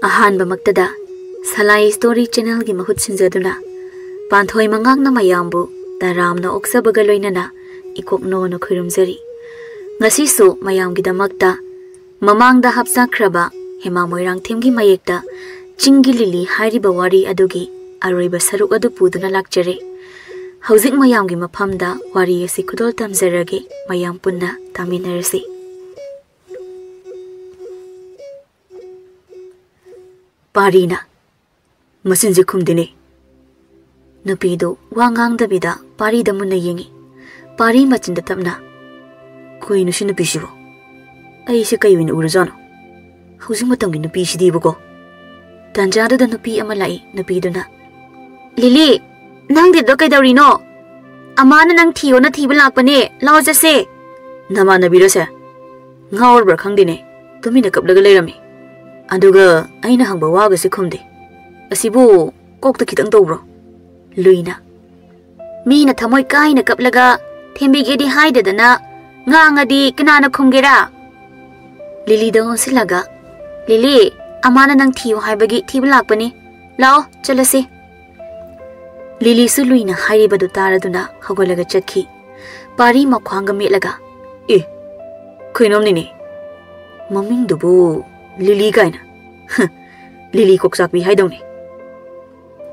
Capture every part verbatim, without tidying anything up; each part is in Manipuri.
ꯑꯍꯥꯟꯕꯃꯛꯇꯗ ꯁꯂꯥꯏ ꯁ꯭ꯇꯣꯔꯤ ꯆꯦꯅꯦꯜꯒꯤ ꯃꯍꯨꯠ ꯁꯤꯟꯖꯗꯨꯅ ꯄꯥꯟꯊꯣꯏ ꯃꯉꯥꯡꯅ ꯃꯌꯥꯝꯕꯨ ꯇꯔꯥꯝꯅ ꯑꯣꯛꯆꯕꯒ ꯂꯣꯏꯅꯅ ꯏꯀꯣꯛꯅꯣꯅ ꯈꯨꯔꯨꯝꯖꯔꯤ꯫ ꯉꯁꯤꯁꯨ ꯃꯌꯥꯝꯒꯤꯗꯃꯛꯇ ꯃꯃꯥꯡꯗ ꯍꯥꯞꯆꯈ꯭ꯔꯕ ꯍꯦꯃꯥ ꯃꯣꯏꯔꯥꯡꯊꯦꯝꯒꯤ ꯃꯌꯦꯛꯇ ꯆꯤꯡꯒꯤ ꯂꯤꯂꯤ ꯍꯥꯏꯔꯤꯕ ꯋꯥꯔꯤ ꯑꯗꯨꯒꯤ ꯑꯔꯣꯏꯕ ꯁꯔꯨꯛ ꯑꯗꯨ ꯄꯨꯗꯨꯅ ꯂꯥꯛꯆꯔꯦ꯫ ꯍꯧꯖꯤꯛ ꯃꯌꯥꯝꯒꯤ ꯃꯐꯝꯗ ꯋꯥꯔꯤ ꯑꯁꯤ ꯈꯨꯗꯣꯜ ꯇꯝꯖꯔꯒꯦ, ꯃꯌꯥꯝ ꯄꯨꯟꯅ ꯇꯥꯃꯤꯟꯅꯔꯁꯤ꯫ ꯄꯥꯔꯤꯅ, "ꯃꯆꯤꯟꯁꯦ ꯈꯨꯝꯗꯦꯅꯦ꯫" ꯅꯨꯄꯤꯗꯨ ꯋꯥ ꯉꯥꯡꯗꯕꯤꯗ ꯄꯥꯔꯤꯗ ꯃꯨꯟꯅ ꯌꯦꯡꯉꯤ꯫ ꯄꯥꯔꯤ ꯃꯆꯤꯟꯗ ꯇꯞꯅ, "ꯀꯩꯅꯣ ꯁꯤ ꯅꯨꯄꯤꯁꯤꯕꯨ? ꯑꯩꯁꯦ ꯀꯩ ꯑꯣꯏꯅ ꯎꯔꯖꯥꯠꯅꯣ? ꯍꯧꯖꯤꯛ ꯃꯇꯝꯒꯤ ꯅꯨꯄꯤꯁꯤꯗꯤꯕꯀꯣ꯫" ꯇꯥꯟꯖꯥꯗꯨꯗ ꯅꯨꯄꯤ ꯑꯃ ꯂꯥꯛꯏ꯫ ꯅꯨꯄꯤꯗꯨꯅ, "ꯂꯤꯂꯤ, ꯅꯪ ꯗꯦꯠꯇꯣ ꯀꯩꯗꯧꯔꯤꯅꯣ? ꯑꯃꯥꯅ ꯅꯪ ꯊꯤꯌꯣꯅ ꯊꯤꯕ ꯂꯥꯛꯄꯅꯦ, ꯂꯥꯛꯑꯣ ꯆꯠꯁꯦ꯫" "ꯅꯃꯥꯟꯅꯕꯤꯔꯣꯁꯦ? ꯉꯥꯎꯔꯕ꯭ꯔꯥ ꯈꯪꯗꯦꯅꯦ, ꯇꯨꯃꯤꯟꯅ ꯀꯞꯂꯒ ꯂꯩꯔꯝꯃꯤ꯫ ꯑꯗꯨꯒ ꯑꯩꯅ ꯍꯪꯕ ꯋꯥꯒꯁꯦ ꯈꯨꯝꯗꯦ꯫ ꯑꯁꯤꯕꯨ ꯀꯣꯛꯇ ꯈꯤꯇꯪ ꯇꯧꯕ꯭ꯔꯣ?" ꯂꯨꯏꯅ, "ꯃꯤꯅ ꯊꯃꯣꯏ ꯀꯥꯏꯅ ꯀꯞꯂꯒ ꯊꯦꯝꯕꯤꯒꯦꯗꯤ ꯍꯥꯏꯗꯗꯅ ꯉꯥꯡꯉꯗꯤ ꯀꯅꯥꯅ ꯈꯨꯝꯒꯦꯔꯥ?" ꯂꯤꯂꯤꯗ ꯑꯣꯟꯁꯤꯜꯂꯒ, "ꯂꯤꯂꯤ, ꯑꯃꯥꯅ ꯅꯪ ꯊꯤꯌꯨ ꯍꯥꯏꯕꯒꯤ ꯊꯤꯕ ꯂꯥꯛꯄꯅꯤ꯫ ꯂꯥꯛꯑꯣ, ꯆꯠꯂꯁꯤ꯫" ꯂꯤꯂꯤꯁꯨ ꯂꯨꯏꯅ ꯍꯥꯏꯔꯤꯕꯗꯨ ꯇꯥꯔꯗꯨꯅ ꯍꯧꯒꯠꯂꯒ ꯆꯠꯈꯤ꯫ ꯄꯥꯔꯤ ꯃꯈ꯭ꯋꯥꯡꯒ ꯃꯦꯠꯂꯒ, "ꯑꯦ, ꯈꯣꯏꯅꯣꯝꯅꯤꯅꯦ꯫ ꯃꯃꯤꯡꯗꯨꯕꯨ ꯂꯤꯂꯤ ꯀꯥꯏꯅ꯫ ꯍ, ꯂꯤꯂꯤ ꯀꯣꯛꯆꯥꯛꯄꯤ ꯍꯥꯏꯗꯧꯅꯦ꯫"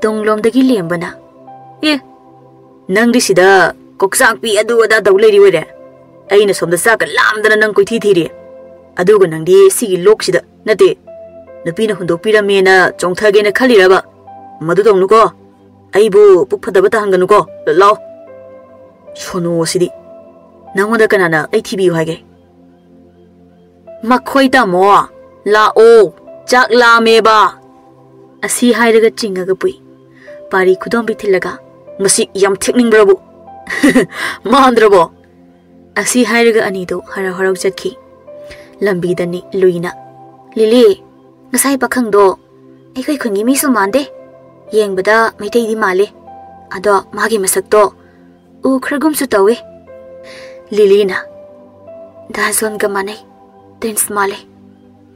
ꯇꯨꯡꯂꯣꯝꯗꯒꯤ ꯂꯦꯝꯕꯅ, "ꯑꯦ, ꯅꯪꯗꯤ ꯁꯤꯗ ꯀꯣꯛꯆꯥꯛꯄꯤ ꯑꯗꯨ ꯑꯗꯥ ꯇꯧ ꯂꯩꯔꯤ ꯑꯣꯏꯔꯦ꯫ ꯑꯩꯅ ꯁꯣꯝꯗ ꯆꯥꯛꯀ ꯂꯥꯝꯗꯅ ꯅꯪ ꯀꯣꯏꯊꯤ ꯊꯤꯔꯤ꯫ ꯑꯗꯨꯒ ꯅꯪꯗꯤ ꯁꯤꯒꯤ ꯂꯣꯛꯁꯤꯗ, ꯅꯠꯇꯦ, ꯅꯨꯄꯤꯅ ꯍꯨꯟꯗꯣꯛꯄꯤꯔꯝꯃꯦꯅ ꯆꯣꯡꯊꯒꯦꯅ ꯈꯜꯂꯤꯔꯕ? ꯃꯗꯨ ꯇꯧꯅꯨꯀꯣ꯫ ꯑꯩꯕꯨ ꯄꯨꯛ ꯐꯠꯇꯕ ꯇꯥꯍꯟꯒꯅꯨꯀꯣ꯫ ꯂꯥꯎ꯫ ꯁꯣꯅꯨ ꯑꯁꯤꯗꯤ꯫ ꯅꯪꯉꯣꯟꯗ ꯀꯅꯥꯅ ꯑꯩ ꯊꯤꯕꯤꯌꯨ ꯍꯥꯏꯒꯦ?" "ꯃꯈꯣꯏ ꯇꯥꯃꯣ, ꯂꯥꯛꯑꯣ, ꯆꯥꯛ ꯂꯥꯝꯃꯦꯕ꯫" ꯑꯁꯤ ꯍꯥꯏꯔꯒ ꯆꯤꯡꯉꯒ ꯄꯨꯏ꯫ ꯄꯥꯔꯤ ꯈꯨꯗꯣꯝꯕꯤ ꯊꯤꯜꯂꯒ, "ꯃꯁꯤ ꯌꯥꯝ ꯊꯦꯛꯅꯤꯡꯕ꯭ꯔꯕꯨ? ꯃꯥꯟꯗ꯭ꯔꯕꯣ?" ꯑꯁꯤ ꯍꯥꯏꯔꯒ ꯑꯅꯤꯗꯨ ꯍꯔꯥꯎ ꯍꯔꯥꯎ ꯆꯠꯈꯤ꯫ ꯂꯝꯕꯤꯗꯅꯤ ꯂꯨꯏꯅ, "ꯂꯤꯂꯤ, ꯉꯁꯥꯏ ꯄꯥꯈꯪꯗꯣ ꯑꯩꯈꯣꯏ ꯈꯨꯟꯒꯤ ꯃꯤꯁꯨ ꯃꯥꯟꯗꯦ꯫ ꯌꯦꯡꯕꯗ ꯃꯩꯇꯩꯗꯤ ꯃꯥꯜꯂꯤ꯫ ꯑꯗꯣ ꯃꯥꯒꯤ ꯃꯁꯛꯇꯣ ꯎꯈ꯭ꯔꯒꯨꯝꯁꯨ ꯇꯧꯏ꯫" ꯂꯤꯂꯤꯅ, "ꯗꯥ ꯖꯣꯟꯒ ꯃꯥꯟꯅꯩ꯫ ꯇ꯭ꯋꯤꯟꯁ ꯃꯥꯜꯂꯦ꯫"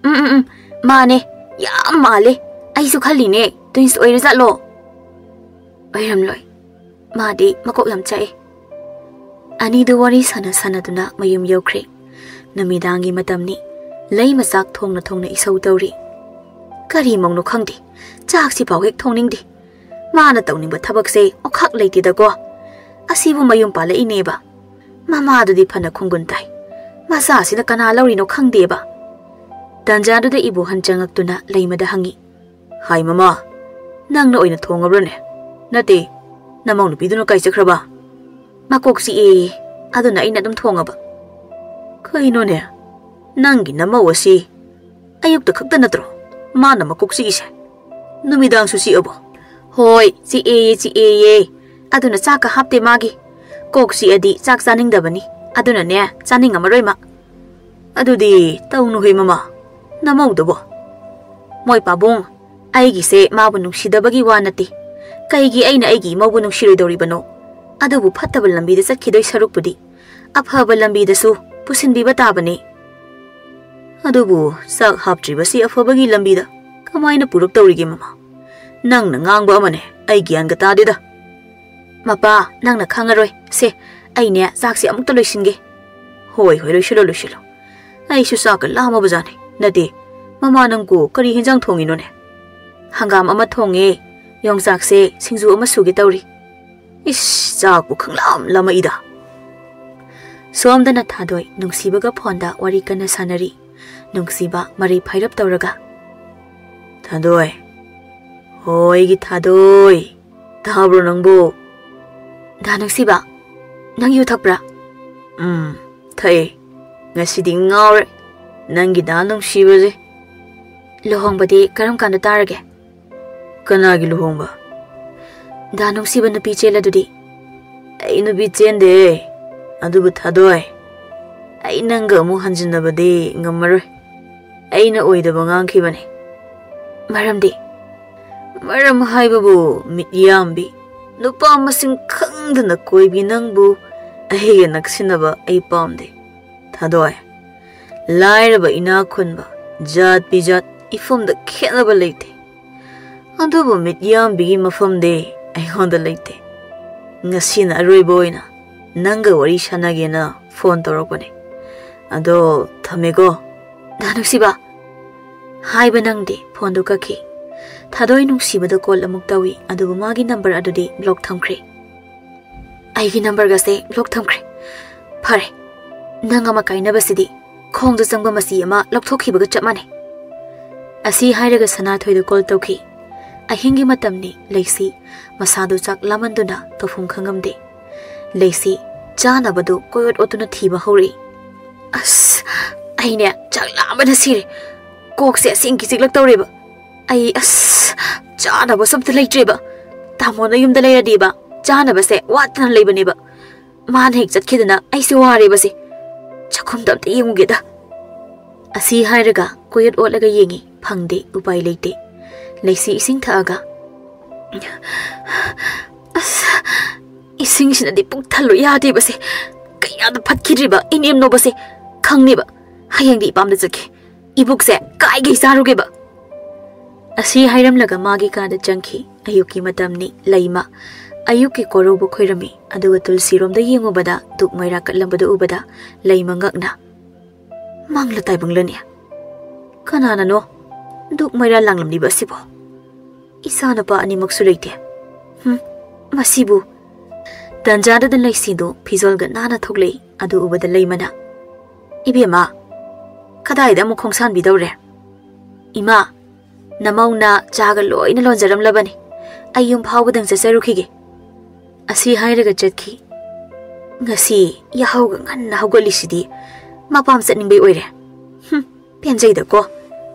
"ꯎꯝ, ꯎꯝ, ꯎꯝ, ꯃꯥꯅꯦ꯫ ꯌꯥꯝ ꯃꯥꯜꯂꯦ꯫ ꯑꯩꯁꯨ ꯈꯜꯂꯤꯅꯦ, ꯇ꯭ꯋꯤꯟꯁ ꯑꯣꯏꯔꯖꯥꯠꯂꯣ? ꯑꯣꯏꯔꯝꯂꯣꯏ꯫ ꯃꯥꯗꯤ ꯃꯀꯣꯛ ꯌꯥꯝ ꯆꯥꯛꯑꯦ꯫ ꯑꯅꯤꯗꯨ ꯋꯥꯔꯤ ꯁꯥꯟꯅ ꯁꯥꯟꯅꯗꯨꯅ ꯃꯌꯨꯝ ꯌꯧꯈ꯭ꯔꯦ꯫ ꯅꯨꯃꯤꯗꯥꯡꯒꯤ ꯃꯇꯝꯅꯤ꯫ ꯂꯩꯃ ꯆꯥꯛ ꯊꯣꯡꯅ ꯊꯣꯡꯅ ꯏꯁꯧ ꯇꯧꯔꯤ꯫ ꯀꯔꯤ ꯃꯧꯅꯣ ꯈꯪꯗꯦ, ꯆꯥꯛꯁꯤꯐꯥꯎ ꯍꯦꯛ ꯊꯣꯡꯅꯤꯡꯗꯦ꯫ ꯃꯥꯅ ꯇꯧꯅꯤꯡꯕ ꯊꯕꯛꯁꯦ ꯑꯣꯈꯥꯛ ꯂꯩꯇꯦꯗꯀꯣ꯫ ꯑꯁꯤꯕꯨ ꯃꯌꯨꯝ ꯄꯥꯜꯂꯛꯏꯅꯦꯕ꯫ ꯃꯃꯥꯗꯨꯗꯤ ꯐꯅ ꯈꯨꯡꯒꯨꯟ ꯇꯥꯏ꯫ ꯃꯆꯥꯁꯤꯅ ꯀꯅꯥ ꯂꯧꯔꯤꯅꯣ ꯈꯪꯗꯦꯕ꯫ ꯇꯟꯖꯥꯗꯨꯗ ꯏꯕꯣꯍꯟ ꯆꯪꯉꯛꯇꯨꯅ ꯂꯩꯃꯗ ꯍꯪꯉꯤ꯫ "ꯍꯥꯏ ꯃꯃꯥ, ꯅꯪꯅ ꯑꯣꯏꯅ ꯊꯣꯡꯉꯕ꯭ꯔꯅꯦ? ꯅꯠꯇꯦ, ꯅꯃꯧ ꯅꯨꯄꯤꯗꯨꯅ ꯀꯥꯏ ꯆꯠꯈ꯭ꯔꯕ?" "ꯃꯀꯣꯛ ꯆꯤꯛꯑꯦꯌꯦ, ꯑꯗꯨꯅ ꯑꯩꯅ ꯑꯗꯨꯝ ꯊꯣꯡꯉꯕ"꯫ "ꯀꯩꯅꯣꯅꯦ, ꯅꯪꯒꯤ ꯅꯃꯧ ꯑꯁꯤ ꯑꯌꯨꯛꯇ ꯈꯛꯇ ꯅꯠꯇ꯭ꯔꯣ ꯃꯥꯅ ꯃꯀꯣꯛ ꯆꯤꯛꯏꯁꯦ? ꯅꯨꯃꯤꯗꯥꯡꯁꯨ ꯆꯤꯛꯑꯕꯣ?" "ꯍꯣꯏ, ꯆꯤꯛꯑꯦꯌꯦ, ꯆꯤꯛꯑꯦꯌꯦ꯫ ꯑꯗꯨꯅ ꯆꯥꯛꯀ ꯍꯥꯞꯇꯦ ꯃꯥꯒꯤ꯫ ꯀꯣꯛ ꯆꯤꯛꯑꯗꯤ ꯆꯥꯛ ꯆꯥꯅꯤꯡꯗꯕꯅꯤ, ꯑꯗꯨꯅꯅꯦ ꯆꯥꯅꯤꯡꯉꯝꯃꯔꯣꯏ ꯃꯥ"꯫ "ꯑꯗꯨꯗꯤ ꯇꯧꯅꯨꯍꯦ ꯃꯃꯥ, ꯅꯃꯧꯗꯨꯕꯣ"꯫ "ꯃꯣꯏ ꯄꯥꯕꯨꯡ, ꯑꯩꯒꯤꯁꯦ ꯃꯥꯕꯨ ꯅꯨꯡꯁꯤꯗꯕꯒꯤ ꯋꯥ ꯅꯠꯇꯦ꯫ ꯀꯩꯒꯤ ꯑꯩꯅ ꯑꯩꯒꯤ ꯏꯃꯧꯕꯨ ꯅꯨꯡꯁꯤꯔꯣꯏꯗꯧꯔꯤꯕꯅꯣ? ꯑꯗꯨꯕꯨ ꯐꯠꯇꯕ ꯂꯝꯕꯤꯗ ꯆꯠꯈꯤꯗꯣꯏ ꯁꯔꯨꯛꯄꯨꯗꯤ ꯑꯐꯕ ꯂꯝꯕꯤꯗꯁꯨ ꯄꯨꯁꯤꯟꯕꯤꯕ ꯇꯥꯕꯅꯤ"꯫ "ꯑꯗꯨꯕꯨ ꯆꯥꯛ ꯍꯥꯞꯇ꯭ꯔꯤꯕꯁꯤ ꯑꯐꯕꯒꯤ ꯂꯝꯕꯤꯗ ꯀꯃꯥꯏꯅ ꯄꯨꯔꯛꯇꯧꯔꯤꯒꯦ ꯃꯃꯥ? ꯅꯪꯅ ꯉꯥꯡꯕ ꯑꯃꯅꯦ, ꯑꯩ ꯒ꯭ꯌꯥꯟꯒ ꯇꯥꯗꯦꯗ"꯫ "ꯃꯄꯥ, ꯅꯪꯅ ꯈꯪꯉꯔꯣꯏ꯫ ꯁꯦ, ꯑꯩꯅꯦ ꯆꯥꯛꯁꯦ ꯑꯃꯨꯛꯇ ꯂꯣꯏꯁꯤꯟꯒꯦ"꯫ "ꯍꯣꯏ, ꯍꯣꯏ, ꯂꯣꯏꯁꯤꯜꯂꯣ, ꯂꯣꯏꯁꯤꯜꯂꯣ꯫ ꯑꯩꯁꯨ ꯆꯥꯛꯀ ꯂꯥꯝꯃꯕꯖꯥꯠꯅꯤ꯫ ꯅꯠꯇꯦ, ꯃꯃꯥ, ꯅꯪꯕꯨ ꯀꯔꯤ ꯍꯦꯟꯖꯥꯡ ꯊꯣꯡꯉꯤꯅꯣꯅꯦ?" "ꯍꯪꯒꯥꯝ ꯑꯃ ꯊꯣꯡꯉꯦ, ꯌꯣꯡꯆꯥꯛꯁꯦ ꯁꯤꯡꯖꯨ ꯑꯃ ꯁꯨꯒꯦ ꯇꯧꯔꯤ"꯫ "ꯏꯁ, ꯆꯥꯛꯄꯨ ꯈꯪꯂꯥꯝ ꯂꯥꯝꯃꯛꯏꯗ"꯫ ꯁꯣꯝꯗꯅ ꯊꯥꯗꯣꯏ ꯅꯨꯡꯁꯤꯕꯒ ꯐꯣꯟꯗ ꯋꯥꯔꯤ ꯀꯟꯅ ꯁꯥꯟꯅꯔꯤ꯫ ꯅꯨꯡꯁꯤꯕ ꯃꯔꯩ ꯐꯥꯏꯔꯞ ꯇꯧꯔꯒ, "ꯊꯥꯗꯣꯏ, ꯍꯣ, ꯑꯩꯒꯤ ꯊꯥꯗꯣꯏ, ꯇꯥꯕ꯭ꯔꯣ ꯅꯪꯕꯨ?" "ꯗꯥ ꯅꯨꯡꯁꯤꯕ, ꯅꯪ ꯌꯨ ꯊꯛꯄ꯭ꯔꯥ?" "ꯎꯝ, ꯊꯛꯑꯦ꯫ ꯉꯁꯤꯗꯤ ꯉꯥꯎꯔꯦ ꯅꯪꯒꯤ ꯗꯥ ꯅꯨꯡꯁꯤꯕꯁꯦ"꯫ "ꯂꯨꯍꯣꯡꯕꯗꯤ ꯀꯔꯝ ꯀꯥꯟꯗ ꯇꯥꯔꯒꯦ?" "ꯀꯅꯥꯒꯤ ꯂꯨꯍꯣꯡꯕ?" "ꯗꯥ ꯅꯨꯡꯁꯤꯕ ꯅꯨꯄꯤ ꯆꯦꯜꯂꯗꯨꯗꯤ?" "ꯑꯩ ꯅꯨꯄꯤ ꯆꯦꯟꯗꯦ꯫ ꯑꯗꯨꯕꯨ ꯊꯥꯗꯣꯏ, ꯑꯩ ꯅꯪꯒ ꯑꯃꯨꯛ ꯍꯟꯖꯤꯟꯅꯕꯗꯤ ꯉꯝꯃꯔꯣꯏ꯫ ꯑꯩꯅ ꯑꯣꯏꯗꯕ ꯉꯥꯡꯈꯤꯕꯅꯤ"꯫ "ꯃꯔꯝꯗꯤ?" "ꯃꯔꯝ ꯍꯥꯏꯕꯕꯨ, ꯃꯤꯠꯌꯥꯝꯕꯤ, ꯅꯨꯄꯥ ꯃꯁꯤꯡ ꯈꯪꯗꯅ ꯀꯣꯏꯕꯤ ꯅꯪꯕꯨ ꯑꯩꯒ ꯅꯛꯁꯤꯟꯅꯕ ꯑꯩ ꯄꯥꯝꯗꯦ꯫ ꯊꯥꯗꯣꯏ, ꯂꯥꯏꯔꯕ ꯏꯅꯥꯛ ꯈꯨꯟꯕ, ꯖꯥꯠ ꯕꯤꯖꯥꯠ, ꯏꯐꯝꯗ ꯈꯦꯠꯅꯕ ꯂꯩꯇꯦ꯫ ꯑꯗꯨꯕꯨ ꯃꯤꯠꯌꯥꯝꯕꯤꯒꯤ ꯃꯐꯝꯗꯤ ꯑꯩꯉꯣꯟꯗ ꯂꯩꯇꯦ꯫ ꯉꯁꯤꯅ ꯑꯔꯣꯏꯕ ꯑꯣꯏꯅ ꯅꯪꯒ ꯋꯥꯔꯤ ꯁꯥꯟꯅꯒꯦꯅ ꯐꯣꯟ ꯇꯧꯔꯛꯄꯅꯦ꯫ ꯑꯗꯣ ꯊꯝꯃꯦꯀꯣ꯫ ꯗꯥ ꯅꯨꯡꯁꯤꯕ, ꯍꯥꯏꯕ ꯅꯪꯗꯦ, ꯐꯣꯟꯗꯨ ꯀꯛꯈꯤ꯫ ꯊꯥꯗꯣꯏ ꯅꯨꯡꯁꯤꯕꯗ ꯀꯣꯜ ꯑꯃꯨꯛ ꯇꯧꯏ, ꯑꯗꯨꯕꯨ ꯃꯥꯒꯤ ꯅꯝꯕꯔ ꯑꯗꯨꯗꯤ ꯕ꯭ꯂꯣꯛ ꯊꯝꯈ꯭ꯔꯦ꯫ ꯑꯩꯒꯤ ꯅꯝꯕꯔꯒꯁꯦ ꯕ꯭ꯂꯣꯛ ꯊꯝꯈ꯭ꯔꯦ꯫ ꯐꯔꯦ, ꯅꯪ ꯑꯃ ꯀꯥꯏꯅꯕꯁꯤꯗꯤ ꯈꯣꯡꯗ ꯆꯪꯕ ꯃꯆꯤ ꯑꯃ ꯂꯧꯊꯣꯛꯈꯤꯕꯒ ꯆꯞ ꯃꯥꯟꯅꯩ꯫ ꯑꯁꯤ ꯍꯥꯏꯔꯒ ꯁꯅꯥꯊꯣꯏꯗ ꯀꯣꯜ ꯇꯧꯈꯤ꯫ ꯑꯍꯤꯡꯒꯤ ꯃꯇꯝꯅꯤ, ꯂꯩꯁꯤ ꯃꯁꯥꯗꯨ ꯆꯥꯛ ꯂꯥꯝꯃꯟꯗꯨꯅ ꯇꯧꯐꯝ ꯈꯪꯉꯝꯗꯦ꯫ ꯂꯩꯁꯤ ꯆꯥꯅꯕꯗꯨ ꯀꯣꯏꯑꯣꯠ ꯑꯣꯠꯇꯨꯅ ꯊꯤꯕ ꯍꯧꯔꯛꯏ꯫ "ꯑꯁ, ꯑꯩꯅꯦ ꯆꯥꯛ ꯂꯥꯝꯕꯅ ꯁꯤꯔꯦ꯫ ꯀꯣꯛꯁꯦ ꯑꯁꯦꯡꯀꯤ ꯆꯤꯛꯂꯛꯇꯧꯔꯦꯕ꯫ ꯑꯩ, ꯑꯁ, ꯆꯥꯅꯕꯁꯨ ꯑꯝꯇ ꯂꯩꯇ꯭ꯔꯦꯕ꯫ ꯇꯥꯃꯣꯅ ꯌꯨꯝꯗ ꯂꯩꯔꯗꯤꯕ ꯆꯥꯅꯕꯁꯦ ꯋꯥꯠꯇꯅ ꯂꯩꯕꯅꯦꯕ꯫ ꯃꯥꯅ ꯍꯦꯛ ꯆꯠꯈꯤꯗꯅ ꯑꯩꯁꯦ ꯋꯥꯔꯦꯕꯁꯦ꯫ ꯆꯥꯛꯈꯨꯝꯗ ꯑꯝꯇ ꯌꯦꯡꯉꯨꯒꯦꯗ"꯫ ꯑꯁꯤ ꯍꯥꯏꯔꯒ ꯀꯣꯏꯑꯣꯠ ꯑꯣꯠꯂꯒ ꯌꯦꯡꯉꯤ, ꯐꯪꯗꯦ, ꯎꯄꯥꯏ ꯂꯩꯇꯦ꯫ ꯂꯩꯁꯤ ꯏꯁꯤꯡ ꯊꯛꯑꯒ, "ꯑꯁ, ꯏꯁꯤꯡꯁꯤꯅꯗꯤ ꯄꯨꯛ ꯊꯜꯂꯨ ꯌꯥꯗꯦꯕꯁꯦ꯫ ꯀꯌꯥꯗ ꯐꯠꯈꯤꯗ꯭ꯔꯤꯕ ꯏꯅꯦꯝꯅꯣꯕꯁꯦ ꯈꯪꯅꯦꯕ꯫ ꯍꯌꯦꯡꯗꯤ ꯏꯄꯥꯝꯗ ꯆꯠꯀꯦ꯫ ꯏꯕꯨꯛꯁꯦ ꯀꯥꯏꯒꯩ ꯆꯥꯔꯨꯒꯦꯕ"꯫ ꯑꯁꯤ ꯍꯥꯏꯔꯝꯂꯒ ꯃꯥꯒꯤ ꯀꯥꯗ ꯆꯪꯈꯤ꯫ ꯑꯌꯨꯛꯀꯤ ꯃꯇꯝꯅꯤ, ꯂꯩꯃ꯫ ꯑꯌꯨꯛꯀꯤ ꯀꯣꯔꯧꯕ ꯈꯣꯏꯔꯝꯃꯤ, ꯑꯗꯨꯒ ꯇꯨꯜꯁꯤꯔꯣꯝꯗ ꯌꯦꯡꯉꯨꯕꯗ ꯗꯨꯛ ꯃꯩꯔꯥ ꯀꯠꯂꯝꯕꯗꯨ ꯎꯕꯗ ꯂꯩꯃ ꯉꯛꯅ, "ꯃꯪꯂ ꯇꯥꯏꯕꯪꯂꯅꯦ? ꯀꯅꯥꯅꯅꯣ ꯗꯨꯛ ꯃꯩꯔꯥ ꯂꯥꯡꯂꯝꯂꯤꯕ ꯑꯁꯤꯕꯣ? ꯏꯆꯥꯅꯨꯄꯥ ꯑꯅꯤꯃꯛꯁꯨ ꯂꯩꯇꯦ꯫ ꯍꯨꯝ, ꯃꯁꯤꯕꯨ"꯫ ꯇꯟꯖꯥꯗꯨꯗ ꯂꯩꯁꯤꯗꯨ ꯐꯤꯖꯣꯜꯒ ꯅꯥꯟꯅ ꯊꯣꯛꯂꯛꯏ꯫ ꯑꯗꯨ ꯎꯕꯗ ꯂꯩꯃꯅ, "ꯏꯕꯦꯝꯃ, ꯀꯗꯥꯏꯗ ꯑꯃꯨꯛ ꯈꯣꯡꯁꯥꯟꯕꯤꯗꯧꯔꯦ?" "ꯏꯃꯥ, ꯅꯃꯧꯅ ꯆꯥꯒ ꯂꯣꯏꯅ ꯂꯣꯟꯖꯔꯝꯂꯕꯅꯤ꯫ ꯑꯩ ꯌꯨꯝ ꯐꯥꯎꯕꯗꯪ ꯆꯠꯆꯔꯨꯈꯤꯒꯦ"꯫ ꯑꯁꯤ ꯍꯥꯏꯔꯒ ꯆꯠꯈꯤ꯫ "ꯉꯁꯤ ꯌꯥꯍꯧꯒ ꯉꯟꯅ ꯍꯧꯒꯠꯂꯤꯁꯤꯗꯤ ꯃꯄꯥꯝ ꯆꯠꯅꯤꯡꯕꯩ ꯑꯣꯏꯔꯦ꯫ ꯍꯨꯝ, ꯄꯦꯟꯖꯩꯗꯀꯣ"꯫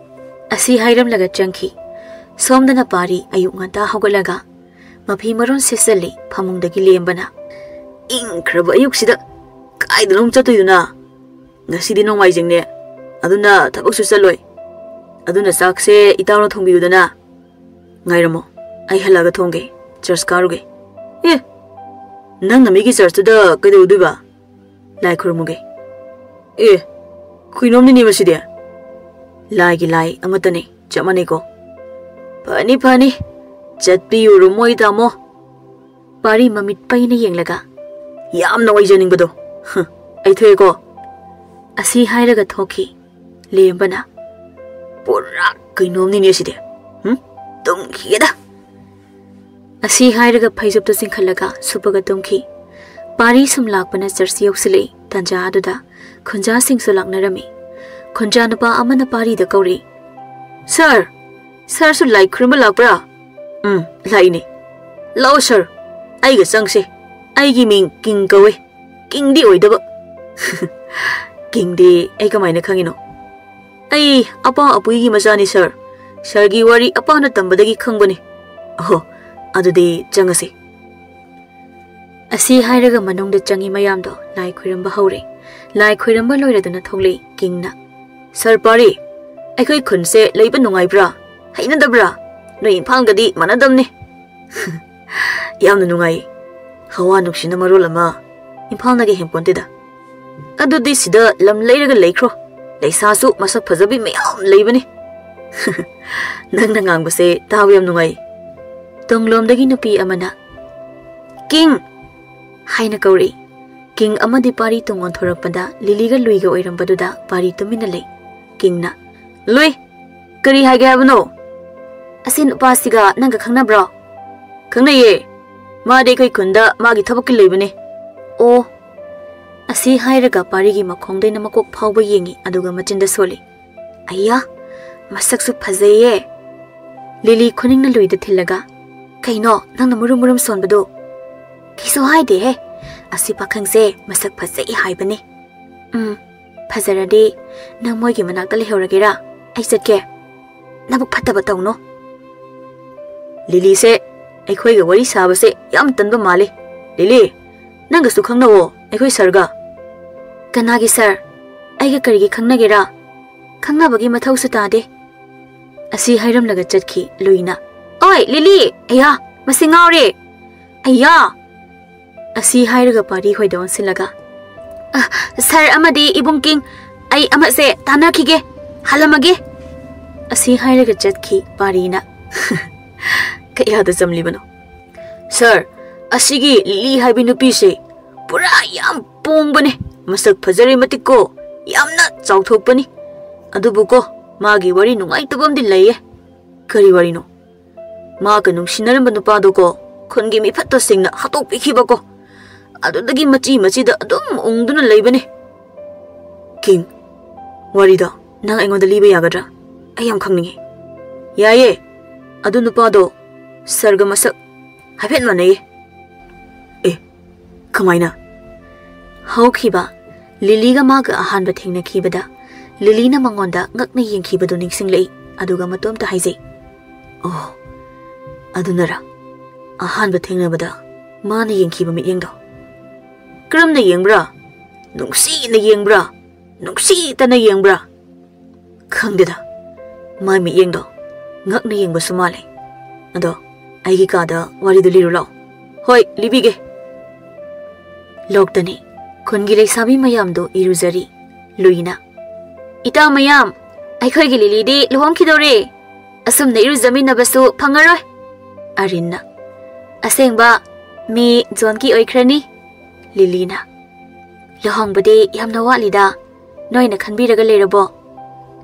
ꯑꯁꯤ ꯍꯥꯏꯔꯝꯂꯒ ꯆꯪꯈꯤ꯫ ꯁꯣꯝꯗꯅ ꯄꯥꯔꯤ ꯑꯌꯨꯛ ꯉꯟꯇꯥ ꯍꯧꯒꯠꯂꯒ ꯃꯐꯤ ꯃꯔꯣꯟ ꯁꯦꯠꯆꯜꯂꯤ, ꯐꯃꯨꯡꯗꯒꯤ ꯂꯦꯝꯕꯅ꯫ "ꯏꯪꯈ꯭ꯔꯕ ꯑꯌꯨꯛꯁꯤꯗ ꯀꯥꯏꯗꯅꯣ ꯑꯃꯨꯛ ꯆꯠꯇꯣꯏꯗꯨꯅ? ꯉꯁꯤꯗꯤ ꯅꯣꯡꯃꯥꯏꯖꯤꯡꯅꯦ, ꯑꯗꯨꯅ ꯊꯕꯛꯁꯨ ꯆꯠꯂꯣꯏ꯫ ꯑꯗꯨꯅ ꯆꯥꯛꯁꯦ ꯏꯇꯥꯎꯅ ꯊꯣꯡꯕꯤꯌꯨꯗꯅ꯫ ꯉꯥꯏꯔꯝꯃꯣ, ꯑꯩ ꯍꯜꯂꯛꯑꯒ ꯊꯣꯡꯒꯦ, ꯆꯔꯆ ꯀꯥꯔꯨꯒꯦ"꯫ "ꯑꯦ, ꯅꯪꯅ ꯃꯤꯒꯤ ꯆꯔꯆꯇꯨꯗ ꯀꯩꯗꯧꯗꯣꯏꯕ? ꯂꯥꯏ ꯈꯨꯔꯨꯝꯃꯨꯒꯦ"꯫ "ꯑꯦ, ꯈꯨꯏꯅꯣꯝꯅꯤꯅꯦ ꯃꯁꯤꯗꯤ"꯫ ꯂꯥꯏꯒꯤ ꯂꯥꯏ ꯑꯃꯠꯇꯅꯤ, ꯆꯞ ꯃꯥꯟꯅꯩꯀꯣ꯫ ꯐꯅꯤ, ꯐꯅꯤ, ꯆꯠꯄꯤꯌꯨꯔꯣ ꯃꯣꯏ ꯇꯥꯃꯣ꯫ ꯄꯥꯔꯤ ꯃꯃꯤꯠ ꯄꯩꯅ ꯌꯦꯡꯂꯒ, "ꯌꯥꯝꯅ ꯑꯣꯏꯖꯅꯤꯡꯕꯗꯣ꯫ ꯍ, ꯑꯩ ꯊꯣꯛꯑꯦꯀꯣ꯫" ꯑꯁꯤ ꯍꯥꯏꯔꯒ ꯊꯣꯛꯈꯤ꯫ ꯂꯦꯝꯕꯅ, "ꯄꯨꯔꯥ ꯀꯩꯅꯣꯝꯅꯤꯅꯦ ꯁꯤꯗꯤ꯫ ꯍꯨꯝ? ꯇꯨꯝꯈꯤꯒꯦꯗ꯫" ꯑꯁꯤ ꯍꯥꯏꯔꯒ ꯐꯩꯖꯨꯞꯇꯨ ꯆꯤꯡꯈꯠꯂꯒ ꯁꯨꯞꯄꯒ ꯇꯨꯝꯈꯤ꯫ ꯄꯥꯔꯤ ꯁꯨꯝ ꯂꯥꯛꯄꯅ ꯆꯔꯆ ꯌꯧꯁꯤꯜꯂꯛꯏ꯫ ꯇꯥꯟꯖꯥ ꯑꯗꯨꯗ ꯈꯨꯟꯖꯥꯁꯤꯡꯁꯨ ꯂꯥꯛꯅꯔꯝꯃꯤ꯫ ꯈꯨꯟꯖꯥ ꯅꯨꯄꯥ ꯑꯃꯅ ꯄꯥꯔꯤꯗ ꯀꯧꯔꯛꯏ, "ꯁꯥꯔ, ꯁꯥꯔꯁꯨ ꯂꯥꯏ ꯈꯨꯔꯨꯝꯕ ꯂꯥꯛꯄ꯭ꯔꯥ?" "ꯎꯝ, ꯂꯥꯛꯏꯅꯦ꯫ ꯂꯥꯛꯑꯣ ꯁꯥꯔ, ꯑꯩꯒ ꯆꯪꯁꯦ꯫ ꯑꯩꯒꯤ ꯃꯤꯡ ꯀꯤꯡ ꯀꯧꯋꯦ꯫ ꯀꯤꯡꯗꯤ ꯑꯣꯏꯗꯕ꯫" "ꯀꯤꯡꯗꯤ ꯑꯩ ꯀꯃꯥꯏꯅ ꯈꯪꯉꯤꯅꯣ?" "ꯑꯩ ꯑꯄꯥ ꯑꯄꯨꯏꯒꯤ ꯃꯆꯥꯅꯤ ꯁꯥꯔ꯫ ꯁꯥꯔꯒꯤ ꯋꯥꯔꯤ ꯑꯄꯥꯅ ꯇꯝꯕꯗꯒꯤ ꯈꯪꯕꯅꯤ꯫" "ꯑꯍꯣ, ꯑꯗꯨꯗꯤ ꯆꯪꯉꯁꯤ꯫" ꯑꯁꯤ ꯍꯥꯏꯔꯒ ꯃꯅꯨꯡꯗ ꯆꯪꯉꯤ ꯃꯌꯥꯝꯗꯣ ꯂꯥꯏ ꯈꯣꯏꯔꯝꯕ ꯍꯧꯔꯦ꯫ ꯂꯥꯏ ꯈꯣꯏꯔꯝꯕ ꯂꯣꯏꯔꯗꯨꯅ ꯊꯣꯛꯂꯛꯏ ꯀꯤꯡꯅ꯫ "ꯁꯥꯔ ꯄꯥꯔꯤ, ꯑꯩꯈꯣꯏ ꯈꯨꯟꯁꯦ ꯂꯩꯕ ꯅꯨꯡꯉꯥꯏꯕ꯭ꯔꯥ? ꯍꯩꯅꯗꯕ꯭ꯔꯥ? ꯅꯣꯏ ꯏꯝꯐꯥꯜꯒꯗꯤ ꯃꯥꯟꯅꯗꯕꯅꯤ꯫" "ꯌꯥꯝꯅ ꯅꯨꯡꯉꯥꯏ꯫ ꯍꯋꯥ ꯅꯨꯡꯁꯤꯠꯅ ꯃꯔꯣꯜ ꯑꯃ, ꯏꯝꯐꯥꯜꯅꯒ ꯍꯦꯟꯄꯣꯟꯇꯦꯗ꯫ ꯑꯗꯨꯗꯤ ꯁꯤꯗ ꯂꯝ ꯂꯩꯔꯒ ꯂꯩꯈ꯭ꯔꯣ꯫ ꯂꯩꯁꯥꯁꯨ ꯃꯁꯛ ꯐꯖꯕꯤ ꯃꯌꯥꯝ ꯂꯩꯕꯅꯤ꯫" "ꯅꯪꯅ ꯉꯥꯡꯕꯁꯦ ꯇꯥꯕ ꯌꯥꯝ ꯅꯨꯡꯉꯥꯏ꯫" ꯇꯨꯡꯂꯣꯝꯗꯒꯤ ꯅꯨꯄꯤ ꯑꯃꯅ, "ꯀꯤꯡ!" ꯍꯥꯏꯅ ꯀꯧꯔꯛꯏ꯫ ꯀꯤꯡ ꯑꯃꯗꯤ ꯄꯥꯔꯤ ꯇꯨꯡ ꯑꯣꯟꯊꯣꯔꯛꯄꯗ ꯂꯤꯂꯤꯒ ꯂꯨꯏꯒ ꯑꯣꯏꯔꯝꯕꯗꯨꯗ ꯄꯥꯔꯤ ꯇꯨꯃꯤꯟꯅ ꯂꯩ꯫ ꯀꯤꯡꯅ, "ꯂꯨꯏ, ꯀꯔꯤ ꯍꯥꯏꯒꯦ ꯍꯥꯏꯕꯅꯣ?" "ꯑꯁꯤ ꯅꯨꯄꯥꯁꯤꯒ ꯅꯪꯒ ꯈꯪꯅꯕ꯭ꯔꯣ?" "ꯈꯪꯅꯩꯌꯦ꯫ ꯃꯥꯗꯤ ꯑꯩꯈꯣꯏ ꯈꯨꯟꯗ ꯃꯥꯒꯤ ꯊꯕꯛꯀꯤ ꯂꯩꯕꯅꯦ꯫" "ꯑꯣ꯫" ꯑꯁꯤ ꯍꯥꯏꯔꯒ ꯄꯥꯔꯤꯒꯤ ꯃꯈꯣꯡꯗꯩꯅ ꯃꯀꯣꯛ ꯐꯥꯎꯕ ꯌꯦꯡꯉꯤ, ꯑꯗꯨꯒ ꯃꯆꯤꯟꯗ ꯁꯣꯜꯂꯤ꯫ "ꯑꯌꯥ, ꯃꯁꯛꯁꯨ ꯐꯖꯩꯌꯦ꯫" ꯂꯤꯂꯤ ꯈꯨꯅꯤꯡꯅ ꯂꯨꯏꯗ ꯊꯤꯜꯂꯒ, "ꯀꯩꯅꯣ ꯅꯪꯅ ꯃꯨꯔꯨꯝ ꯃꯨꯔꯨꯝ ꯁꯣꯟꯕꯗꯨ?" "ꯀꯩꯁꯨ ꯍꯥꯏꯗꯦꯍꯦ, ꯑꯁꯤ ꯄꯥꯈꯪꯁꯦ ꯃꯁꯛ ꯐꯖꯩ ꯍꯥꯏꯕꯅꯤ꯫" "ꯎꯝ, ꯐꯖꯔꯗꯤ ꯅꯪ ꯃꯣꯏꯒꯤ ꯃꯅꯥꯛꯇ ꯂꯩꯍꯧꯔꯒꯦꯔꯥ? ꯑꯩ ꯆꯠꯀꯦ꯫ ꯅꯕꯨꯛ ꯐꯠꯇꯕ ꯇꯧꯅꯣ꯫" "ꯂꯤꯂꯤꯁꯦ ꯑꯩꯈꯣꯏꯒ ꯋꯥꯔꯤ ꯁꯥꯕꯁꯦ ꯌꯥꯝ ꯇꯟꯕ ꯃꯥꯜꯂꯤ꯫ ꯂꯤꯂꯤ, ꯅꯪꯒꯁꯨ ꯈꯪꯅꯧꯋꯣ ꯑꯩꯈꯣꯏ ꯁꯥꯔꯒ꯫" "ꯀꯅꯥꯒꯤ ꯁꯥꯔ? ꯑꯩꯒ ꯀꯔꯤꯒꯤ ꯈꯪꯅꯒꯦꯔꯥ? ꯈꯪꯅꯕꯒꯤ ꯃꯊꯧꯁꯨ ꯇꯥꯗꯦ꯫" ꯑꯁꯤ ꯍꯥꯏꯔꯝꯂꯒ ꯆꯠꯈꯤ ꯂꯨꯏꯅ꯫ "ꯑꯣꯏ, ꯂꯤꯂꯤ! ꯑꯌꯥ, ꯃꯁꯤ ꯉꯥꯎꯔꯦ! ꯑꯌꯥ!" ꯑꯁꯤ ꯍꯥꯏꯔꯒ ꯄꯥꯔꯤ ꯍꯣꯏꯗ ꯑꯣꯟꯁꯤꯜꯂꯒ, "ꯑ, ꯁꯥꯔ ꯑꯃꯗꯤ ꯏꯕꯨꯡ ꯀꯤꯡ, ꯑꯩ ꯑꯃꯁꯦ ꯇꯥꯟꯅꯈꯤꯒꯦ꯫ "ꯍꯜꯂꯝꯃꯒꯦ!" ꯑꯁꯤ ꯍꯥꯏꯔꯒ ꯆꯠꯈꯤ ꯄꯥꯔꯤꯅ꯫ "ꯀꯌꯥꯗ ꯆꯝꯂꯤꯕꯅꯣ?" "ꯁꯥꯔ, ꯑꯁꯤꯒꯤ ꯂꯤꯂꯤ ꯍꯥꯏꯕꯤ ꯅꯨꯄꯤꯁꯦ ꯄꯨꯔꯥ ꯌꯥꯝ ꯄꯣꯡꯕꯅꯦ꯫ ꯃꯁꯛ ꯐꯖꯔꯤ ꯃꯇꯤꯛꯀꯣ, ꯌꯥꯝꯅ ꯆꯥꯎꯊꯣꯛꯄꯅꯤ꯫ ꯑꯗꯨꯕꯨꯀꯣ, ꯃꯥꯒꯤ ꯋꯥꯔꯤ ꯅꯨꯡꯉꯥꯏꯇꯕ ꯑꯃꯗꯤ ꯂꯩꯌꯦ꯫" "ꯀꯔꯤ ꯋꯥꯔꯤꯅꯣ?" "ꯃꯥꯒ ꯅꯨꯡꯁꯤꯅꯔꯝꯕ ꯅꯨꯄꯥꯗꯣꯀꯣ, ꯈꯨꯟꯒꯤ ꯃꯤ ꯐꯠꯇꯁꯤꯡꯅ ꯍꯥꯠꯇꯣꯛꯄꯤꯈꯤꯕꯀꯣ꯫ ꯑꯗꯨꯗꯒꯤ ꯃꯆꯤ ꯃꯆꯤꯗ ꯑꯗꯨꯝ ꯎꯪꯗꯨꯅ ꯂꯩꯕꯅꯦ꯫" "ꯀꯤꯡ, ꯋꯥꯔꯤꯗꯣ ꯅꯪ ꯑꯩꯉꯣꯟꯗ ꯂꯤꯕ ꯌꯥꯒꯗ꯭ꯔꯥ? ꯑꯩ ꯌꯥꯝ ꯈꯪꯅꯤꯡꯉꯤ꯫" "ꯌꯥꯏꯌꯦ꯫ ꯑꯗꯨ ꯅꯨꯄꯥꯗꯣ ꯁꯥꯔꯒ ꯃꯁꯛ ꯍꯥꯏꯐꯦꯠ ꯃꯥꯟꯅꯩꯌꯦ꯫" "ꯑꯦ, ꯀꯃꯥꯏꯅ?" ꯍꯧꯈꯤꯕ ꯂꯤꯂꯤꯒ ꯃꯥꯒ ꯑꯍꯥꯟꯕ ꯊꯦꯡꯅꯈꯤꯕꯗ ꯂꯤꯂꯤꯅ ꯃꯉꯣꯟꯗ ꯉꯛꯅ ꯌꯦꯡꯈꯤꯕꯗꯨ ꯅꯤꯡꯁꯤꯡꯂꯛꯏ꯫ ꯑꯗꯨꯒ ꯃꯇꯣꯝꯇ ꯍꯥꯏꯖꯩ, "ꯑꯣ, ꯑꯗꯨꯅꯔ ꯑꯍꯥꯟꯕ ꯊꯦꯡꯅꯕꯗ ꯃꯥꯅ ꯌꯦꯡꯈꯤꯕ ꯃꯤꯠꯌꯦꯡꯗꯣ?" "ꯀꯔꯝꯅ ꯌꯦꯡꯕ꯭ꯔꯥ? ꯅꯨꯡꯁꯤꯅ ꯌꯦꯡꯕ꯭ꯔꯥ? ꯅꯨꯡꯁꯤꯇꯅ ꯌꯦꯡꯕ꯭ꯔꯥ?" "ꯈꯪꯗꯦꯗ, ꯃꯥꯏ ꯃꯤꯠꯌꯦꯡꯗꯣ ꯉꯛꯅ ꯌꯦꯡꯕꯁꯨ ꯃꯥꯜꯂꯦ꯫ ꯑꯗꯣ ꯑꯩꯒꯤ ꯀꯥꯗ ꯋꯥꯔꯤꯗꯨ ꯂꯤꯔꯨ ꯂꯥꯛꯑꯣ꯫" "ꯍꯣꯏ, ꯂꯤꯕꯤꯒꯦ꯫" ꯂꯣꯛꯇꯅꯤ꯫ ꯈꯨꯟꯒꯤ ꯂꯩꯁꯥꯕꯤ ꯃꯌꯥꯝꯗꯨ ꯏꯔꯨꯖꯔꯤ꯫ ꯂꯨꯏꯅ, "ꯏꯇꯥ ꯃꯌꯥꯝ, ꯑꯩꯈꯣꯏꯒꯤ ꯂꯤꯂꯤꯗꯤ ꯂꯨꯍꯣꯡꯈꯤꯗꯧꯔꯦ꯫ ꯑꯁꯨꯝꯅ ꯏꯔꯨꯖꯃꯤꯟꯅꯕꯁꯨ ꯐꯪꯉꯔꯣꯏ꯫" ꯑꯔꯤꯟꯅ, "ꯑꯁꯦꯡꯕ, ꯃꯤ ꯖꯣꯟꯒꯤ ꯑꯣꯏꯈ꯭ꯔꯅꯤ꯫" ꯂꯤꯂꯤꯅ, "ꯂꯨꯍꯣꯡꯕꯗꯤ ꯌꯥꯝꯅ ꯋꯥꯠꯂꯤꯗ, ꯅꯣꯏꯅ ꯈꯟꯕꯤꯔꯒ ꯂꯩꯔꯕꯣ?"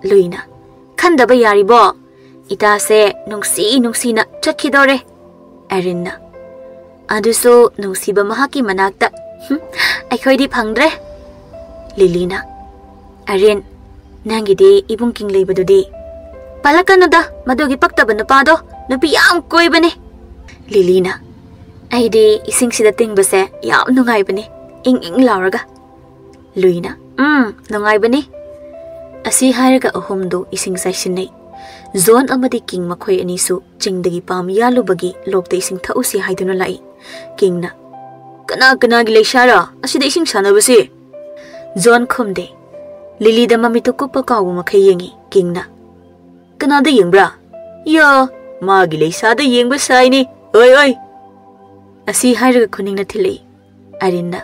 ꯂꯨꯏꯅ, "ꯈꯟꯗꯕ ꯌꯥꯔꯤꯕꯣ? ꯏꯇꯥꯁꯦ ꯅꯨꯡꯁꯤ ꯅꯨꯡꯁꯤꯅ ꯆꯠꯈꯤꯗꯧꯔꯦ꯫" ꯑꯔꯤꯟꯅ, "ꯑꯗꯨꯁꯨ ꯅꯨꯡꯁꯤꯕ ꯃꯍꯥꯛꯀꯤ ꯃꯅꯥꯛꯇ꯫ ꯍꯨꯝ, ꯑꯩꯈꯣꯏꯗꯤ ꯐꯪꯗ꯭ꯔꯦ꯫" ꯂꯤꯂꯤꯅ, "ꯑꯔꯤꯟ, ꯅꯪꯒꯤꯗꯤ ꯏꯕꯨꯡ ꯀꯤꯡ ꯂꯩꯕꯗꯨꯗꯤ?" "ꯄꯜꯂꯛꯀꯅꯨꯗ, ꯃꯗꯨꯒꯤ ꯄꯛꯇꯕ ꯅꯨꯄꯥꯗꯣ꯫ ꯅꯨꯄꯤ ꯌꯥꯝ ꯀꯣꯏꯕꯅꯦ꯫" ꯂꯤꯂꯤꯅ, "ꯑꯩꯗꯤ ꯏꯁꯤꯡꯁꯤꯗ ꯇꯤꯡꯕꯁꯦ ꯌꯥꯝ ꯅꯨꯡꯉꯥꯏꯕꯅꯦ, ꯏꯪ ꯏꯪ ꯂꯥꯎꯔꯒ꯫" ꯂꯨꯏꯅ, "ꯎꯝ, ꯅꯨꯡꯉꯥꯏꯕꯅꯤ꯫" ꯑꯁꯤ ꯍꯥꯏꯔꯒ ꯑꯍꯨꯝꯗꯨ ꯏꯁꯤꯡ ꯆꯥꯏꯁꯤꯟꯅꯩ꯫ ꯖꯣꯟ ꯑꯃꯗꯤ ꯀꯤꯡ ꯃꯈꯣꯏ ꯑꯅꯤꯁꯨ ꯆꯤꯡꯗꯒꯤ ꯄꯥꯝ ꯌꯥꯜꯂꯨꯕꯒꯤ ꯂꯣꯛꯇ ꯏꯁꯤꯡ ꯊꯛꯎꯁꯤ ꯍꯥꯏꯗꯨꯅ ꯂꯥꯛꯏ꯫ ꯀꯤꯡꯅ, "ꯀꯅꯥ ꯀꯅꯥꯒꯤ ꯂꯩꯁꯥꯔ ꯑꯁꯤꯗ ꯏꯁꯤꯡ ꯁꯥꯟꯅꯕꯁꯦ?" ꯖꯣꯟ ꯈꯨꯝꯗꯦ꯫ ꯂꯤꯂꯤꯗ ꯃꯃꯤꯠꯇꯨ ꯀꯨꯞꯄ ꯀꯥꯎꯕ ꯃꯈꯩ ꯌꯦꯡꯉꯤ꯫ ꯀꯤꯡꯅ, "ꯀꯅꯥꯗ ꯌꯦꯡꯕ꯭ꯔꯥ? ꯌꯥ, ꯃꯥꯒꯤ ꯂꯩꯁꯥꯗ ꯌꯦꯡꯕ ꯁꯥꯏꯅꯦ꯫ ꯑꯣꯏ, ꯑꯣꯏ!" ꯑꯁꯤ ꯍꯥꯏꯔꯒ ꯈꯨꯅꯤꯡꯅ ꯊꯤꯜꯂꯛꯏ꯫ ꯑꯥꯏꯔꯤꯟꯅ,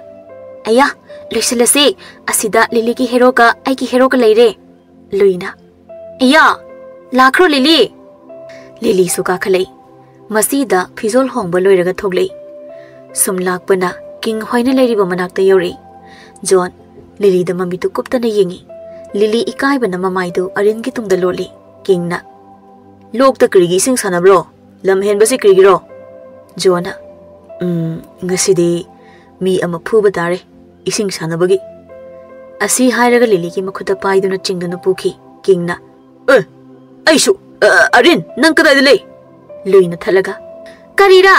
"ꯑꯌꯥ, ꯂꯣꯏꯁꯤꯜꯂꯁꯤ꯫ ꯑꯁꯤꯗ ꯂꯤꯂꯤꯒꯤ ꯍꯦꯔꯣꯒ ꯑꯩꯒꯤ ꯍꯦꯔꯣꯒ ꯂꯩꯔꯦ꯫" ꯂꯨꯏꯅ, "ꯏꯌꯥ, ꯂꯥꯛꯈ꯭ꯔꯣ ꯂꯤꯂꯤ!" ꯂꯤꯂꯤꯁꯨ ꯀꯥꯈꯠꯂꯛꯏ꯫ ꯃꯁꯤꯗ ꯐꯤꯖꯣꯜ ꯍꯣꯡꯕ ꯂꯣꯏꯔꯒ ꯊꯣꯛꯂꯛꯏ꯫ ꯁꯨꯝ ꯂꯥꯛꯄꯅ ꯀꯤꯡ ꯍꯣꯏꯅ ꯂꯩꯔꯤꯕ ꯃꯅꯥꯛꯇ ꯌꯧꯔꯛꯏ꯫ ꯖꯣꯟ ꯂꯤꯂꯤꯗ ꯃꯃꯤꯠꯇꯨ ꯀꯨꯞꯇꯅ ꯌꯦꯡꯉꯤ꯫ ꯂꯤꯂꯤ ꯏꯀꯥꯏꯕꯅ ꯃꯃꯥꯏꯗꯨ ꯑꯔꯤꯟꯒꯤ ꯇꯨꯡꯗ ꯂꯣꯠꯂꯤ꯫ ꯀꯤꯡꯅ, "ꯂꯣꯛꯇ ꯀꯔꯤꯒꯤ ꯏꯁꯤꯡ ꯁꯥꯟꯅꯕ꯭ꯔꯣ? ꯂꯝ ꯍꯦꯟꯕꯁꯤ ꯀꯔꯤꯒꯤꯔꯣ?" ꯖꯣꯟꯅ, "ꯎꯝ, ꯉꯁꯤꯗꯤ ꯃꯤ ꯑꯃ ꯐꯨꯕ ꯇꯥꯔꯦ, ꯏꯁꯤꯡ ꯁꯥꯟꯅꯕꯒꯤ"꯫ ꯑꯁꯤ ꯍꯥꯏꯔꯒ ꯂꯤꯂꯤꯒꯤ ꯃꯈꯨꯠꯇ ꯄꯥꯏꯗꯨꯅ ꯆꯤꯡꯗꯨꯅ ꯄꯨꯈꯤ꯫ ꯀꯤꯡꯅ, "ꯑꯦ, ꯑꯩꯁꯨ, ꯑ, ꯑꯔꯤꯟ, ꯅꯪ ꯀꯗꯥꯏꯗ ꯂꯩ?" ꯂꯨꯏꯅ ꯊꯠꯂꯒ, "ꯀꯔꯤꯔꯥ?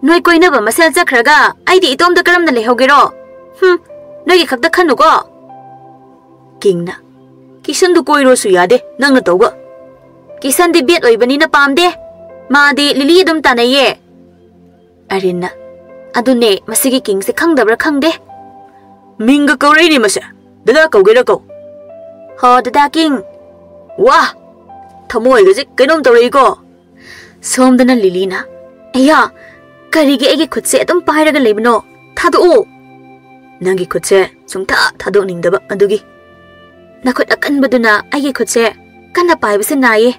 ꯅꯣꯏ ꯀꯣꯏꯅꯕ ꯃꯁꯦꯜ ꯆꯠꯈ꯭ꯔꯒ ꯑꯩꯗꯤ ꯏꯇꯣꯝꯗ ꯀꯔꯝꯅ ꯂꯩꯍꯧꯒꯦꯔꯣ? ꯍꯨꯝ, ꯅꯣꯏꯒꯤ ꯈꯛꯇ ꯈꯟꯅꯨꯀꯣ"꯫ ꯀꯤꯡꯅ, "ꯀꯤꯁꯟꯗꯨ ꯀꯣꯏꯔꯣꯁꯨ ꯌꯥꯗꯦ, ꯅꯪꯅ ꯇꯧꯕ"꯫ "ꯀꯤꯁꯟꯗꯤ ꯕꯦꯠ ꯑꯣꯏꯕꯅꯤꯅ ꯄꯥꯝꯗꯦ꯫ ꯃꯥꯗꯤ ꯂꯤꯂꯤ ꯑꯗꯨꯝ ꯇꯥꯟꯅꯩꯌꯦ"꯫ ꯑꯔꯤꯟꯅ, "ꯑꯗꯨꯅꯦ, ꯃꯁꯤꯒꯤ ꯀꯤꯡꯁꯦ ꯈꯪꯗꯕ꯭ꯔꯥ ꯈꯪꯗꯦ"꯫ "ꯃꯤꯡꯒ ꯀꯧꯔꯛꯏꯅꯦ ꯃꯁꯦ꯫ ꯗꯗꯥ ꯀꯧꯒꯦꯔꯥ ꯀꯧ"꯫ "ꯍꯣ, ꯗꯗꯥ ꯀꯤꯡ"꯫ "ꯋꯥ! ꯊꯃꯣꯏꯒꯁꯦ ꯀꯩꯅꯣꯝ ꯇꯧꯔꯛꯏꯀꯣ"꯫ ꯁꯣꯝꯗꯅ ꯂꯤꯂꯤꯅ, "ꯑꯌꯥ, ꯀꯔꯤꯒꯤ ꯑꯩꯒꯤ ꯈꯨꯠꯁꯦ ꯑꯗꯨꯝ ꯄꯥꯏꯔꯒ ꯂꯩꯕꯅꯣ? ꯊꯥꯗꯣꯛꯑꯣ"꯫ "ꯅꯪꯒꯤ ꯈꯨꯠꯁꯦ ꯁꯨꯡꯊꯥ ꯊꯥꯗꯣꯛꯅꯤꯡꯗꯕ ꯑꯗꯨꯒꯤ"꯫ "ꯅꯈꯨꯠ ꯑꯀꯟꯕꯗꯨꯅ ꯑꯩꯒꯤ ꯈꯨꯠꯁꯦ ꯀꯟꯅ ꯄꯥꯏꯕꯁꯦ ꯅꯥꯏꯌꯦ"꯫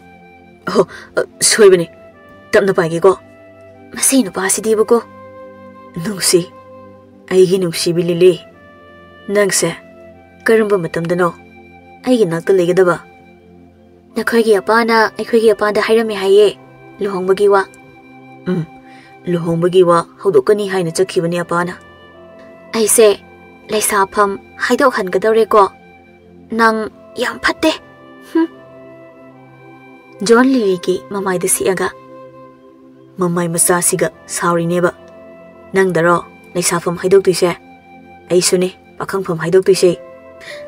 "ꯑꯣ, ꯑ, ꯁꯣꯏꯕꯅꯤ꯫ ꯇꯞꯅ ꯄꯥꯏꯒꯦꯀꯣ"꯫ "ꯃꯁꯤ ꯅꯨꯄꯥꯁꯤꯗꯤꯕꯀꯣ"꯫ "ꯅꯨꯡꯁꯤ, ꯑꯩꯒꯤ ꯅꯨꯡꯁꯤꯕꯤ ꯂꯤꯂꯤ, ꯅꯪꯁꯦ ꯀꯔꯝꯕ ꯃꯇꯝꯗꯅꯣ ꯑꯩꯒꯤ ꯅꯥꯛꯇ ꯂꯩꯒꯗꯕ?" "ꯅꯈꯣꯏꯒꯤ ꯑꯄꯥꯅ ꯑꯩꯈꯣꯏꯒꯤ ꯑꯄꯥꯗ ꯍꯥꯏꯔꯝꯃꯦ ꯍꯥꯏꯌꯦ, ꯂꯨꯍꯣꯡꯕꯒꯤ ꯋꯥ"꯫ "ꯎꯝ, ꯂꯨꯍꯣꯡꯕꯒꯤ ꯋꯥ ꯍꯧꯗꯣꯛꯀꯅꯤ ꯍꯥꯏꯅ ꯆꯠꯈꯤꯕꯅꯤ ꯑꯄꯥꯅ"꯫ "ꯑꯩꯁꯦ ꯂꯩꯁꯥꯐꯝ ꯍꯥꯏꯗꯣꯛꯍꯟꯒꯗꯧꯔꯦꯀꯣ꯫ ꯅꯪ ꯌꯥꯝ ꯐꯠꯇꯦ꯫ ꯍꯨꯝ"꯫ ꯖꯣꯟ ꯂꯤꯂꯤꯒꯤ ꯃꯃꯥꯏꯗ ꯁꯤꯛꯑꯒ, "ꯃꯃꯥꯏ ꯃꯆꯥꯁꯤꯒ ꯁꯥꯎꯔꯤꯅꯦꯕ꯫ ꯅꯪꯗꯔꯣ ꯂꯩꯁꯥꯐꯝ ꯍꯥꯏꯗꯣꯛꯇꯣꯏꯁꯦ? ꯑꯩꯁꯨꯅꯦ ꯄꯥꯈꯪꯐꯝ ꯍꯥꯏꯗꯣꯛꯇꯣꯏꯁꯦ"꯫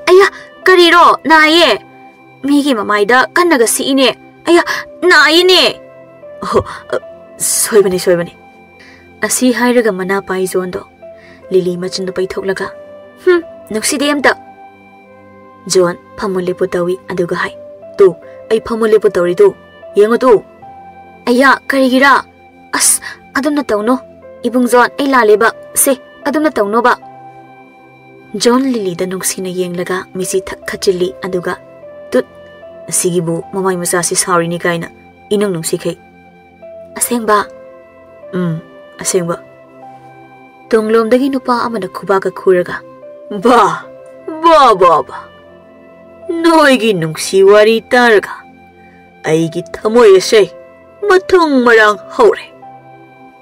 "ꯑꯌꯥ, ꯀꯔꯤꯔꯣ? ꯅꯥꯏꯌꯦ꯫ ꯃꯤꯒꯤ ꯃꯃꯥꯏꯗ ꯀꯟꯅꯒ ꯁꯤꯛꯏꯅꯦ꯫ ꯑꯌꯥ, ꯅꯥꯏꯌꯦꯅꯦ"꯫ "ꯑꯣꯍꯣ, ꯑ, ꯁꯣꯏꯕꯅꯦ, ꯁꯣꯏꯕꯅꯦ"꯫ ꯑꯁꯤ ꯍꯥꯏꯔꯒ ꯃꯅꯥ ꯄꯥꯏ ꯖꯣꯟꯗꯣ ꯂꯤꯂꯤ ꯃꯆꯤꯟꯗꯣ ꯄꯩꯊꯣꯛꯂꯒ, "ꯍꯨꯝ, ꯅꯨꯡꯁꯤꯗꯦ ꯑꯝꯇ"꯫ ꯖꯣꯟ ꯐꯝꯃꯨ ꯂꯦꯞꯄꯨ ꯇꯧꯏ, ꯑꯗꯨꯒ ꯍꯥꯏ, "ꯇꯨ, ꯑꯩ ꯐꯝꯃꯨ ꯂꯦꯞꯄꯨ ꯇꯧꯔꯤꯗꯨ, ꯌꯦꯡꯉꯨ ꯇꯨ"꯫ "ꯑꯌꯥ, ꯀꯔꯤꯒꯤꯔꯥ? ꯑꯁ, ꯑꯗꯨꯝꯅ ꯇꯧꯅꯣ꯫ ꯏꯕꯨꯡ ꯖꯣꯟ, ꯑꯩ ꯂꯥꯜꯂꯦꯕ꯫ ꯁꯦ, ꯑꯗꯨꯝꯅ ꯇꯧꯅꯣꯕ"꯫ ꯖꯣꯟ ꯂꯤꯂꯤꯗ ꯅꯨꯡꯁꯤꯅ ꯌꯦꯡꯂꯒ ꯃꯤꯠꯁꯤ ꯊꯛ ꯈꯠꯆꯤꯜꯂꯤ, ꯑꯗꯨꯒ ꯇꯨꯠ ꯑꯁꯤꯒꯤꯕꯨ ꯃꯃꯥꯏ ꯃꯆꯥꯁꯤ ꯁꯥꯎꯔꯤꯅꯤ ꯀꯥꯏꯅ ꯏꯅꯨꯡ ꯅꯨꯡꯁꯤꯈꯩ꯫ "ꯑꯁꯦꯡꯕ?" "ꯎꯝ, ꯑꯁꯦꯡꯕ꯫" ꯇꯨꯡꯂꯣꯝꯗꯒꯤ ꯅꯨꯄꯥ ꯑꯃꯅ ꯈꯨꯕꯥꯛꯀ ꯈꯨꯔꯒ, "ꯕꯥ, ꯕꯥ, ꯕꯥ, ꯕꯥ꯫ ꯅꯣꯏꯒꯤ ꯅꯨꯡꯁꯤ ꯋꯥꯔꯤ ꯇꯥꯔꯒ ꯑꯩꯒꯤ ꯊꯃꯣꯏ ꯑꯁꯦ ꯃꯊꯨꯡ ꯃꯔꯥꯡ ꯍꯧꯔꯦ꯫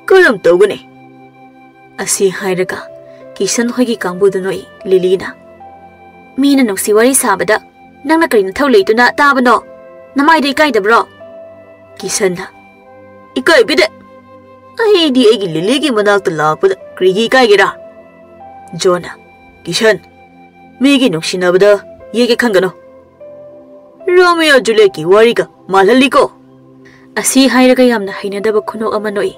ꯀꯔꯝ ꯇꯧꯒꯅꯤ?" ꯑꯁꯤ ꯍꯥꯏꯔꯒ ꯀꯤꯁꯟ ꯍꯣꯏꯒꯤ ꯀꯥꯡꯕꯨꯗꯨ ꯅꯣꯛꯏ꯫ ꯂꯤꯂꯤꯅ, "ꯃꯤꯅ ꯅꯨꯡꯁꯤ ꯋꯥꯔꯤ ꯁꯥꯕꯗ ꯅꯪꯅ ꯀꯔꯤ ꯅꯊꯧ ꯂꯩꯗꯨꯅ ꯇꯥꯕꯅꯣ? ꯅꯃꯥꯏꯗꯣ ꯏꯀꯥꯏꯗꯕ꯭ꯔꯣ?" ꯀꯤꯁꯟꯅ, "ꯏꯀꯥꯏꯕꯤꯗꯦ꯫ ꯑꯩꯗꯤ ꯑꯩꯒꯤ ꯂꯤꯂꯤꯒꯤ ꯃꯅꯥꯛꯇ ꯂꯥꯛꯄꯗ ꯀꯔꯤꯒꯤ ꯏꯀꯥꯏꯒꯦꯔꯥ?" ꯖꯣꯟꯅ, "ꯀꯤꯁꯟ, ꯃꯤꯒꯤ ꯅꯨꯡꯁꯤꯅꯕꯗ ꯌꯦꯛꯀꯦ ꯈꯟꯒꯅꯨ꯫ ꯔꯣꯃꯤꯌꯣ ꯖꯨꯂꯤꯌꯦꯠꯀꯤ ꯋꯥꯔꯤꯒ ꯃꯥꯜꯍꯜꯂꯤꯀꯣ?" ꯑꯁꯤ ꯍꯥꯏꯔꯒ ꯌꯥꯝꯅ ꯍꯩꯅꯗꯕ ꯈꯨꯅꯣꯛ ꯑꯃ ꯅꯣꯛꯏ꯫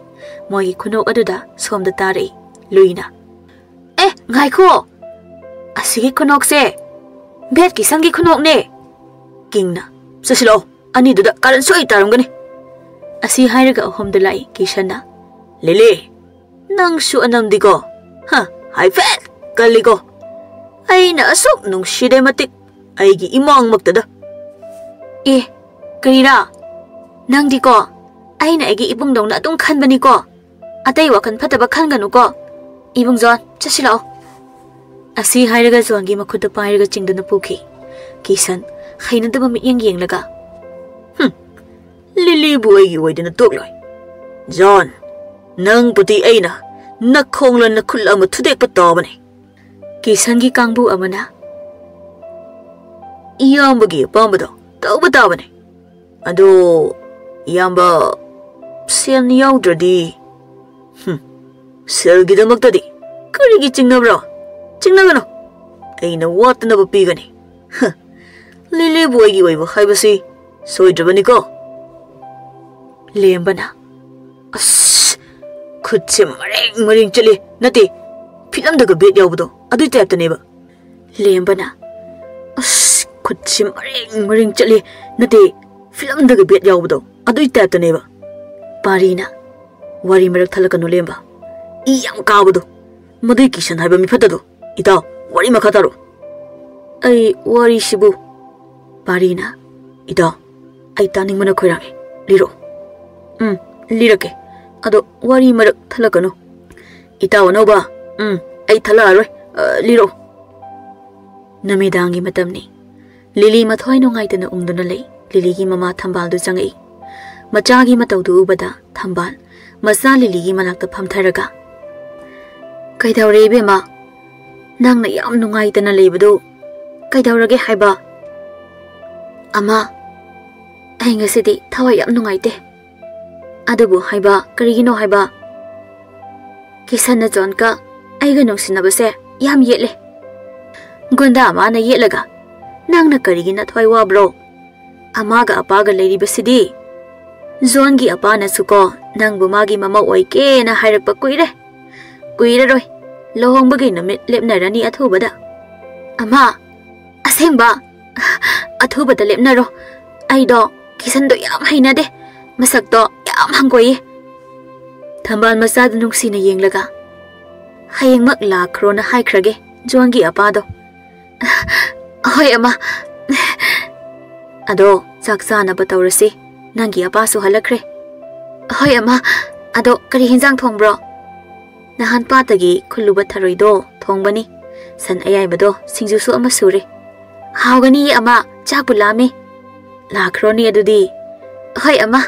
ꯃꯣꯏꯒꯤ ꯈꯨꯅꯣꯛ ꯑꯗꯨꯗ ꯁꯣꯝꯗ ꯇꯥꯔꯛꯏ꯫ ꯂꯨꯏꯅ, "ꯑꯦ, ꯉꯥꯏꯈꯣ! ꯑꯁꯤꯒꯤ ꯈꯨꯅꯣꯛꯁꯦ ꯕꯦꯠ ꯀꯤꯁꯟꯒꯤ ꯈꯨꯅꯣꯛꯅꯦ!" ꯀꯤꯡꯅ, "ꯆꯠꯁꯤꯜꯂꯛꯑꯣ, ꯑꯅꯤꯗꯨꯗ ꯀꯥꯔꯟ ꯁꯣꯏ ꯇꯥꯔꯝꯒꯅꯤ꯫" ꯑꯁꯤ ꯍꯥꯏꯔꯒ ꯑꯍꯨꯝꯗ ꯂꯥꯛꯏ꯫ ꯀꯤꯁꯟꯅ, "ꯂꯤꯂꯤ, ꯅꯪꯁꯨ ꯑꯅꯝꯗꯤꯀꯣ꯫ ꯍꯥ, ꯍꯥꯏꯐꯦꯠ ꯀꯜꯂꯤꯀꯣ꯫ ꯑꯩꯅ ꯑꯁꯨꯛ ꯅꯨꯡꯁꯤꯗꯦ ꯃꯇꯤꯛ ꯑꯩꯒꯤ ꯏꯃꯥꯡꯃꯛꯇꯗ꯫" "ꯑꯦ, ꯀꯔꯤꯔꯥ? ꯅꯪꯗꯤꯀꯣ ꯑꯩꯅ ꯑꯩꯒꯤ ꯏꯕꯨꯡꯗꯧꯅ ꯑꯗꯨꯝ ꯈꯟꯕꯅꯤꯀꯣ꯫ ꯑꯇꯩ ꯋꯥꯈꯜ ꯐꯠꯇꯕ ꯈꯟꯒꯅꯨꯀꯣ꯫ ꯏꯕꯨꯡ ꯖꯣꯟ, ꯆꯠꯁꯤꯜꯂꯛꯑꯣ꯫" ꯑꯁꯤ ꯍꯥꯏꯔꯒ ꯖꯣꯟꯒꯤ ꯃꯈꯨꯠꯇ ꯄꯥꯏꯔꯒ ꯆꯤꯡꯗꯨꯅ ꯄꯨꯈꯤ꯫ ꯀꯤꯁꯟ ꯍꯩꯅꯗꯕ ꯃꯤꯠꯌꯦꯡ ꯌꯦꯡꯂꯒ, "ꯍꯨꯝ, ꯂꯤꯂꯤꯕꯨ ꯑꯩꯒꯤ ꯑꯣꯏꯗꯅ ꯇꯣꯛꯂꯣꯏ꯫ ꯖꯣꯟ, ꯅꯪꯕꯨꯗꯤ ꯑꯩꯅ ꯅꯈꯣꯡꯂ ꯅꯈꯨꯠꯂ ꯑꯃ ꯊꯨꯗꯦꯛꯄ ꯇꯥꯕꯅꯤ꯫" ꯀꯤꯁꯟꯒꯤ ꯀꯥꯡꯕꯨ ꯑꯃꯅ, "ꯏꯌꯥꯝꯕꯒꯤ ꯑꯄꯥꯝꯕꯗꯣ ꯇꯧꯕ ꯇꯥꯕꯅꯤ꯫ ꯑꯗꯣ, ꯏꯌꯥꯝꯕ, ꯁꯦꯜ ꯌꯥꯎꯗ꯭ꯔꯗꯤ꯫" "ꯍꯨꯝ, ꯁꯦꯜꯒꯤꯗꯃꯛꯇꯗꯤ ꯀꯔꯤꯒꯤ ꯆꯤꯡꯅꯕ꯭ꯔꯣ? ꯆꯤꯡꯅꯒꯅꯨ꯫ ꯑꯩꯅ ꯋꯥꯠꯇꯅꯕ ꯄꯤꯒꯅꯤ꯫ ꯍ, ꯂꯤꯂꯤꯕꯨ ꯑꯩꯒꯤ ꯑꯣꯏꯕ ꯍꯥꯏꯕꯁꯤ ꯁꯣꯏꯗ꯭ꯔꯕꯅꯤꯀꯣ꯫" ꯂꯦꯝꯕꯅ, "ꯑꯁ, ꯈꯨꯠꯁꯦ ꯃꯔꯦꯡ ꯃꯔꯦꯡ ꯆꯠꯂꯤ꯫ ꯅꯠꯇꯦ, ꯐꯤꯂꯝꯗꯒ ꯕꯦꯠ ꯌꯥꯎꯕꯗꯣ, ꯑꯗꯨꯏ ꯇꯥꯏꯞꯇꯅꯦꯕ꯫" ꯂꯦꯝꯕꯅ, "ꯑꯁ, ꯈꯨꯠꯁꯦ ꯃꯔꯦꯡ ꯃꯔꯦꯡ ꯆꯠꯂꯤ꯫ ꯅꯠꯇꯦ, ꯐꯤꯂꯝꯗꯒ ꯕꯦꯠ ꯌꯥꯎꯕꯗꯣ, ꯑꯗꯨꯏ ꯇꯥꯏꯞꯇꯅꯦꯕ꯫" ꯄꯥꯔꯤꯅ, "ꯋꯥꯔꯤ ꯃꯔꯛ ꯊꯠꯂꯛꯀꯅꯨ, ꯂꯦꯝꯕ꯫ ꯏ ꯌꯥꯝ ꯀꯥꯕꯗꯣ, ꯃꯗꯨꯏ ꯀꯤꯁꯟ ꯍꯥꯏꯕ ꯃꯤꯐꯠꯇꯗꯣ꯫ ꯏꯇꯥꯎ, ꯋꯥꯔꯤ ꯃꯈꯥ ꯇꯥꯔꯣ꯫" "ꯑꯩ ꯋꯥꯔꯤꯁꯤꯕꯨ?" ꯄꯥꯔꯤꯅ, "ꯏꯇꯥ, ꯑꯩ ꯇꯥꯅꯤꯡꯕꯅ ꯈꯣꯏꯔꯥꯡꯉꯦ꯫ ꯂꯤꯔꯛꯑꯣ꯫" "ꯎꯝ, ꯂꯤꯔꯛꯀꯦ꯫ ꯑꯗꯣ ꯋꯥꯔꯤ ꯃꯔꯛ ꯊꯠꯂꯛꯀꯅꯨ꯫" "ꯏꯇꯥꯎ ꯑꯅꯧꯕ, ꯎꯝ, ꯑꯩ ꯊꯠꯂꯛꯑꯔꯣꯏ꯫ ꯑ, ꯂꯤꯔꯛꯑꯣ꯫" ꯅꯨꯃꯤꯗꯥꯡꯒꯤ ꯃꯇꯝꯅꯤ꯫ ꯂꯤꯂꯤ ꯃꯊ꯭ꯋꯥꯏ ꯅꯨꯡꯉꯥꯏꯇꯅ ꯎꯪꯗꯨꯅ ꯂꯩ꯫ ꯂꯤꯂꯤꯒꯤ ꯃꯃꯥ ꯊꯝꯕꯥꯜꯗꯨ ꯆꯪꯉꯛꯏ꯫ ꯃꯆꯥꯒꯤ ꯃꯇꯧꯗꯨ ꯎꯕꯗ ꯊꯝꯕꯥꯜ ꯃꯆꯥ ꯂꯤꯂꯤꯒꯤ ꯃꯅꯥꯛꯇ ꯐꯝꯊꯔꯒ, "ꯀꯩꯗꯧꯔꯦ ꯏꯕꯦꯝꯃ? ꯅꯪꯅ ꯌꯥꯝ ꯅꯨꯡꯉꯥꯏꯇꯅ ꯂꯩꯕꯗꯨ ꯀꯩꯗꯧꯔꯒꯦ ꯍꯥꯏꯕ?" "ꯑꯃ, ꯑꯩ ꯉꯁꯤꯗꯤ ꯊꯋꯥꯏ ꯌꯥꯝ ꯅꯨꯡꯉꯥꯏꯇꯦ꯫" "ꯑꯗꯨꯕꯨ ꯍꯥꯏꯕ, ꯀꯔꯤꯒꯤꯅꯣ ꯍꯥꯏꯕ?" "ꯀꯤꯁꯟꯅ ꯖꯣꯟꯀ ꯑꯩꯒ ꯅꯨꯡꯁꯤꯅꯕꯁꯦ ꯌꯥꯝ ꯌꯦꯠꯂꯦ꯫" "ꯒꯨꯟꯗꯥ ꯑꯃꯅ ꯌꯦꯠꯂꯒ ꯅꯪꯅ ꯀꯔꯤꯒꯤ ꯅꯊ꯭ꯋꯥꯏ ꯋꯥꯕ꯭ꯔꯣ? ꯑꯃꯥꯒ ꯑꯄꯥꯒ ꯂꯩꯔꯤꯕꯁꯤꯗꯤ꯫ ꯖꯣꯟꯒꯤ ꯑꯄꯥꯅꯁꯨꯀꯣ ꯅꯪꯕꯨ ꯃꯥꯒꯤ ꯃꯃꯧ ꯑꯣꯏꯒꯦꯅ ꯍꯥꯏꯔꯛꯄ ꯀꯨꯏꯔꯦ꯫ ꯀꯨꯏꯔꯔꯣꯏ, ꯂꯨꯍꯣꯡꯕꯒꯤ ꯅꯨꯃꯤꯠ ꯂꯦꯞꯅꯔꯅꯤ ꯑꯊꯨꯕꯗ꯫" "ꯑꯃ, ꯑꯁꯦꯡꯕ? ꯑꯊꯨꯕꯗ ꯂꯦꯞꯅꯔꯣ꯫ ꯑꯩꯗꯣ ꯀꯤꯁꯟꯗꯣ ꯌꯥꯝ ꯍꯩꯅꯗꯦ꯫ ꯃꯁꯛꯇꯣ ꯌꯥꯝ ꯍꯪꯒꯣꯏꯌꯦ꯫" ꯊꯝꯕꯥꯜ ꯃꯆꯥꯗꯨ ꯅꯨꯡꯁꯤꯅ ꯌꯦꯡꯂꯒ, "ꯍꯌꯦꯡꯃꯛ ꯂꯥꯛꯈ꯭ꯔꯣꯅ ꯍꯥꯏꯈ꯭ꯔꯒꯦ ꯖꯣꯟꯒꯤ ꯑꯄꯥꯗꯣ꯫" "ꯍꯣꯏ, ꯑꯃ꯫ ꯑꯗꯣ ꯆꯥꯛ ꯆꯥꯅꯕ ꯇꯧꯔꯁꯤ꯫ ꯅꯪꯒꯤ ꯑꯄꯥꯁꯨ ꯍꯜꯂꯛꯈ꯭ꯔꯦ꯫" "ꯍꯣꯏ, ꯑꯃ꯫ ꯑꯗꯣ ꯀꯔꯤ ꯍꯤꯟꯖꯥꯡ ꯊꯣꯡꯕ꯭ꯔꯣ?" "ꯅꯍꯥꯟ ꯄꯥꯠꯇꯒꯤ ꯈꯨꯜꯂꯨꯕ ꯊꯔꯣꯏꯗꯣ ꯊꯣꯡꯕꯅꯤ꯫ ꯁꯟ ꯑꯌꯥꯏꯕꯗꯣ ꯁꯤꯡꯖꯨꯁꯨ ꯑꯃ ꯁꯨꯔꯦ꯫" "ꯍꯥꯎꯒꯅꯤꯌꯦ, ꯑꯃ꯫ ꯆꯥꯛꯄꯨ ꯂꯥꯝꯃꯦ꯫" "ꯂꯥꯛꯈ꯭ꯔꯣꯅꯦ ꯑꯗꯨꯗꯤ꯫" "ꯍꯣꯏ, ꯑꯃ꯫"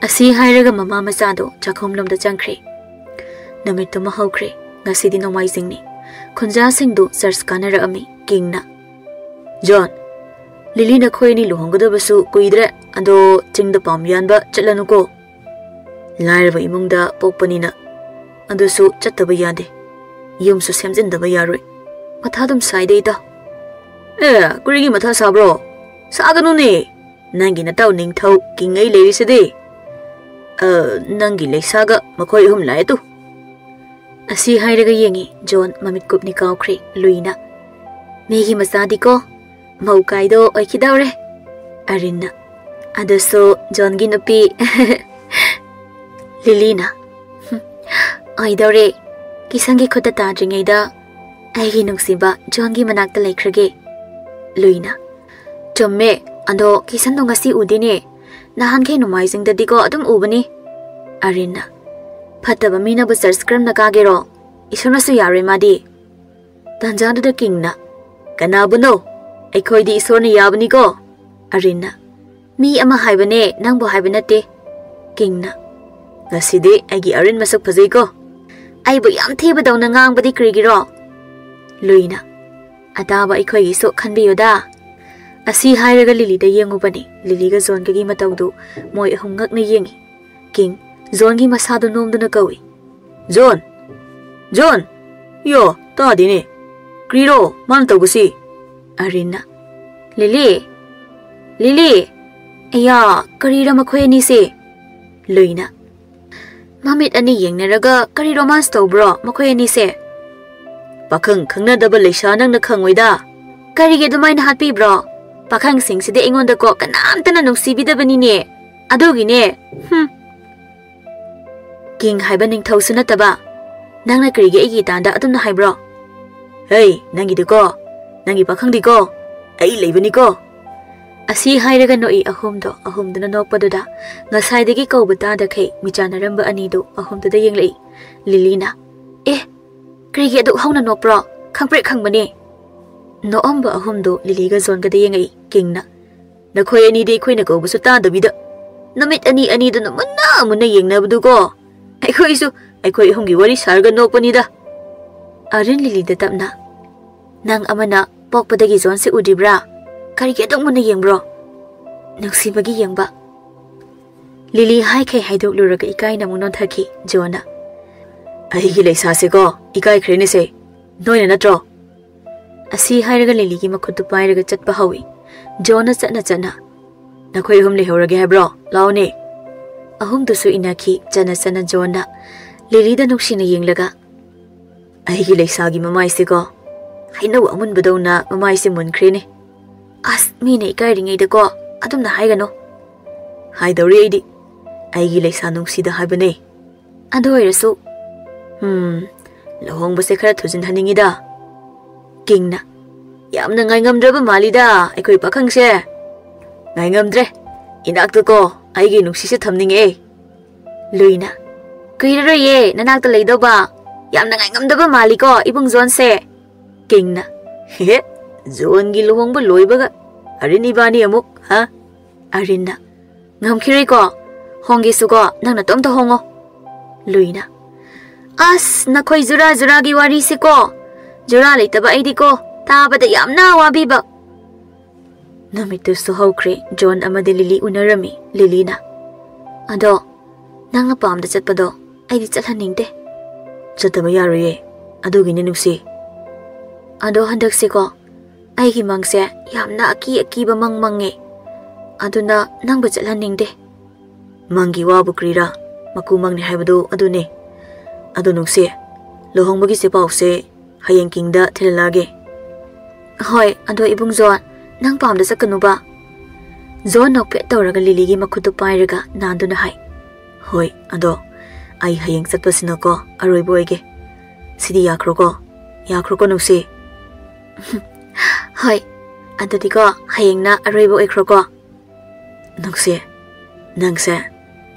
ꯑꯁꯤ ꯍꯥꯏꯔꯒ ꯃꯃꯥ ꯃꯆꯥꯗꯣ ꯆꯥꯛꯈꯨꯝꯂꯣꯝꯗ ꯆꯪꯈ꯭ꯔꯦ꯫ ꯅꯨꯃꯤꯠꯇꯨꯃ ꯍꯧꯈ꯭ꯔꯦ꯫ ꯉꯁꯤꯗꯤ ꯅꯣꯡꯃꯥꯏꯖꯤꯡꯅꯤ꯫ ꯈꯨꯟꯖꯥꯁꯤꯡꯗꯨ ꯆꯔꯆ ꯀꯥꯅꯔꯛꯑꯝꯃꯤ꯫ ꯀꯤꯡꯅ, "ꯖꯣꯟ, ꯂꯤꯂꯤ ꯅꯈꯣꯏ ꯑꯅꯤ ꯂꯨꯍꯣꯡꯒꯗꯕꯁꯨ ꯀꯨꯏꯗ꯭ꯔꯦ, ꯑꯗꯣ ꯆꯤꯡꯗ ꯄꯥꯝ ꯌꯥꯟꯕ ꯆꯠꯂꯅꯨꯀꯣ꯫ ꯂꯥꯏꯔꯕ ꯏꯃꯨꯡꯗ ꯄꯣꯛꯄꯅꯤꯅ ꯑꯗꯨꯁꯨ ꯆꯠꯇꯕ ꯌꯥꯗꯦ꯫ ꯌꯨꯝꯁꯨ ꯁꯦꯝꯖꯤꯟꯗꯕ ꯌꯥꯔꯣꯏ꯫ ꯃꯊꯥ ꯑꯗꯨꯝ ꯁꯥꯏꯗ ꯏꯇꯥꯎ꯫" "ꯑꯦ, ꯀꯔꯤꯒꯤ ꯃꯊꯥ ꯁꯥꯕ꯭ꯔꯣ? ꯁꯥꯒꯅꯨꯅꯦ꯫ ꯅꯪꯒꯤ ꯅꯇꯥꯎ ꯅꯤꯡꯊꯧ ꯀꯤꯡꯉꯩ ꯂꯩꯔꯤꯁꯤꯗꯤ꯫ ꯑ, ꯅꯪꯒꯤ ꯂꯩꯁꯥꯒ ꯃꯈꯣꯏ ꯑꯍꯨꯝ ꯂꯥꯛꯑꯦ ꯇꯨ꯫" ꯑꯁꯤ ꯍꯥꯏꯔꯒ ꯌꯦꯡꯉꯤ꯫ ꯖꯣꯟ ꯃꯃꯤꯠ ꯀꯨꯞꯅꯤ ꯀꯥꯎꯈ꯭ꯔꯦ꯫ ꯂꯨꯏꯅ, "ꯃꯤꯒꯤ ꯃꯆꯥꯗꯤꯀꯣ ꯃꯧ ꯀꯥꯏꯗꯣ ꯑꯣꯏꯈꯤꯗꯧꯔꯦ꯫" ꯑꯔꯤꯟꯅ, "ꯑꯗꯨꯁꯨ ꯖꯣꯟꯒꯤ ꯅꯨꯄꯤ꯫" ꯂꯤꯂꯤꯅ, "ꯍꯨꯝ, ꯑꯣꯏꯗꯧꯔꯦ꯫ ꯀꯤꯁꯟꯒꯤ ꯈꯨꯠꯇ ꯇꯥꯗ꯭ꯔꯤꯉꯩꯗ ꯑꯩꯒꯤ ꯅꯨꯡꯁꯤꯕ ꯖꯣꯟꯒꯤ ꯃꯅꯥꯛꯇ ꯂꯩꯈ꯭ꯔꯒꯦ꯫" ꯂꯨꯏꯅ, "ꯆꯨꯝꯃꯦ, ꯑꯗꯣ ꯀꯤꯁꯟꯗꯣ ꯉꯁꯤ ꯎꯗꯦꯅꯦ꯫ ꯅꯍꯥꯟꯈꯩ ꯅꯣꯡꯃꯥꯏꯖꯤꯡꯗꯗꯤꯀꯣ ꯑꯗꯨꯝ ꯎꯕꯅꯤ꯫" ꯑꯔꯤꯟꯅ, "ꯐꯠꯇꯕ ꯃꯤꯅꯕꯨ ꯆꯔꯆ ꯀꯔꯝꯅ ꯀꯥꯒꯦꯔꯣ? ꯏꯁꯣꯔꯅꯁꯨ ꯌꯥꯔꯣꯏ ꯃꯥꯗꯤ꯫" ꯇꯥꯟꯖꯥꯗꯨꯗ ꯀꯤꯡꯅ, "ꯀꯅꯥꯕꯨꯅꯣ? ꯑꯩꯈꯣꯏꯗꯤ ꯏꯁꯣꯔꯅ ꯌꯥꯕꯅꯤꯀꯣ꯫" ꯑꯔꯤꯟꯅ, "ꯃꯤ ꯑꯃ ꯍꯥꯏꯕꯅꯦ, ꯅꯪꯕꯨ ꯍꯥꯏꯕ ꯅꯠꯇꯦ꯫" ꯀꯤꯡꯅ, "ꯉꯁꯤꯗꯤ ꯑꯩꯒꯤ ꯑꯔꯤꯟ ꯃꯁꯛ ꯐꯖꯩꯀꯣ꯫ ꯑꯩꯕꯨ ꯌꯥꯝ ꯊꯤꯕꯗꯧꯅ ꯉꯥꯡꯕꯗꯤ ꯀꯔꯤꯒꯤꯔꯣ?" ꯂꯨꯏꯅ, "ꯑꯇꯥꯕ ꯑꯩꯈꯣꯏꯒꯤꯁꯨ ꯈꯟꯕꯤꯌꯨꯗ꯫" ꯑꯁꯤ ꯍꯥꯏꯔꯒ ꯂꯤꯂꯤꯗ ꯌꯦꯡꯉꯨꯕꯅꯤ꯫ ꯂꯤꯂꯤꯒ ꯖꯣꯟꯒꯒꯤ ꯃꯇꯧꯗꯨ ꯃꯣꯏ ꯑꯍꯨꯝ ꯉꯛꯅ ꯌꯦꯡꯉꯤ꯫ ꯀꯤꯡ ꯖꯣꯟꯒꯤ ꯃꯁꯥꯗꯨ ꯅꯣꯝꯗꯨꯅ ꯀꯧꯏ, "ꯖꯣꯟ! ꯖꯣꯟ! ꯌꯣ, ꯇꯥꯗꯦꯅꯦ꯫ ꯀ꯭ꯔꯤꯔꯣ ꯃꯥꯅ ꯇꯧꯕꯁꯤ?" ꯑꯔꯤꯟꯅ, "ꯂꯤꯂꯤ! ꯂꯤꯂꯤ! ꯑꯌꯥ, ꯀꯔꯤꯔ ꯃꯈꯣꯏ ꯑꯅꯤꯁꯦ?" ꯂꯨꯏꯅ, "ꯃꯃꯤꯠ ꯑꯅꯤ ꯌꯦꯡꯅꯔꯒ ꯀꯔꯤ ꯔꯣꯃꯥꯟꯁ ꯇꯧꯕ꯭ꯔꯣ ꯃꯈꯣꯏ ꯑꯅꯤꯁꯦ?" "ꯄꯥꯈꯪ ꯈꯪꯅꯗꯕ ꯂꯩꯁꯥ ꯅꯪꯅ ꯈꯪꯉꯣꯏꯗ꯫" "ꯀꯔꯤꯒꯤ ꯑꯗꯨꯃꯥꯏꯅ ꯍꯥꯠꯄꯤꯕ꯭ꯔꯣ? ꯄꯥꯈꯪꯁꯤꯡꯁꯤꯗꯤ ꯑꯩꯉꯣꯟꯗꯀꯣ ꯀꯅꯥꯝꯇꯅ ꯅꯨꯡꯁꯤꯕꯤꯗꯕꯅꯤꯅꯦ꯫ ꯑꯗꯨꯒꯤꯅꯦ꯫ ꯍꯨꯝ꯫ ꯀꯤꯡ ꯍꯥꯏꯕ ꯅꯤꯡꯊꯧꯁꯨ ꯅꯠꯇꯕ꯫ ꯅꯪꯅ ꯀꯔꯤꯒꯤ ꯑꯩꯒꯤ ꯏꯇꯥꯟꯗ ꯑꯗꯨꯝꯅ ꯍꯥꯏꯕ꯭ꯔꯣ? ꯍꯦ, ꯅꯪꯒꯤꯗꯤꯀꯣ, ꯅꯪꯒꯤ ꯄꯥꯈꯪꯗꯤꯀꯣ, ꯑꯩ ꯂꯩꯕꯅꯤꯀꯣ꯫" ꯑꯁꯤ ꯍꯥꯏꯔꯒ ꯅꯣꯛꯏ ꯑꯍꯨꯝꯗꯣ꯫ ꯑꯍꯨꯝꯗꯨꯅ ꯅꯣꯛꯄꯗꯨꯗ ꯉꯁꯥꯏꯗꯒꯤ ꯀꯧꯕ ꯇꯥꯗꯈꯩ ꯃꯤꯆꯥꯟꯅꯔꯝꯕ ꯑꯅꯤꯗꯨ ꯑꯍꯨꯝꯗꯨꯗ ꯌꯦꯡꯂꯛꯏ꯫ ꯂꯤꯂꯤꯅ, "ꯑꯦ, ꯀꯔꯤꯒꯤ ꯑꯗꯨꯛ ꯍꯧꯅ ꯅꯣꯛꯄ꯭ꯔꯣ? ꯈꯪꯄ꯭ꯔꯦꯛ ꯈꯪꯕꯅꯦ꯫" ꯅꯣꯛꯑꯝꯕ ꯑꯍꯨꯝꯗꯨ ꯂꯤꯂꯤꯒ ꯖꯣꯟꯒꯗ ꯌꯦꯡꯉꯛꯏ꯫ ꯀꯤꯡꯅ, "ꯅꯈꯣꯏ ꯑꯅꯤꯗꯤ ꯑꯩꯈꯣꯏꯅ ꯀꯧꯕꯁꯨ ꯇꯥꯗꯕꯤꯗ ꯅꯃꯤꯠ ꯑꯅꯤ ꯑꯅꯤꯗꯨꯅ ꯃꯨꯟꯅ ꯃꯨꯟꯅ ꯌꯦꯡꯅꯕꯗꯨꯀꯣ꯫ ꯑꯩꯈꯣꯏꯁꯨ ꯑꯩꯈꯣꯏ ꯑꯍꯨꯝꯒꯤ ꯋꯥꯔꯤ ꯁꯥꯔꯒ ꯅꯣꯛꯄꯅꯤꯗ꯫" ꯑꯔꯤꯟ ꯂꯤꯂꯤꯗ ꯇꯞꯅ, "ꯅꯪ ꯑꯃꯅ ꯄꯣꯛꯄꯗꯒꯤ ꯖꯣꯟꯁꯦ ꯎꯗ꯭ꯔꯤꯕ꯭ꯔꯥ? ꯀꯔꯤꯒꯤ ꯑꯗꯨꯛ ꯃꯨꯟꯅ ꯌꯦꯡꯕ꯭ꯔꯣ?" "ꯅꯨꯡꯁꯤꯕꯒꯤ ꯌꯦꯡꯕ꯫" ꯂꯤꯂꯤ ꯍꯥꯏꯈꯩ ꯍꯥꯏꯗꯣꯛꯂꯨꯔꯒ ꯏꯀꯥꯏꯅ ꯑꯃꯨꯛ ꯅꯣꯟꯊꯈꯤ꯫ ꯖꯣꯟꯅ, "ꯑꯩꯒꯤ ꯂꯩꯁꯥꯁꯦꯀꯣ, ꯏꯀꯥꯏꯈ꯭ꯔꯦꯅꯦꯁꯦ꯫ ꯅꯣꯏꯅ ꯅꯠꯇ꯭ꯔꯣ?" ꯑꯁꯤ ꯍꯥꯏꯔꯒ ꯂꯤꯂꯤꯒꯤ ꯃꯈꯨꯠꯇꯨ ꯄꯥꯏꯔꯒ ꯆꯠꯄ ꯍꯧꯏ꯫ ꯖꯣꯟꯅ ꯆꯠꯅ ꯆꯠꯅ, "ꯅꯈꯣꯏ ꯑꯍꯨꯝ ꯂꯩꯍꯧꯔꯒꯦ ꯍꯥꯏꯕ꯭ꯔꯣ? ꯂꯥꯛꯑꯣꯅꯦ꯫" ꯑꯍꯨꯝꯗꯨꯁꯨ ꯏꯟꯅꯈꯤ꯫ ꯆꯠꯅ ꯆꯠꯅ ꯖꯣꯟꯅ ꯂꯤꯂꯤꯗ ꯅꯨꯡꯁꯤꯅ ꯌꯦꯡꯂꯒ, "ꯑꯩꯒꯤ ꯂꯩꯁꯥꯒꯤ ꯃꯃꯥꯏꯁꯦꯀꯣ, ꯍꯩꯅꯧ ꯑꯃꯨꯟꯕꯗꯧꯅ ꯃꯃꯥꯏꯁꯦ ꯃꯨꯟꯈ꯭ꯔꯦꯅꯦ꯫" "ꯑꯁ, ꯃꯤꯅ ꯏꯀꯥꯏꯔꯤꯉꯩꯗꯀꯣ ꯑꯗꯨꯝꯅ ꯍꯥꯏꯒꯅꯨ꯫" "ꯍꯥꯏꯗꯧꯔꯤ ꯑꯩꯗꯤ꯫ ꯑꯩꯒꯤ ꯂꯩꯁꯥ ꯅꯨꯡꯁꯤꯗ ꯍꯥꯏꯕꯅꯦ꯫" "ꯑꯗꯨ ꯑꯣꯏꯔꯁꯨ꯫" "ꯎꯝ, ꯂꯨꯍꯣꯡꯕꯁꯦ ꯈꯔ ꯊꯨꯖꯤꯟꯍꯟꯅꯤꯡꯉꯤꯗ꯫" ꯀꯤꯡꯅ, ꯌꯥꯝꯅ ꯉꯥꯏꯉꯝꯗ꯭ꯔꯕ ꯃꯥꯜꯂꯤꯗ ꯑꯩꯈꯣꯏ ꯄꯥꯈꯪꯁꯦ꯫ ꯉꯥꯏꯉꯝꯗ꯭ꯔꯦ꯫ ꯏꯅꯥꯛꯇꯀꯣ ꯑꯩꯒꯤ ꯅꯨꯡꯁꯤꯁꯦ ꯊꯝꯅꯤꯡꯉꯦ꯫ ꯂꯨꯏꯅ, "ꯀꯨꯏꯔꯔꯣꯏꯌꯦ ꯅꯅꯥꯛꯇ ꯂꯩꯗꯧꯕ꯫ ꯌꯥꯝꯅ ꯉꯥꯏꯉꯝꯗꯕ ꯃꯥꯜꯂꯤꯀꯣ ꯏꯕꯨꯡ ꯖꯣꯟꯁꯦ꯫" ꯀꯤꯡꯅ, "ꯍꯦꯍꯦ, ꯖꯣꯟꯒꯤ ꯂꯨꯍꯣꯡꯕ ꯂꯣꯏꯕꯒ ꯑꯔꯤꯟ ꯏꯕꯥꯅꯤ ꯑꯃꯨꯛ, ꯍꯥ?" ꯑꯔꯤꯟꯅ, "ꯉꯝꯈꯤꯔꯣꯏꯀꯣ, ꯍꯣꯡꯒꯦꯁꯨꯀꯣ ꯅꯪ ꯅꯇꯣꯝꯇ ꯍꯣꯡꯉꯣ꯫" ꯂꯨꯏꯅ, "ꯑꯁ, ꯅꯈꯣꯏ ꯖꯨꯔꯥ ꯖꯨꯔꯥꯒꯤ ꯋꯥꯔꯤꯁꯤꯀꯣ, ꯖꯨꯔꯥ ꯂꯩꯇꯕ ꯑꯩꯗꯤꯀꯣ ꯇꯥꯕꯗ ꯌꯥꯝꯅ ꯋꯥꯕꯤꯕ꯫" ꯅꯨꯃꯤꯠꯇꯨꯁꯨ ꯍꯧꯈ꯭ꯔꯦ꯫ ꯖꯣꯟ ꯑꯃꯗꯤ ꯂꯤꯂꯤ ꯎꯅꯔꯝꯃꯤ꯫ ꯂꯤꯂꯤꯅ, "ꯑꯗꯣ ꯅꯪꯅ ꯄꯥꯝꯗ ꯆꯠꯄꯗꯣ ꯑꯩꯗꯤ ꯆꯠꯍꯟꯅꯤꯡꯗꯦ꯫" "ꯆꯠꯇꯕ ꯌꯥꯔꯣꯏꯌꯦ, ꯑꯗꯨꯒꯤꯅꯦ ꯅꯨꯡꯁꯤ꯫" "ꯑꯗꯣ ꯍꯟꯗꯛꯁꯦꯀꯣ ꯑꯩꯒꯤ ꯃꯪꯁꯦ ꯌꯥꯝꯅ ꯑꯀꯤ ꯑꯀꯤꯕ ꯃꯪ ꯃꯪꯉꯦ, ꯑꯗꯨꯅ ꯅꯪꯕꯨ ꯆꯠꯍꯟꯅꯤꯡꯗꯦ꯫" "ꯃꯪꯒꯤ ꯋꯥꯕꯨ ꯀ꯭ꯔꯤꯔꯥ, ꯃꯀꯨ ꯃꯪꯅꯤ ꯍꯥꯏꯕꯗꯨ ꯑꯗꯨꯅꯦ꯫ ꯑꯗꯣ ꯅꯨꯡꯁꯤ, ꯂꯨꯍꯣꯡꯕꯒꯤ ꯆꯦ ꯄꯥꯎꯁꯦ ꯍꯌꯦꯡ ꯀꯤꯡꯗ ꯊꯤꯜꯍꯜꯂꯛꯑꯒꯦ꯫" "ꯍꯣꯏ, ꯑꯗꯣ ꯏꯕꯨꯡ ꯖꯣꯟ, ꯅꯪ ꯄꯥꯝꯗ ꯆꯠꯀꯅꯨꯕ꯫" ꯖꯣꯟ ꯅꯣꯛꯐꯦꯠ ꯇꯧꯔꯒ ꯂꯤꯂꯤꯒꯤ ꯃꯈꯨꯠꯇꯨ ꯄꯥꯏꯔꯒ ꯅꯥꯟꯗꯨꯅ ꯍꯥꯏ, "ꯍꯣꯏ, ꯑꯗꯣ ꯑꯩ ꯍꯌꯦꯡ ꯆꯠꯄꯁꯤꯅꯀꯣ ꯑꯔꯣꯏꯕ ꯑꯣꯏꯒꯦ꯫ ꯁꯤꯗꯤ ꯌꯥꯈ꯭ꯔꯣꯀꯣ? ꯌꯥꯈ꯭ꯔꯣꯀꯣ ꯅꯨꯡꯁꯤ?" "ꯍꯣꯏ, ꯑꯗꯨꯗꯤꯀꯣ ꯍꯌꯦꯡꯅ ꯑꯔꯣꯏꯕ ꯑꯣꯏꯈ꯭ꯔꯣꯀꯣ꯫" "ꯅꯨꯡꯁꯤ, ꯅꯪꯁꯦ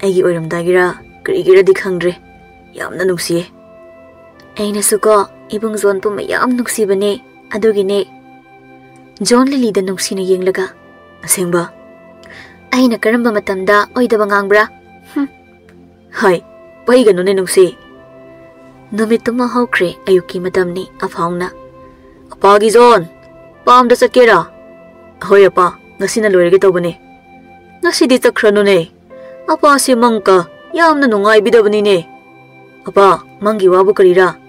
ꯑꯩꯒꯤ ꯑꯣꯏꯔꯝꯗꯥꯏꯒꯤꯔ ꯀꯔꯤꯒꯤꯔꯗꯤ ꯈꯪꯗ꯭ꯔꯦ, ꯌꯥꯝꯅ ꯅꯨꯡꯁꯤꯌꯦ꯫" "ꯑꯩꯅꯁꯨꯀꯣ ꯏꯕꯨꯡ ꯖꯣꯟꯕꯨ ꯃꯌꯥꯝ ꯅꯨꯡꯁꯤꯕꯅꯦ, ꯑꯗꯨꯒꯤꯅꯦ꯫" ꯖꯣꯟ ꯂꯤꯂꯤꯗ ꯅꯨꯡꯁꯤꯅ ꯌꯦꯡꯂꯒ, "ꯑꯁꯦꯡꯕ?" "ꯑꯩꯅ ꯀꯔꯝꯕ ꯃꯇꯝꯗ ꯑꯣꯏꯗꯕ ꯉꯥꯡꯕ꯭ꯔꯥ? ꯍꯨꯝ꯫" "ꯍꯥꯏ, ꯄꯩꯒꯅꯨꯅꯦ ꯅꯨꯡꯁꯤ꯫" ꯅꯨꯃꯤꯠꯇꯨꯃ ꯍꯧꯈ꯭ꯔꯦ꯫ ꯑꯌꯨꯛꯀꯤ ꯃꯇꯝꯅꯤ꯫ ꯑꯐꯥꯎꯅ, "ꯑꯄꯥꯒꯤ ꯖꯣꯟ, ꯄꯥꯝꯗ ꯆꯠꯀꯦꯔꯥ?" "ꯍꯣꯏ ꯑꯄꯥ, ꯉꯁꯤꯅ ꯂꯣꯏꯔꯒꯦ ꯇꯧꯕꯅꯦ꯫" "ꯉꯁꯤꯗꯤ ꯆꯠꯈ꯭ꯔꯅꯨꯅꯦ, ꯑꯄꯥꯁꯦ ꯃꯪꯀ ꯌꯥꯝꯅ ꯅꯨꯡꯉꯥꯏꯕꯤꯗꯕꯅꯤꯅꯦ꯫" "ꯑꯄꯥ, ꯃꯪꯒꯤ ꯋꯥꯕꯨ ꯀꯔꯤꯔꯥ?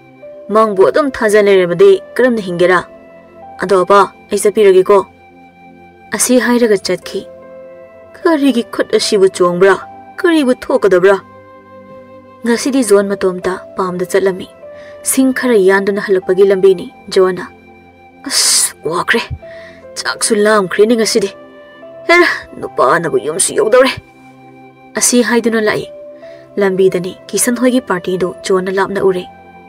ꯃꯪꯕꯨ ꯑꯗꯨꯝ ꯊꯥꯖ ꯂꯩꯔꯕꯗꯤ ꯀꯔꯝꯅ ꯍꯤꯡꯒꯦꯔꯥ? ꯑꯗꯣ ꯑꯄꯥ, ꯑꯩ ꯆꯠꯄꯤꯔꯒꯦꯀꯣ꯫" ꯑꯁꯤ ꯍꯥꯏꯔꯒ ꯆꯠꯈꯤ꯫ ꯀꯔꯤꯒꯤ ꯈꯨꯠ ꯑꯁꯤꯕꯨ ꯆꯣꯡꯕ꯭ꯔꯥ? ꯀꯔꯤꯕꯨ ꯊꯣꯛꯀꯗꯕ꯭ꯔꯥ? ꯉꯁꯤꯗꯤ ꯖꯣꯟ ꯃꯇꯣꯝꯇ ꯄꯥꯝꯗ ꯆꯠꯂꯝꯃꯤ꯫ ꯁꯤꯡ ꯈꯔ ꯌꯥꯟꯗꯨꯅ ꯍꯜꯂꯛꯄꯒꯤ ꯂꯝꯕꯤꯅꯤ꯫ ꯖꯣꯟꯅ, "ꯑꯁ, ꯋꯥꯈ꯭ꯔꯦ꯫ ꯆꯥꯛꯁꯨ ꯂꯥꯝꯈ꯭ꯔꯦꯅꯦ ꯉꯁꯤꯗꯤ꯫ ꯍꯦꯔꯥ, ꯅꯨꯄꯥꯅꯕꯨ ꯌꯨꯝꯁꯨ ꯌꯧꯗꯧꯔꯦ꯫" ꯑꯁꯤ ꯍꯥꯏꯗꯨꯅ ꯂꯥꯛꯏ꯫ ꯂꯝꯕꯤꯗꯅꯤ ꯀꯤꯁꯟ ꯍꯣꯏꯒꯤ ꯄꯥꯔꯇꯤꯗꯨ ꯖꯣꯟꯅ ꯂꯥꯞꯅ ꯎꯔꯦ꯫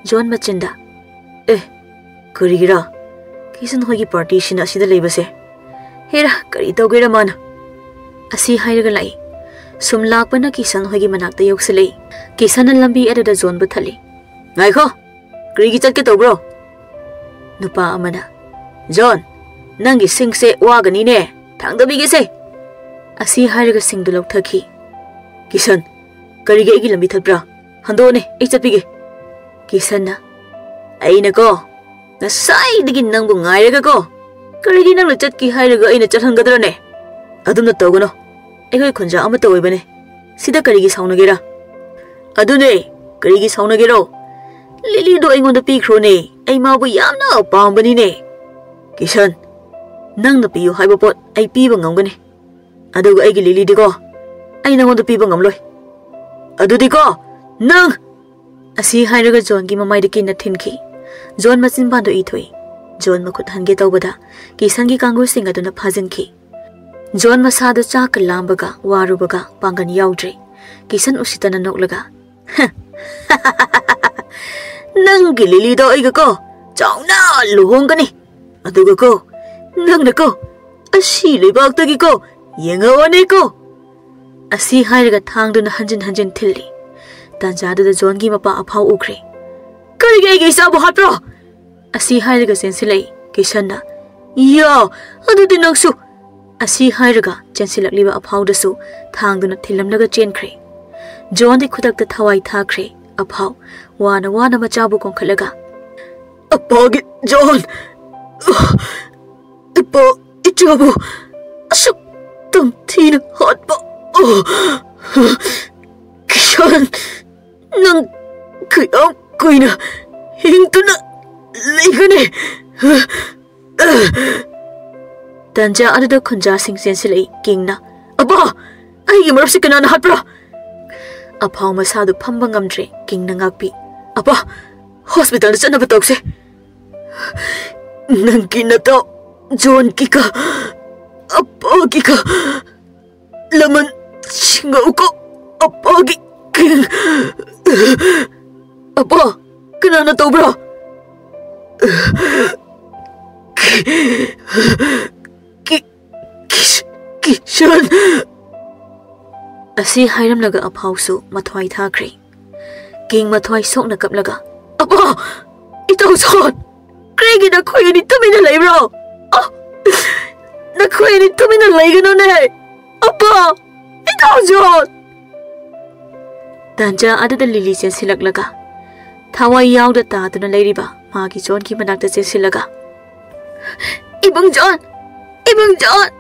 ꯖꯣꯟ ꯃꯆꯤꯟꯗ, "ꯑꯦ, ꯀꯔꯤꯒꯤꯔꯥ?" "ꯀꯤꯁꯟ ꯍꯣꯏꯒꯤ ꯄꯥꯔꯇꯤꯁꯤꯅ ꯑꯁꯤꯗ ꯂꯩꯕꯁꯦ꯫ ꯍꯦꯔꯥ, ꯀꯔꯤ ꯇꯧꯒꯦꯔꯥ ꯃꯥꯅ?" ꯑꯁꯤ ꯍꯥꯏꯔꯒ ꯂꯥꯛꯏ꯫ ꯁꯨꯝ ꯂꯥꯛꯄꯅ ꯀꯤꯁꯟ ꯍꯣꯏꯒꯤ ꯃꯅꯥꯛꯇ ꯌꯧꯁꯤꯜꯂꯛꯏ꯫ ꯀꯤꯁꯟꯅ ꯂꯝꯕꯤ ꯑꯗꯨꯗ ꯖꯣꯟꯕꯨ ꯊꯠꯂꯤ꯫ "ꯉꯥꯏꯈꯣ, ꯀꯔꯤꯒꯤ ꯆꯠꯀꯦ ꯇꯧꯕ꯭ꯔꯣ?" ꯅꯨꯄꯥ ꯑꯃꯅ, "ꯖꯣꯟ, ꯅꯪꯒꯤ ꯁꯤꯡꯁꯦ ꯋꯥꯒꯅꯤꯅꯦ, ꯊꯥꯡꯗꯕꯤꯒꯦꯁꯦ" ꯑꯁꯤ ꯍꯥꯏꯔꯒ ꯁꯤꯡꯗꯨ ꯂꯧꯊꯈꯤ꯫ "ꯀꯤꯁꯟ, ꯀꯔꯤꯒꯤ ꯑꯩꯒꯤ ꯂꯝꯕꯤ ꯊꯠꯄ꯭ꯔꯥ? ꯍꯟꯗꯣꯛꯑꯣꯅꯦ, ꯑꯩ ꯆꯠꯄꯤꯒꯦ꯫" ꯀꯤꯁꯟꯅ, "ꯑꯩꯅꯀꯣ, ꯉꯁꯥꯏꯗꯒꯤ ꯅꯪꯕꯨ ꯉꯥꯏꯔꯒꯀꯣ, ꯀꯔꯤꯒꯤ ꯅꯪꯅ ꯆꯠꯀꯦ ꯍꯥꯏꯔꯒ ꯑꯩꯅ ꯆꯠꯍꯟꯒꯗ꯭ꯔꯅꯦ? ꯑꯗꯨꯝꯅ ꯇꯧꯒꯅꯣ, ꯑꯩꯈꯣꯏ ꯈꯨꯟꯖꯥ ꯑꯃꯠꯇ ꯑꯣꯏꯕꯅꯦ, ꯁꯤꯗ ꯀꯔꯤꯒꯤ ꯁꯥꯎꯅꯒꯦꯔꯥ?" "ꯑꯗꯨꯅꯦ, ꯀꯔꯤꯒꯤ ꯁꯥꯎꯅꯒꯦꯔꯣ? ꯂꯤꯂꯤꯗꯣ ꯑꯩꯉꯣꯟꯗ ꯄꯤꯈ꯭ꯔꯣꯅꯦ, ꯑꯩ ꯃꯥꯕꯨ ꯌꯥꯝꯅ ꯄꯥꯝꯕꯅꯤꯅꯦ꯫" "ꯀꯤꯁꯟ, ꯅꯪꯅ ꯄꯤꯌꯨ ꯍꯥꯏꯕ ꯄꯣꯠ ꯑꯩ ꯄꯤꯕ ꯉꯝꯒꯅꯤ, ꯑꯗꯨꯒ ꯑꯩꯒꯤ ꯂꯤꯂꯤꯗꯤꯀꯣ, ꯑꯩ ꯅꯉꯣꯟꯗ ꯄꯤꯕ ꯉꯝꯂꯣꯏ꯫ ꯑꯗꯨꯗꯤꯀꯣ, ꯅꯪ" ꯑꯁꯤ ꯍꯥꯏꯔꯒ ꯖꯣꯟꯒꯤ ꯃꯃꯥꯏꯗ ꯀꯤꯟꯅ ꯊꯤꯟꯈꯤ꯫ ꯖꯣꯟ ꯃꯆꯤꯟꯕꯥꯟꯗꯣ ꯏ ꯊꯣꯛꯏ꯫ ꯖꯣꯟ ꯃꯈꯨꯠ ꯍꯟꯒꯦ ꯇꯧꯕꯗ ꯀꯤꯁꯟꯒꯤ ꯀꯥꯡꯒꯨꯁꯤꯡ ꯑꯗꯨꯅ ꯐꯥꯖꯤꯟꯈꯤ꯫ ꯖꯣꯟ ꯃꯁꯥꯗꯨ ꯆꯥꯛꯀ ꯂꯥꯝꯕꯒ ꯋꯥꯔꯨꯕꯒ ꯄꯥꯡꯒꯜ ꯌꯥꯎꯗ꯭ꯔꯦ꯫ ꯀꯤꯁꯟ ꯎꯁꯤꯠꯇꯅ ꯅꯣꯛꯂꯒ, "ꯅꯪꯒꯤ ꯂꯤꯂꯤꯗꯣ ꯑꯩꯒꯀꯣ ꯆꯥꯎꯅ ꯂꯨꯍꯣꯡꯒꯅꯤ꯫ ꯑꯗꯨꯒꯀꯣ, ꯅꯪꯅꯀꯣ ꯑꯁꯤ ꯂꯩꯕꯥꯛꯇꯒꯤꯀꯣ ꯌꯦꯡꯉꯛꯑꯣꯅꯦꯀꯣ꯫" ꯑꯁꯤ ꯍꯥꯏꯔꯒ ꯊꯥꯡꯗꯨꯅ ꯍꯟꯖꯤꯟ ꯍꯟꯖꯤꯟ ꯊꯤꯜꯂꯤ꯫ ꯇꯥꯟꯖꯥꯗꯨꯗ ꯖꯣꯟꯒꯤ ꯃꯄꯥ ꯑꯐꯥꯎ ꯎꯈ꯭ꯔꯦ꯫ "ꯀꯔꯤꯒꯤ ꯑꯩꯒꯤ ꯏꯆꯥꯕꯨ ꯍꯥꯠꯄ꯭ꯔꯣ?" ꯑꯁꯤ ꯍꯥꯏꯔꯒ ꯆꯦꯟꯁꯤꯜꯂꯛꯏ꯫ ꯀꯤꯁꯟꯅ, "ꯌꯥ, ꯑꯗꯨꯗꯤ ꯅꯪꯁꯨ!" ꯑꯁꯤ ꯍꯥꯏꯔꯒ ꯆꯦꯟꯁꯤꯜꯂꯛꯂꯤꯕ ꯑꯐꯥꯎꯗꯁꯨ ꯊꯥꯡꯗꯨꯅ ꯊꯤꯜꯂꯝꯂꯒ ꯆꯦꯟꯈ꯭ꯔꯦ꯫ ꯖꯣꯟꯗꯤ ꯈꯨꯗꯛꯇ ꯊꯋꯥꯏ ꯊꯥꯈ꯭ꯔꯦ꯫ ꯑꯐꯥꯎ ꯋꯥꯅ ꯋꯥꯅ ꯃꯆꯥꯕꯨ ꯀꯣꯟꯈꯠꯂꯒ, "ꯑꯄꯥꯒꯤ ꯖꯣꯟ! ꯏꯄꯥ ꯏꯆꯥꯕꯨ ꯑꯁꯨꯛ ꯇꯝꯊꯤꯅ ꯍꯥꯠꯄ, ꯀꯤꯁꯟ, ꯅꯪ ꯀꯌꯥꯝ ꯀꯨꯏꯅ ꯍꯤꯡꯗꯨꯅ ꯂꯩꯒꯅꯤ?" ꯇꯟꯖꯥ ꯑꯗꯨꯗ ꯈꯨꯟꯖꯥꯁꯤꯡ ꯆꯦꯟꯁꯤꯜꯂꯛꯏ꯫ ꯀꯤꯡꯅ, "ꯑꯄꯥ, ꯑꯩꯒꯤ ꯃꯔꯨꯞꯁꯤ ꯀꯅꯥꯅ ꯍꯥꯠꯄ꯭ꯔꯥ?" ꯑꯐꯥꯎ ꯃꯁꯥꯗꯨ ꯐꯝꯕ ꯉꯝꯗ꯭ꯔꯦ꯫ ꯀꯤꯡꯅ ꯉꯥꯛꯄꯤ, "ꯑꯄꯥ, ꯍꯣꯁꯄꯤꯇꯥꯜꯗ ꯆꯠꯅꯕ ꯇꯧꯁꯦ꯫ ꯅꯪꯒꯤ ꯅꯇꯥꯎ ꯖꯣꯟꯒꯤꯒ ꯑꯄꯥꯒꯤꯒ ꯂꯃꯟ ꯁꯤꯡꯉꯧꯀꯣ, ꯑꯄꯥꯒꯤ ꯀꯤꯡ꯫" "ꯑꯄꯥ, ꯀꯅꯥꯅ ꯇꯧꯕ꯭ꯔꯥ?" ꯀꯤ-, ꯀꯤꯁ-, ꯀꯤꯁꯟ꯫ ꯑꯁꯤ ꯍꯥꯏꯔꯝꯂꯒ ꯑꯐꯥꯎꯁꯨ ꯃꯊ꯭ꯋꯥꯏ ꯊꯥꯈ꯭ꯔꯦ꯫ ꯀꯤꯡ ꯃꯊ꯭ꯋꯥꯏ ꯁꯣꯛꯅ ꯀꯞꯂꯒ, "ꯑꯄꯥ! ꯏꯇꯥꯎ ꯖꯣꯟ! ꯀꯔꯤꯒꯤ ꯅꯈꯣꯏ ꯑꯅꯤ ꯇꯨꯃꯤꯟꯅ ꯂꯩꯕ꯭ꯔꯣ? ꯑ! ꯅꯈꯣꯏ ꯑꯅꯤ ꯇꯨꯃꯤꯟꯅ ꯂꯩꯒꯅꯨꯅꯦ! ꯑꯄꯥ! ꯏꯇꯥꯎ ꯖꯣꯟ!" ꯇꯥꯟꯖꯥ ꯑꯗꯨꯗ ꯂꯤꯂꯤ ꯆꯦꯟꯁꯤꯜꯂꯛꯂꯒ, ꯊꯋꯥꯏ ꯌꯥꯎꯗ ꯇꯥꯗꯨꯅ ꯂꯩꯔꯤꯕ ꯃꯥꯒꯤ ꯖꯣꯟꯒꯤ ꯃꯅꯥꯛꯇ ꯆꯦꯟꯁꯤꯜꯂꯒ, "ꯏꯕꯨꯡ ꯖꯣꯟ! ꯏꯕꯨꯡ ꯖꯣꯟ!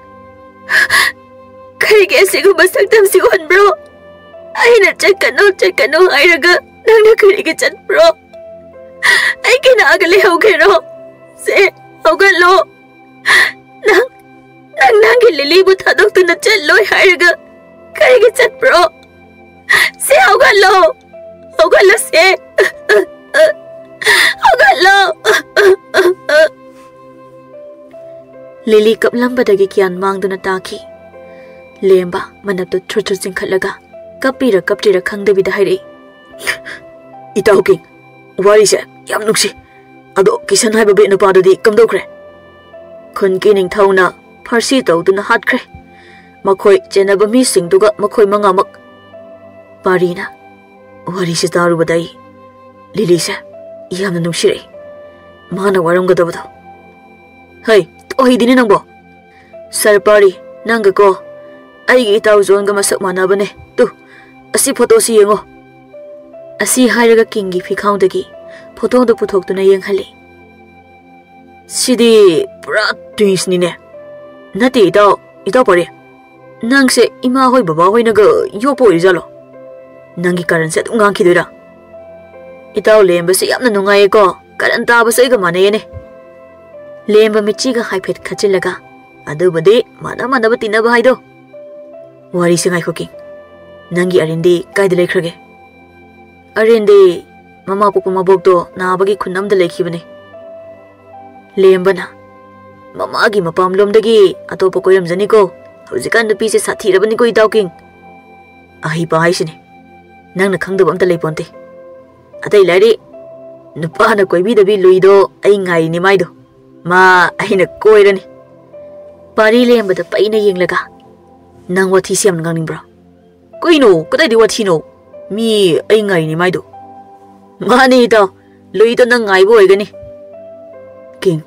ꯀꯔꯤꯒꯤ ꯑꯁꯤꯒꯨꯝꯕ ꯁꯛꯇꯝꯁꯤ ꯎꯍꯟꯕ꯭ꯔꯣ? ꯑꯩꯅ ꯆꯠꯀꯅꯨ, ꯆꯠꯀꯅꯨ ꯍꯥꯏꯔꯒ ꯅꯪꯅ ꯀꯔꯤꯒꯤ ꯆꯠꯄ꯭ꯔꯣ? ꯑꯩ ꯀꯅꯥꯒ ꯂꯩꯍꯧꯒꯦꯔꯣ? ꯁꯦ, ꯍꯧꯒꯠꯂꯣ! ꯅꯪ, ꯅꯪ ꯅꯪꯒꯤ ꯂꯤꯂꯤꯕꯨ ꯊꯥꯗꯣꯛꯇꯨꯅ ꯆꯠꯂꯣꯏ ꯍꯥꯏꯔꯒ ꯀꯔꯤꯒꯤ ꯆꯠꯄ꯭ꯔꯣ? ꯁꯦ, ꯍꯧꯒꯠꯂꯣ! ꯍꯧꯒꯠꯂꯣ ꯁꯦ! ꯍꯧꯒꯠꯂꯣ!" ꯂꯤꯂꯤ ꯀꯞꯂꯝꯕꯗꯒꯤ ꯒ꯭ꯌꯥꯟ ꯃꯥꯡꯗꯨꯅ ꯇꯥꯈꯤ꯫ ꯂꯦꯝꯕ ꯃꯅꯞꯇꯨ ꯊ꯭ꯔꯨ ꯊ꯭ꯔꯨ ꯆꯤꯡꯈꯠꯂꯒ ꯀꯞꯄꯤꯔ ꯀꯞꯇ꯭ꯔꯤꯔ ꯈꯪꯗꯕꯤꯗ ꯍꯥꯏꯔꯛꯏ, "ꯏꯇꯥꯎ ꯀꯤꯡ, ꯋꯥꯔꯤꯁꯦ ꯌꯥꯝ ꯅꯨꯡꯁꯤ꯫ ꯑꯗꯣ ꯀꯤꯁꯟ ꯍꯥꯏꯕ ꯕꯦꯠ ꯅꯨꯄꯥꯗꯨꯗꯤ ꯀꯝꯗꯧꯈ꯭ꯔꯦ?" "ꯈꯨꯟꯒꯤ ꯅꯤꯡꯊꯧꯅ ꯐꯥꯔꯁꯤ ꯇꯧꯗꯨꯅ ꯍꯥꯠꯈ꯭ꯔꯦ꯫ ꯃꯈꯣꯏ ꯆꯦꯟꯅꯕ ꯃꯤꯁꯤꯡꯗꯨꯒ ꯃꯈꯣꯏ ꯃꯉꯥꯃꯛ꯫" ꯄꯥꯔꯤꯅ ꯋꯥꯔꯤꯁꯤ ꯇꯥꯔꯨꯕꯗ ꯑꯩ ꯂꯤꯂꯤꯁꯦ ꯌꯥꯝꯅ ꯅꯨꯡꯁꯤꯔꯛꯏ꯫ ꯃꯥꯅ ꯋꯥꯔꯝꯒꯗꯕꯗꯣ꯫ "ꯍꯩ, ꯇꯣꯍꯩꯗꯤꯅꯦ ꯅꯪꯕꯣ꯫ ꯁꯥꯔ ꯄꯥꯔꯤ, ꯅꯪꯒꯀꯣ ꯑꯩꯒꯤ ꯏꯇꯥꯎ ꯖꯣꯟꯒ ꯃꯁꯛ ꯃꯥꯟꯅꯕꯅꯦ꯫ ꯇꯨ, ꯑꯁꯤ ꯐꯣꯇꯣꯁꯤ ꯌꯦꯡꯉꯣ꯫" ꯑꯁꯤ ꯍꯥꯏꯔꯒ ꯀꯤꯡꯒꯤ ꯐꯤꯈꯥꯎꯗꯒꯤ ꯐꯣꯇꯣꯗꯨ ꯄꯨꯊꯣꯛꯇꯨꯅ ꯌꯦꯡꯍꯜꯂꯤ꯫ "ꯁꯤꯗꯤ ꯄꯨꯔꯥ ꯇ꯭ꯋꯤꯟꯁꯅꯤꯅꯦ꯫ ꯅꯠꯇꯦ ꯏꯇꯥꯎ, ꯏꯇꯥꯎ ꯄꯥꯔꯤ, ꯅꯪꯁꯦ ꯏꯃꯥ ꯍꯣꯏ ꯕꯕꯥ ꯍꯣꯏꯅꯒ ꯌꯣꯛꯄ ꯑꯣꯏꯔꯤꯖꯥꯠꯂꯣ? ꯅꯪꯒꯤ ꯀꯔꯟꯁꯦ ꯑꯗꯨꯝ ꯉꯥꯡꯈꯤꯗꯣꯏꯔꯥ? ꯏꯇꯥꯎ ꯂꯦꯝꯕꯁꯦ ꯌꯥꯝꯅ ꯅꯨꯡꯉꯥꯏꯌꯦꯀꯣ, ꯀꯔꯟ ꯇꯥꯕꯁꯦ ꯑꯩꯒ ꯃꯥꯟꯅꯩꯌꯦꯅꯦ꯫" ꯂꯦꯝꯕ ꯃꯤꯠꯆꯤꯒ ꯍꯥꯏꯐꯦꯠ ꯈꯠꯆꯤꯜꯂꯒ, "ꯑꯗꯨꯕꯨꯗꯤ ꯃꯥꯟꯅ ꯃꯥꯟꯅꯕ ꯇꯤꯟꯅꯕ ꯍꯥꯏꯗꯣ꯫ ꯋꯥꯔꯤꯁꯦ ꯉꯥꯏꯈꯣ ꯀꯤꯡ, ꯅꯪꯒꯤ ꯑꯔꯦꯟꯗꯤ ꯀꯥꯏꯗ ꯂꯩꯈ꯭ꯔꯒꯦ?" "ꯑꯔꯦꯟꯗꯤ ꯃꯃꯥ ꯄꯣꯛꯄ ꯃꯕꯣꯛꯇꯣ ꯅꯥꯕꯒꯤ ꯈꯨꯟ ꯑꯃꯗ ꯂꯩꯈꯤꯕꯅꯦ꯫" ꯂꯦꯝꯕꯅ, "ꯃꯃꯥꯒꯤ ꯃꯄꯥꯝꯂꯣꯝꯗꯒꯤ ꯑꯇꯣꯞꯄ ꯀꯣꯏꯔꯝꯖꯅꯤꯀꯣ꯫ ꯍꯧꯖꯤꯛꯀꯥꯟ ꯅꯨꯄꯤꯁꯦ ꯁꯥꯊꯤꯔꯕꯅꯤꯀꯣ ꯏꯇꯥꯎ ꯀꯤꯡ꯫ ꯑꯍꯩꯕ ꯍꯥꯏꯁꯤꯅꯦ, ꯅꯪꯅ ꯈꯪꯗꯕ ꯑꯝꯇ ꯂꯩꯄꯣꯟꯇꯦ꯫ ꯑꯇꯩ ꯂꯥꯏꯔꯤ, ꯅꯨꯄꯥꯅ ꯀꯣꯏꯕꯤꯗꯕꯤ ꯂꯨꯏꯗꯣ ꯑꯩ ꯉꯥꯏꯔꯤꯅꯦ ꯃꯥꯏꯗꯣ꯫ ꯃꯥ ꯑꯩꯅ ꯀꯣꯏꯔꯅꯤ꯫ ꯄꯥꯔꯤ ꯂꯦꯝꯕꯗ ꯄꯩꯅ ꯌꯦꯡꯂꯒ, "ꯅꯪ ꯋꯥꯊꯤꯁꯤ ꯌꯥꯝꯅ ꯉꯥꯡꯅꯤꯡꯕ꯭ꯔꯣ?" "ꯀꯩꯅꯣ? ꯀꯗꯥꯏꯗꯩ ꯋꯥꯊꯤꯅꯣ? ꯃꯤ ꯑꯩ ꯉꯥꯏꯅꯤ ꯃꯥꯏꯗꯣ꯫" "ꯃꯥꯅꯤ ꯏꯇꯥꯎ, ꯂꯨꯏꯗꯣ ꯅꯪ ꯉꯥꯏꯕ ꯑꯣꯏꯒꯅꯤ꯫" "ꯀꯤꯡ,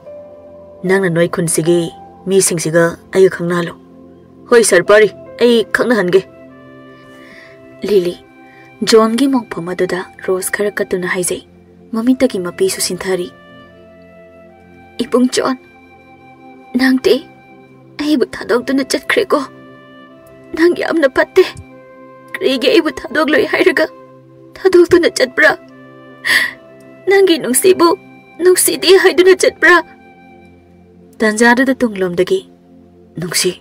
ꯅꯪꯅ ꯅꯣꯏ ꯈꯨꯟꯁꯤꯒꯤ ꯃꯤꯁꯤꯡꯁꯤꯒ ꯑꯩꯒ ꯈꯪꯅꯍꯜꯂꯨ꯫" "ꯍꯣꯏ ꯁꯥꯔ ꯄꯥꯔꯤ, ꯑꯩ ꯈꯪꯅꯍꯟꯒꯦ꯫" ꯂꯤꯂꯤ, ꯖꯣꯟꯒꯤ ꯃꯣꯡꯐꯝ ꯑꯗꯨꯗ ꯔꯣꯁ ꯈꯔ ꯀꯠꯇꯨꯅ ꯍꯥꯏꯖꯩ꯫ ꯃꯃꯤꯠꯇꯒꯤ ꯃꯄꯤꯁꯨ ꯁꯤꯟꯊꯔꯤ꯫ "ꯏꯕꯨꯡ ꯖꯣꯟ, ꯅꯪꯗꯤ ꯑꯩꯕꯨ ꯊꯥꯗꯣꯛꯇꯨꯅ ꯆꯠꯈ꯭ꯔꯦꯀꯣ꯫ ꯅꯪ ꯌꯥꯝꯅ ꯐꯠꯇꯦ꯫ ꯀꯔꯤꯒꯤ ꯑꯩꯕꯨ ꯊꯥꯗꯣꯛꯂꯣꯏ ꯍꯥꯏꯔꯒ ꯊꯥꯗꯣꯛꯇꯨꯅ ꯆꯠꯄ꯭ꯔꯥ? ꯅꯪꯒꯤ ꯅꯨꯡꯁꯤꯕꯨ ꯅꯨꯡꯁꯤꯗꯦ ꯍꯥꯏꯗꯨꯅ ꯆꯠꯄ꯭ꯔꯥ?" ꯇꯥꯟꯖꯥꯗꯨꯗ ꯇꯨꯡꯂꯣꯝꯗꯒꯤ, "ꯅꯨꯡꯁꯤ꯫"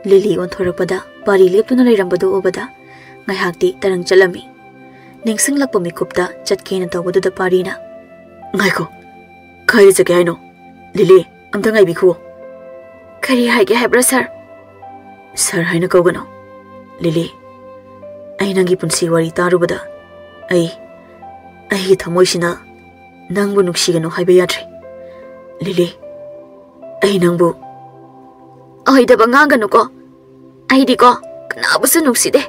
ꯂꯤꯂꯤ ꯑꯣꯟꯊꯣꯔꯛꯄꯗ ꯄꯥꯔꯤ ꯂꯦꯞꯇꯨꯅ ꯂꯩꯔꯝꯕꯗꯨ ꯎꯕꯗ ꯉꯥꯏꯍꯥꯛꯇꯤ ꯇꯔꯪ ꯆꯠꯂꯝꯃꯤ꯫ ꯅꯤꯡꯁꯤꯡꯂꯛꯄ ꯃꯤꯀꯨꯞꯇ ꯆꯠꯀꯦꯅ ꯇꯧꯕꯗꯨꯗ ꯄꯥꯔꯤꯅ, "ꯉꯥꯏꯈꯣ, ꯀꯥꯏꯗ ꯆꯠꯀꯦ ꯍꯥꯏꯅꯣ? ꯂꯤꯂꯤ, ꯑꯝꯇ ꯉꯥꯏꯕꯤꯈꯨꯑꯣ꯫" "ꯀꯔꯤ ꯍꯥꯏꯒꯦ ꯍꯥꯏꯕ꯭ꯔꯥ ꯁꯥꯔ?" "ꯁꯥꯔ ꯍꯥꯏꯅ ꯀꯧꯒꯅꯨ꯫ ꯂꯤꯂꯤ, ꯑꯩ ꯅꯪꯒꯤ ꯄꯨꯟꯁꯤ ꯋꯥꯔꯤ ꯇꯥꯔꯨꯕꯗ ꯑꯩ, ꯑꯩꯒꯤ ꯊꯃꯣꯏꯁꯤꯅ ꯅꯪꯕꯨ ꯅꯨꯡꯁꯤꯒꯅꯨ ꯍꯥꯏꯕ ꯌꯥꯗ꯭ꯔꯦ꯫ ꯂꯤꯂꯤ, ꯑꯩ ꯅꯪꯕꯨ..." "ꯑꯣꯏꯗꯕ ꯉꯥꯡꯒꯅꯨꯀꯣ꯫ ꯑꯩꯗꯤꯀꯣ ꯀꯅꯥꯕꯨꯁꯨ ꯅꯨꯡꯁꯤꯗꯦ꯫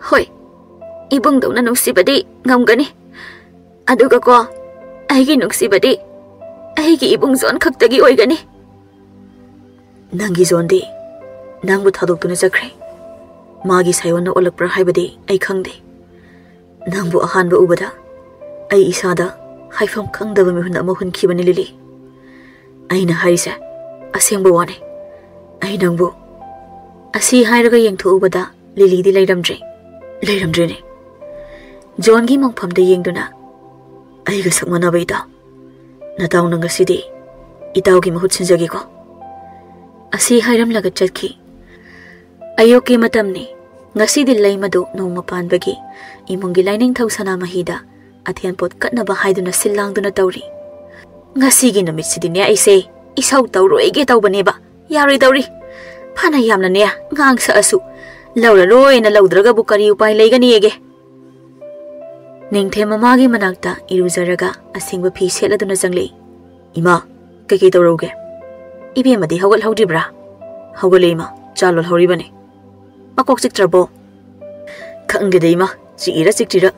ꯍꯣꯏ, ꯏꯕꯨꯡꯗꯧꯅ ꯅꯨꯡꯁꯤꯕꯗꯤ ꯉꯝꯒꯅꯤ꯫ ꯑꯗꯨꯒꯀꯣ, ꯑꯩꯒꯤ ꯅꯨꯡꯁꯤꯕꯗꯤ ꯑꯩꯒꯤ ꯏꯕꯨꯡ ꯖꯣꯟ ꯈꯛꯇꯒꯤ ꯑꯣꯏꯒꯅꯤ꯫" "ꯅꯪꯒꯤ ꯖꯣꯟꯗꯤ ꯅꯪꯕꯨ ꯊꯥꯗꯣꯛꯇꯨꯅ ꯆꯠꯈ꯭ꯔꯦ꯫ ꯃꯥꯒꯤ ꯁꯥꯏꯑꯣꯟꯅ ꯑꯣꯜꯂꯛꯄ꯭ꯔꯥ ꯍꯥꯏꯕꯗꯤ ꯑꯩ ꯈꯪꯗꯦ꯫ ꯅꯪꯕꯨ ꯑꯍꯥꯟꯕ ꯎꯕꯗ ꯑꯩ ꯏꯁꯥꯗ ꯍꯥꯏꯐꯝ ꯈꯪꯗꯕ ꯃꯤꯍꯨꯟ ꯑꯃ ꯍꯨꯟꯈꯤꯕꯅꯤ, ꯂꯤꯂꯤ꯫ ꯑꯩꯅ ꯍꯥꯏꯔꯤꯁꯦ ꯑꯁꯦꯡꯕ ꯋꯥꯅꯤ꯫ ꯑꯩ ꯅꯪꯕꯨ..." ꯑꯁꯤ ꯍꯥꯏꯔꯒ ꯌꯦꯡꯊꯣꯛꯎꯕꯗ ꯂꯤꯂꯤꯗꯤ ꯂꯩꯔꯝꯗ꯭ꯔꯦ꯫ ꯂꯩꯔꯝꯗ꯭ꯔꯦꯅꯦ꯫ ꯖꯣꯟꯒꯤ ꯃꯪꯐꯝꯗ ꯌꯦꯡꯗꯨꯅ, "ꯑꯩꯒ ꯁꯛ ꯃꯥꯟꯅꯕ ꯏꯇꯥꯎ, ꯅꯇꯥꯎꯅ ꯉꯁꯤꯗꯤ ꯏꯇꯥꯎꯒꯤ ꯃꯍꯨꯠ ꯁꯤꯟꯖꯒꯦꯀꯣ꯫" ꯑꯁꯤ ꯍꯥꯏꯔꯝꯂꯒ ꯆꯠꯈꯤ꯫ ꯑꯌꯨꯛꯀꯤ ꯃꯇꯝꯅꯤ꯫ ꯉꯁꯤꯗꯤ ꯂꯩꯃꯗꯨ ꯅꯣꯡꯃ ꯄꯥꯟꯕꯒꯤ ꯏꯃꯨꯡꯒꯤ ꯂꯥꯏꯅꯤꯡꯊꯧ ꯁꯅꯥꯃꯍꯤꯗ ꯑꯊꯦꯟꯄꯣꯠ ꯀꯠꯅꯕ ꯍꯥꯏꯗꯨꯅ ꯁꯤꯜ ꯂꯥꯡꯗꯨꯅ ꯇꯧꯔꯤ꯫ "ꯉꯁꯤꯒꯤ ꯅꯨꯃꯤꯠꯁꯤꯗꯤꯅꯦ ꯑꯩꯁꯦ ꯏꯁꯧ ꯇꯧꯔꯣꯏꯒꯦ ꯇꯧꯕꯅꯦꯕ꯫ ꯌꯥꯔꯣꯏꯗꯧꯔꯤ꯫ ꯐꯅ ꯌꯥꯝꯅꯅꯦ ꯉꯥꯡ ꯁꯛꯑꯁꯨ, ꯂꯧꯔꯔꯣꯏꯅ ꯂꯧꯗ꯭ꯔꯒꯕꯨ ꯀꯔꯤ ꯎꯄꯥꯏ ꯂꯩꯒꯅꯤꯒꯦ?" ꯅꯤꯡꯊꯦꯝ ꯃꯃꯥꯒꯤ ꯃꯅꯥꯛꯇ ꯏꯔꯨꯖꯔꯒ ꯑꯁꯦꯡꯕ ꯐꯤ ꯁꯦꯠꯂꯗꯨꯅ ꯆꯪꯂꯛꯏ꯫ "ꯏꯃꯥ, ꯀꯩꯀꯩ ꯇꯧꯔꯧꯒꯦ? ꯏꯕꯦꯝꯃꯗꯤ ꯍꯧꯒꯠꯍꯧꯗ꯭ꯔꯤꯕ꯭ꯔꯥ? ꯍꯧꯒꯠꯂꯦ ꯏꯃꯥ, ꯆꯥ ꯂꯣꯜꯍꯧꯔꯤꯕꯅꯦ꯫ ꯃꯀꯣꯛ ꯆꯤꯛꯇ꯭ꯔꯕꯣ? ꯈꯪꯗꯦꯗ ꯏꯃꯥ, ꯆꯤꯛꯏꯔ ꯆꯤꯛꯇ꯭ꯔꯤꯔ꯫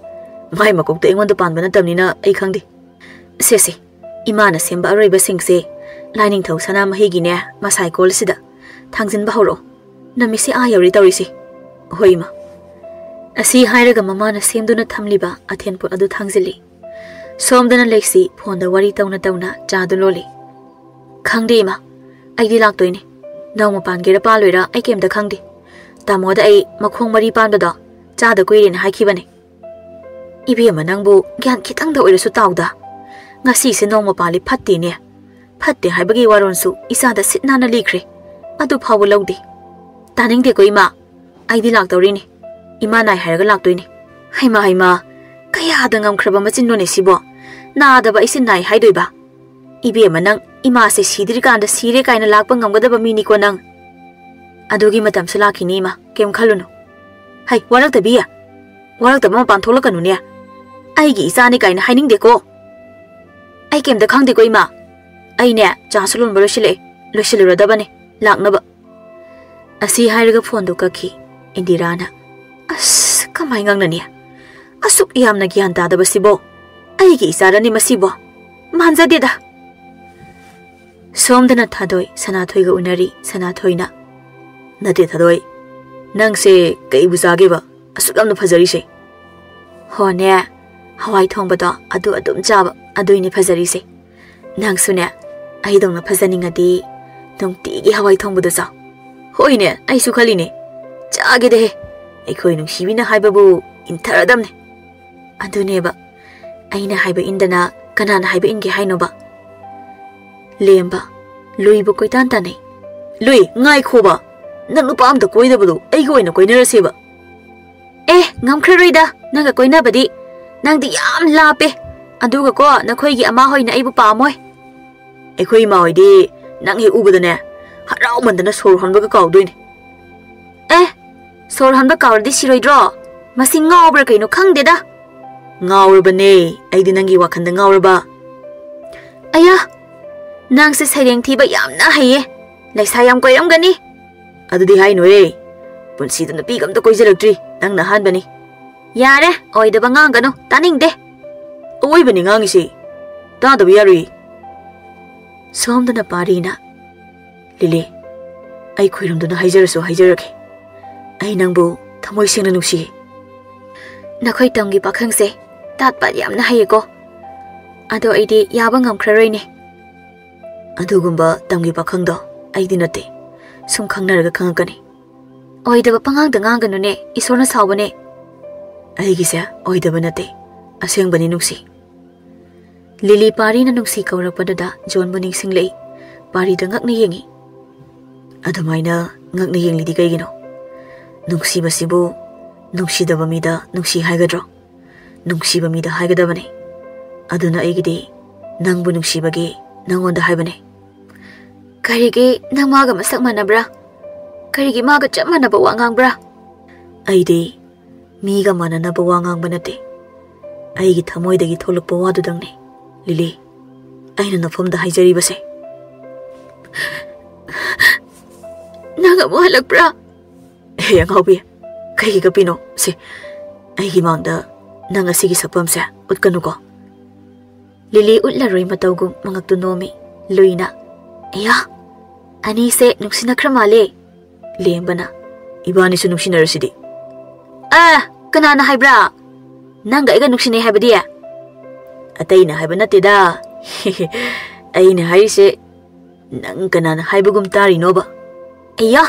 ꯃꯥꯏ ꯃꯀꯣꯛꯇ ꯑꯩꯉꯣꯟꯗ ꯄꯥꯟꯕ ꯅꯠꯇꯕꯅꯤꯅ ꯑꯩ ꯈꯪꯗꯦ꯫ ꯁꯦ ꯁꯦ, ꯏꯃꯥꯅ ꯁꯦꯝꯕ ꯑꯔꯣꯏꯕꯁꯤꯡꯁꯦ ꯂꯥꯏꯅꯤꯡꯊꯧ ꯁꯅꯥꯃꯍꯤꯒꯤꯅꯦ ꯃꯁꯥꯏ ꯀꯣꯜꯁꯤꯗ ꯊꯥꯡꯖꯤꯟꯕ ꯍꯧꯔꯛꯑꯣ꯫ ꯅꯨꯃꯤꯠꯁꯦ ꯑꯥ ꯌꯧꯔꯦ ꯇꯧꯔꯤꯁꯦ꯫ ꯍꯣꯏ ꯏꯃꯥ꯫ ꯑꯁꯤ ꯍꯥꯏꯔꯒ ꯃꯃꯥꯅ ꯁꯦꯝꯗꯨꯅ ꯊꯝꯂꯤꯕ ꯑꯊꯦꯟ ꯄꯣꯠ ꯑꯗꯨ ꯊꯥꯡꯖꯤꯜꯂꯤ꯫ ꯁꯣꯝꯗꯅ ꯂꯩꯁꯤ ꯐꯣꯟꯗ ꯋꯥꯔꯤ ꯇꯧꯅ ꯇꯧꯅ ꯆꯥꯗꯨ ꯂꯣꯜꯂꯤ꯫ ꯈꯪꯗꯦ ꯏꯃꯥ, ꯑꯩꯗꯤ ꯂꯥꯛꯇꯣꯏꯅꯦ꯫ ꯅꯣꯡꯃ ꯄꯥꯟꯒꯦꯔꯥ ꯄꯥꯜꯂꯣꯏꯔꯥ ꯑꯩ ꯀꯩꯝꯇ ꯈꯪꯗꯦ꯫ ꯇꯥꯃꯣꯗ ꯑꯩ ꯃꯈꯣꯡ ꯃꯔꯤ ꯄꯥꯟꯕꯗꯣ ꯆꯥꯗ ꯀꯨꯏꯔꯦꯅ ꯍꯥꯏꯈꯤꯕꯅꯦ꯫ ꯏꯕꯦꯝꯃ, ꯅꯪꯕꯨ ꯒ꯭ꯌꯥꯟ ꯈꯤꯇꯪꯗ ꯑꯣꯏꯔꯁꯨ ꯇꯥꯎꯗ꯫ ꯉꯁꯤꯁꯦ ꯅꯣꯡꯃ ꯄꯥꯜꯂꯤ ꯐꯠꯇꯦꯅꯦ꯫ ꯐꯠꯇꯦ ꯍꯥꯏꯕꯒꯤ ꯋꯥꯔꯣꯜꯁꯨ ꯏꯆꯥꯗ ꯁꯤꯠ ꯅꯥꯟꯅ ꯂꯤꯈ꯭ꯔꯦ꯫ ꯑꯗꯨ ꯐꯥꯎꯕ ꯂꯧꯗꯦ꯫ ꯇꯥꯅꯤꯡꯗꯦꯀꯣ ꯏꯃꯥ꯫ ꯑꯩꯗꯤ ꯂꯥꯛꯇꯧꯔꯤꯅꯦ꯫ ꯏꯃꯥ ꯅꯥꯏ ꯍꯥꯏꯔꯒ ꯂꯥꯛꯇꯣꯏꯅꯦ꯫ ꯍꯩꯃꯥ ꯍꯩꯃꯥ, ꯀꯌꯥꯗ ꯉꯝꯈ꯭ꯔꯕ ꯃꯆꯤꯟꯅꯣꯅꯦ ꯁꯤꯕꯣ? ꯅꯥꯗꯕ ꯑꯩꯁꯦ ꯅꯥꯏ ꯍꯥꯏꯗꯣꯏꯕ? ꯏꯕꯦꯝꯃ, ꯅꯪ ꯏꯃꯥꯁꯦ ꯁꯤꯗ꯭ꯔꯤꯀꯥꯟꯗ ꯁꯤꯔꯦ ꯀꯥꯏꯅ ꯂꯥꯛꯄ ꯉꯝꯒꯗꯕ ꯃꯤꯅꯤꯀꯣ ꯅꯪ꯫ ꯑꯗꯨꯒꯤ ꯃꯇꯝꯁꯨ ꯂꯥꯛꯈꯤꯅꯤ ꯏꯃꯥ, ꯀꯩꯝ ꯈꯜꯂꯨꯅꯨ꯫ ꯍꯩ, ꯋꯥꯔꯛꯇꯕꯤ! ꯋꯥꯔꯛꯇꯕ ꯃꯄꯥꯟ ꯊꯣꯛꯂꯛꯀꯅꯨꯅꯦ꯫ ꯑꯩꯒꯤ ꯏꯆꯥꯅꯤ ꯀꯥꯏꯅ ꯍꯥꯏꯅꯤꯡꯗꯦꯀꯣ꯫ ꯑꯩ ꯀꯩꯝꯇ ꯈꯪꯗꯦꯀꯣ ꯏꯃꯥ꯫ ꯑꯩꯅꯦ ꯆꯥꯁꯨ ꯂꯣꯟꯕ ꯂꯣꯏꯁꯤꯜꯂꯛꯑꯦ, ꯂꯣꯏꯁꯤꯜꯂꯨꯔꯗꯕꯅꯦ ꯂꯥꯛꯅꯕ꯫ ꯑꯁꯤ ꯍꯥꯏꯔꯒ ꯐꯣꯟꯗꯨ ꯀꯛꯈꯤ ꯏꯟꯗꯤꯔꯥꯅ꯫ ꯑꯁ, ꯀꯃꯥꯏ ꯉꯥꯡꯅꯅꯤ? ꯑꯁꯨꯛ ꯌꯥꯝꯅ ꯒ꯭ꯌꯥꯟ ꯇꯥꯗꯕꯁꯤꯕꯣ? ꯑꯩꯒꯤ ꯏꯆꯥꯔꯅꯤ ꯃꯁꯤꯕꯣ? ꯃꯥꯟꯖꯗꯦꯗ꯫ ꯁꯣꯝꯗꯅ ꯊꯥꯗꯣꯏ ꯁꯅꯥꯊꯣꯏꯒ ꯎꯅꯔꯤ꯫ ꯁꯅꯥꯊꯣꯏꯅ, "ꯅꯠꯇꯦ ꯊꯥꯗꯣꯏ, ꯅꯪꯁꯦ ꯀꯩꯕꯨ ꯆꯥꯒꯦꯕ? ꯑꯁꯨꯛ ꯌꯥꯝꯅ ꯐꯖꯔꯤꯁꯦ?" "ꯍꯣꯅꯦ, ꯍꯋꯥꯏ ꯊꯣꯡꯕꯗꯣ ꯑꯗꯨ ꯑꯗꯨꯝ ꯆꯥꯕ, ꯑꯗꯨꯏꯅꯦ ꯐꯖꯔꯤꯁꯦ꯫ ꯅꯪꯁꯨꯅꯦ, ꯑꯩꯗꯧꯅ ꯐꯖꯅꯤꯡꯉꯗꯤ ꯅꯨꯡꯇꯤꯒꯤ ꯍꯋꯥꯏ ꯊꯣꯡꯕꯗꯣ ꯆꯥꯎ꯫" "ꯍꯣꯏꯅꯦ, ꯑꯩꯁꯨ ꯈꯜꯂꯤꯅꯦ꯫ ꯆꯥꯒꯦꯗꯍꯦ, ꯑꯩꯈꯣꯏ ꯅꯨꯡꯁꯤꯕꯤꯅ ꯍꯥꯏꯕꯕꯨ ꯏꯟꯊꯔꯗꯝꯅꯦ꯫" ꯑꯗꯨꯅꯦꯕ, ꯑꯩꯅ ꯍꯥꯏꯕ ꯏꯟꯗꯅ ꯀꯅꯥꯅ ꯍꯥꯏꯕ ꯏꯟꯒꯦ ꯍꯥꯏꯅꯣꯕ? ꯂꯦꯝꯕ, ꯂꯨꯏꯕꯨ ꯀꯣꯏꯇꯥꯟ ꯇꯥꯟꯅꯩ꯫ "ꯂꯨꯏ, ꯉꯥꯏꯈꯣꯕ! ꯅꯪ ꯅꯨꯄꯥ ꯑꯝꯇ ꯀꯣꯏꯗꯕꯗꯣ ꯑꯩꯒ ꯑꯣꯏꯅ ꯀꯣꯏꯅꯔꯁꯦꯕ꯫" "ꯑꯦ, ꯉꯝꯈ꯭ꯔꯔꯣꯏꯗ ꯅꯪꯒ ꯀꯣꯏꯅꯕꯗꯤ꯫ ꯅꯪꯗꯤ ꯌꯥꯝ ꯂꯥꯞꯄꯦ꯫ ꯑꯗꯨꯒꯀꯣ, ꯅꯈꯣꯏꯒꯤ ꯑꯃꯥ ꯍꯣꯏꯅ ꯑꯩꯕꯨ ꯄꯥꯝꯃꯣꯏ꯫" "ꯑꯩꯈꯣꯏ ꯏꯃꯥ ꯍꯣꯏꯗꯤ ꯅꯪ ꯍꯦꯛ ꯎꯕꯗꯅꯦ, ꯍꯔꯥꯎꯃꯟꯗꯅ ꯁꯣꯔ ꯍꯣꯟꯕꯒ ꯀꯥꯎꯗꯣꯏꯅꯦ꯫" "ꯑꯦ, ꯁꯣꯔ ꯍꯣꯟꯕ ꯀꯥꯎꯔꯗꯤ ꯁꯤꯔꯣꯏꯗ꯭ꯔꯣ? ꯃꯁꯤ ꯉꯥꯎꯕ꯭ꯔꯥ ꯀꯩꯅꯣ ꯈꯪꯗꯦꯗ꯫" "ꯉꯥꯎꯔꯕꯅꯦ, ꯑꯩꯗꯤ ꯅꯪꯒꯤ ꯋꯥꯈꯜꯗ ꯉꯥꯎꯔꯕ꯫" "ꯑꯌꯥ, "ꯅꯪꯁꯦ ꯁꯩꯔꯦꯡ ꯊꯤꯕ ꯌꯥꯝꯅ ꯍꯩꯌꯦ꯫ ꯂꯩꯁꯥ ꯌꯥꯝ ꯀꯣꯏꯔꯝꯒꯅꯤ?" "ꯑꯗꯨꯗꯤ ꯍꯥꯏꯅꯨꯍꯦ꯫ ꯄꯨꯟꯁꯤꯗ ꯅꯨꯄꯤꯒ ꯑꯝꯇ ꯀꯣꯏꯖꯔꯛꯇ꯭ꯔꯤ꯫ ꯅꯪꯅ ꯑꯍꯥꯟꯕꯅꯤ꯫" "ꯌꯥꯔꯦ, ꯑꯣꯏꯗꯕ ꯉꯥꯡꯒꯅꯨ, ꯇꯥꯅꯤꯡꯗꯦ꯫" "ꯑꯋꯣꯏꯕꯅꯤ ꯉꯥꯡꯉꯤꯁꯤ꯫ ꯇꯥꯗꯕ ꯌꯥꯔꯣꯏ꯫" ꯁꯣꯝꯗꯅ ꯄꯥꯔꯤꯅ, "ꯂꯤꯂꯤ, ꯑꯩ ꯈꯣꯏꯔꯝꯗꯨꯅ ꯍꯥꯏꯖꯔꯁꯨ ꯍꯥꯏꯖꯔꯒꯦ, ꯑꯩ ꯅꯪꯕꯨ ꯊꯃꯣꯏ ꯁꯦꯡꯅ ꯅꯨꯡꯁꯤ꯫" "ꯅꯈꯣꯏ ꯇꯝꯒꯤ ꯄꯥꯈꯪꯁꯦ ꯇꯥꯠ ꯄꯥꯠ ꯌꯥꯝꯅ ꯍꯩꯌꯦꯀꯣ꯫ ꯑꯗꯣ ꯑꯩꯗꯤ ꯌꯥꯕ ꯉꯝꯈ꯭ꯔꯔꯣꯏꯅꯦ꯫" "ꯑꯗꯨꯒꯨꯝꯕ ꯇꯝꯒꯤ ꯄꯥꯈꯪꯗꯣ ꯑꯩꯗꯤ ꯅꯠꯇꯦ꯫ ꯁꯨꯝ ꯈꯪꯅꯔꯒ ꯈꯪꯉꯛꯀꯅꯤ꯫" "ꯑꯣꯏꯗꯕ ꯄꯉꯥꯡꯗ ꯉꯥꯡꯒꯅꯨꯅꯦ, ꯏꯁꯣꯔꯅ ꯁꯥꯎꯕꯅꯦ꯫" "ꯑꯩꯒꯤꯁꯦ ꯑꯣꯏꯗꯕ ꯅꯠꯇꯦ, ꯑꯁꯦꯡꯕꯅꯤ ꯅꯨꯡꯁꯤ꯫" ꯂꯤꯂꯤ ꯄꯥꯔꯤꯅ ꯅꯨꯡꯁꯤ ꯀꯧꯔꯛꯄꯗꯨꯗ ꯖꯣꯟꯕꯨ ꯅꯤꯡꯁꯤꯡꯂꯛꯏ꯫ ꯄꯥꯔꯤꯗ ꯉꯛꯅ ꯌꯦꯡꯉꯤ꯫ "ꯑꯗꯨꯃꯥꯏꯅ ꯉꯛꯅ ꯌꯦꯡꯂꯤꯗꯤ ꯀꯩꯒꯤꯅꯣ? ꯅꯨꯡꯁꯤꯕꯁꯤꯕꯨ ꯅꯨꯡꯁꯤꯗꯕ ꯃꯤꯗ ꯅꯨꯡꯁꯤ ꯍꯥꯏꯒꯗ꯭ꯔꯣ? ꯅꯨꯡꯁꯤꯕ ꯃꯤꯗ ꯍꯥꯏꯒꯗꯕꯅꯤ꯫ ꯑꯗꯨꯅ ꯑꯩꯒꯤꯗꯤ ꯅꯪꯕꯨ ꯅꯨꯡꯁꯤꯕꯒꯤ ꯅꯪꯉꯣꯟꯗ ꯍꯥꯏꯕꯅꯤ꯫" "ꯀꯔꯤꯒꯤ ꯅꯪ ꯃꯥꯒ ꯃꯁꯛ ꯃꯥꯟꯅꯕ꯭ꯔꯥ? ꯀꯔꯤꯒꯤ ꯃꯥꯒ ꯆꯞ ꯃꯥꯟꯅꯕ ꯋꯥ ꯉꯥꯡꯕ꯭ꯔꯥ?" "ꯑꯩꯗꯤ ꯃꯤꯒ ꯃꯥꯟꯅꯅꯕ ꯋꯥ ꯉꯥꯡꯕ ꯅꯠꯇꯦ꯫ ꯑꯩꯒꯤ ꯊꯃꯣꯏꯗꯒꯤ ꯊꯣꯛꯂꯛꯄ ꯋꯥꯗꯨꯗꯪꯅꯤ, ꯂꯤꯂꯤ꯫ ꯑꯩꯅ ꯅꯐꯝꯗ ꯍꯥꯏꯖꯔꯤꯕꯁꯦ꯫" "ꯅꯪ ꯑꯃꯨꯛ ꯍꯜꯂꯛꯄ꯭ꯔꯥ?" "ꯍꯦ ꯑꯉꯥꯎꯕꯤ, ꯀꯩꯒꯤ ꯀꯞꯄꯤꯅꯣ? ꯁꯦ, ꯑꯩꯒꯤ ꯃꯥꯡꯗ ꯅꯪ ꯑꯁꯤꯒꯤ ꯁꯛꯐꯝꯁꯦ ꯎꯠꯀꯅꯨꯀꯣ꯫" ꯂꯤꯂꯤ ꯎꯠꯂꯔꯣꯏ ꯃꯇꯧꯒꯨꯝ ꯃꯉꯛꯇꯨ ꯅꯣꯝꯃꯤ꯫ ꯂꯨꯏꯅ, "ꯑꯌꯥ, ꯑꯅꯤꯁꯦ ꯅꯨꯡꯁꯤꯅꯈ꯭ꯔ ꯃꯥꯜꯂꯦ꯫" ꯂꯦꯝꯕꯅ, "ꯏꯕꯥꯅꯤꯁꯨ ꯅꯨꯡꯁꯤꯅꯔꯁꯤꯗꯤ꯫" "ꯑ, ꯀꯅꯥꯅ ꯍꯥꯏꯕ꯭ꯔꯥ? ꯅꯪꯒ ꯑꯩꯒ ꯅꯨꯡꯁꯤꯅꯩ ꯍꯥꯏꯕꯗꯤ?" "ꯑꯇꯩꯅ ꯍꯥꯏꯕ ꯅꯠꯇꯦꯗ꯫ ꯑꯩꯅ ꯍꯥꯏꯔꯤꯁꯦ ꯅꯪ ꯀꯅꯥꯅ ꯍꯥꯏꯕꯒꯨꯝ ꯇꯥꯔꯤꯅꯣꯕ?" "ꯑꯌꯥ,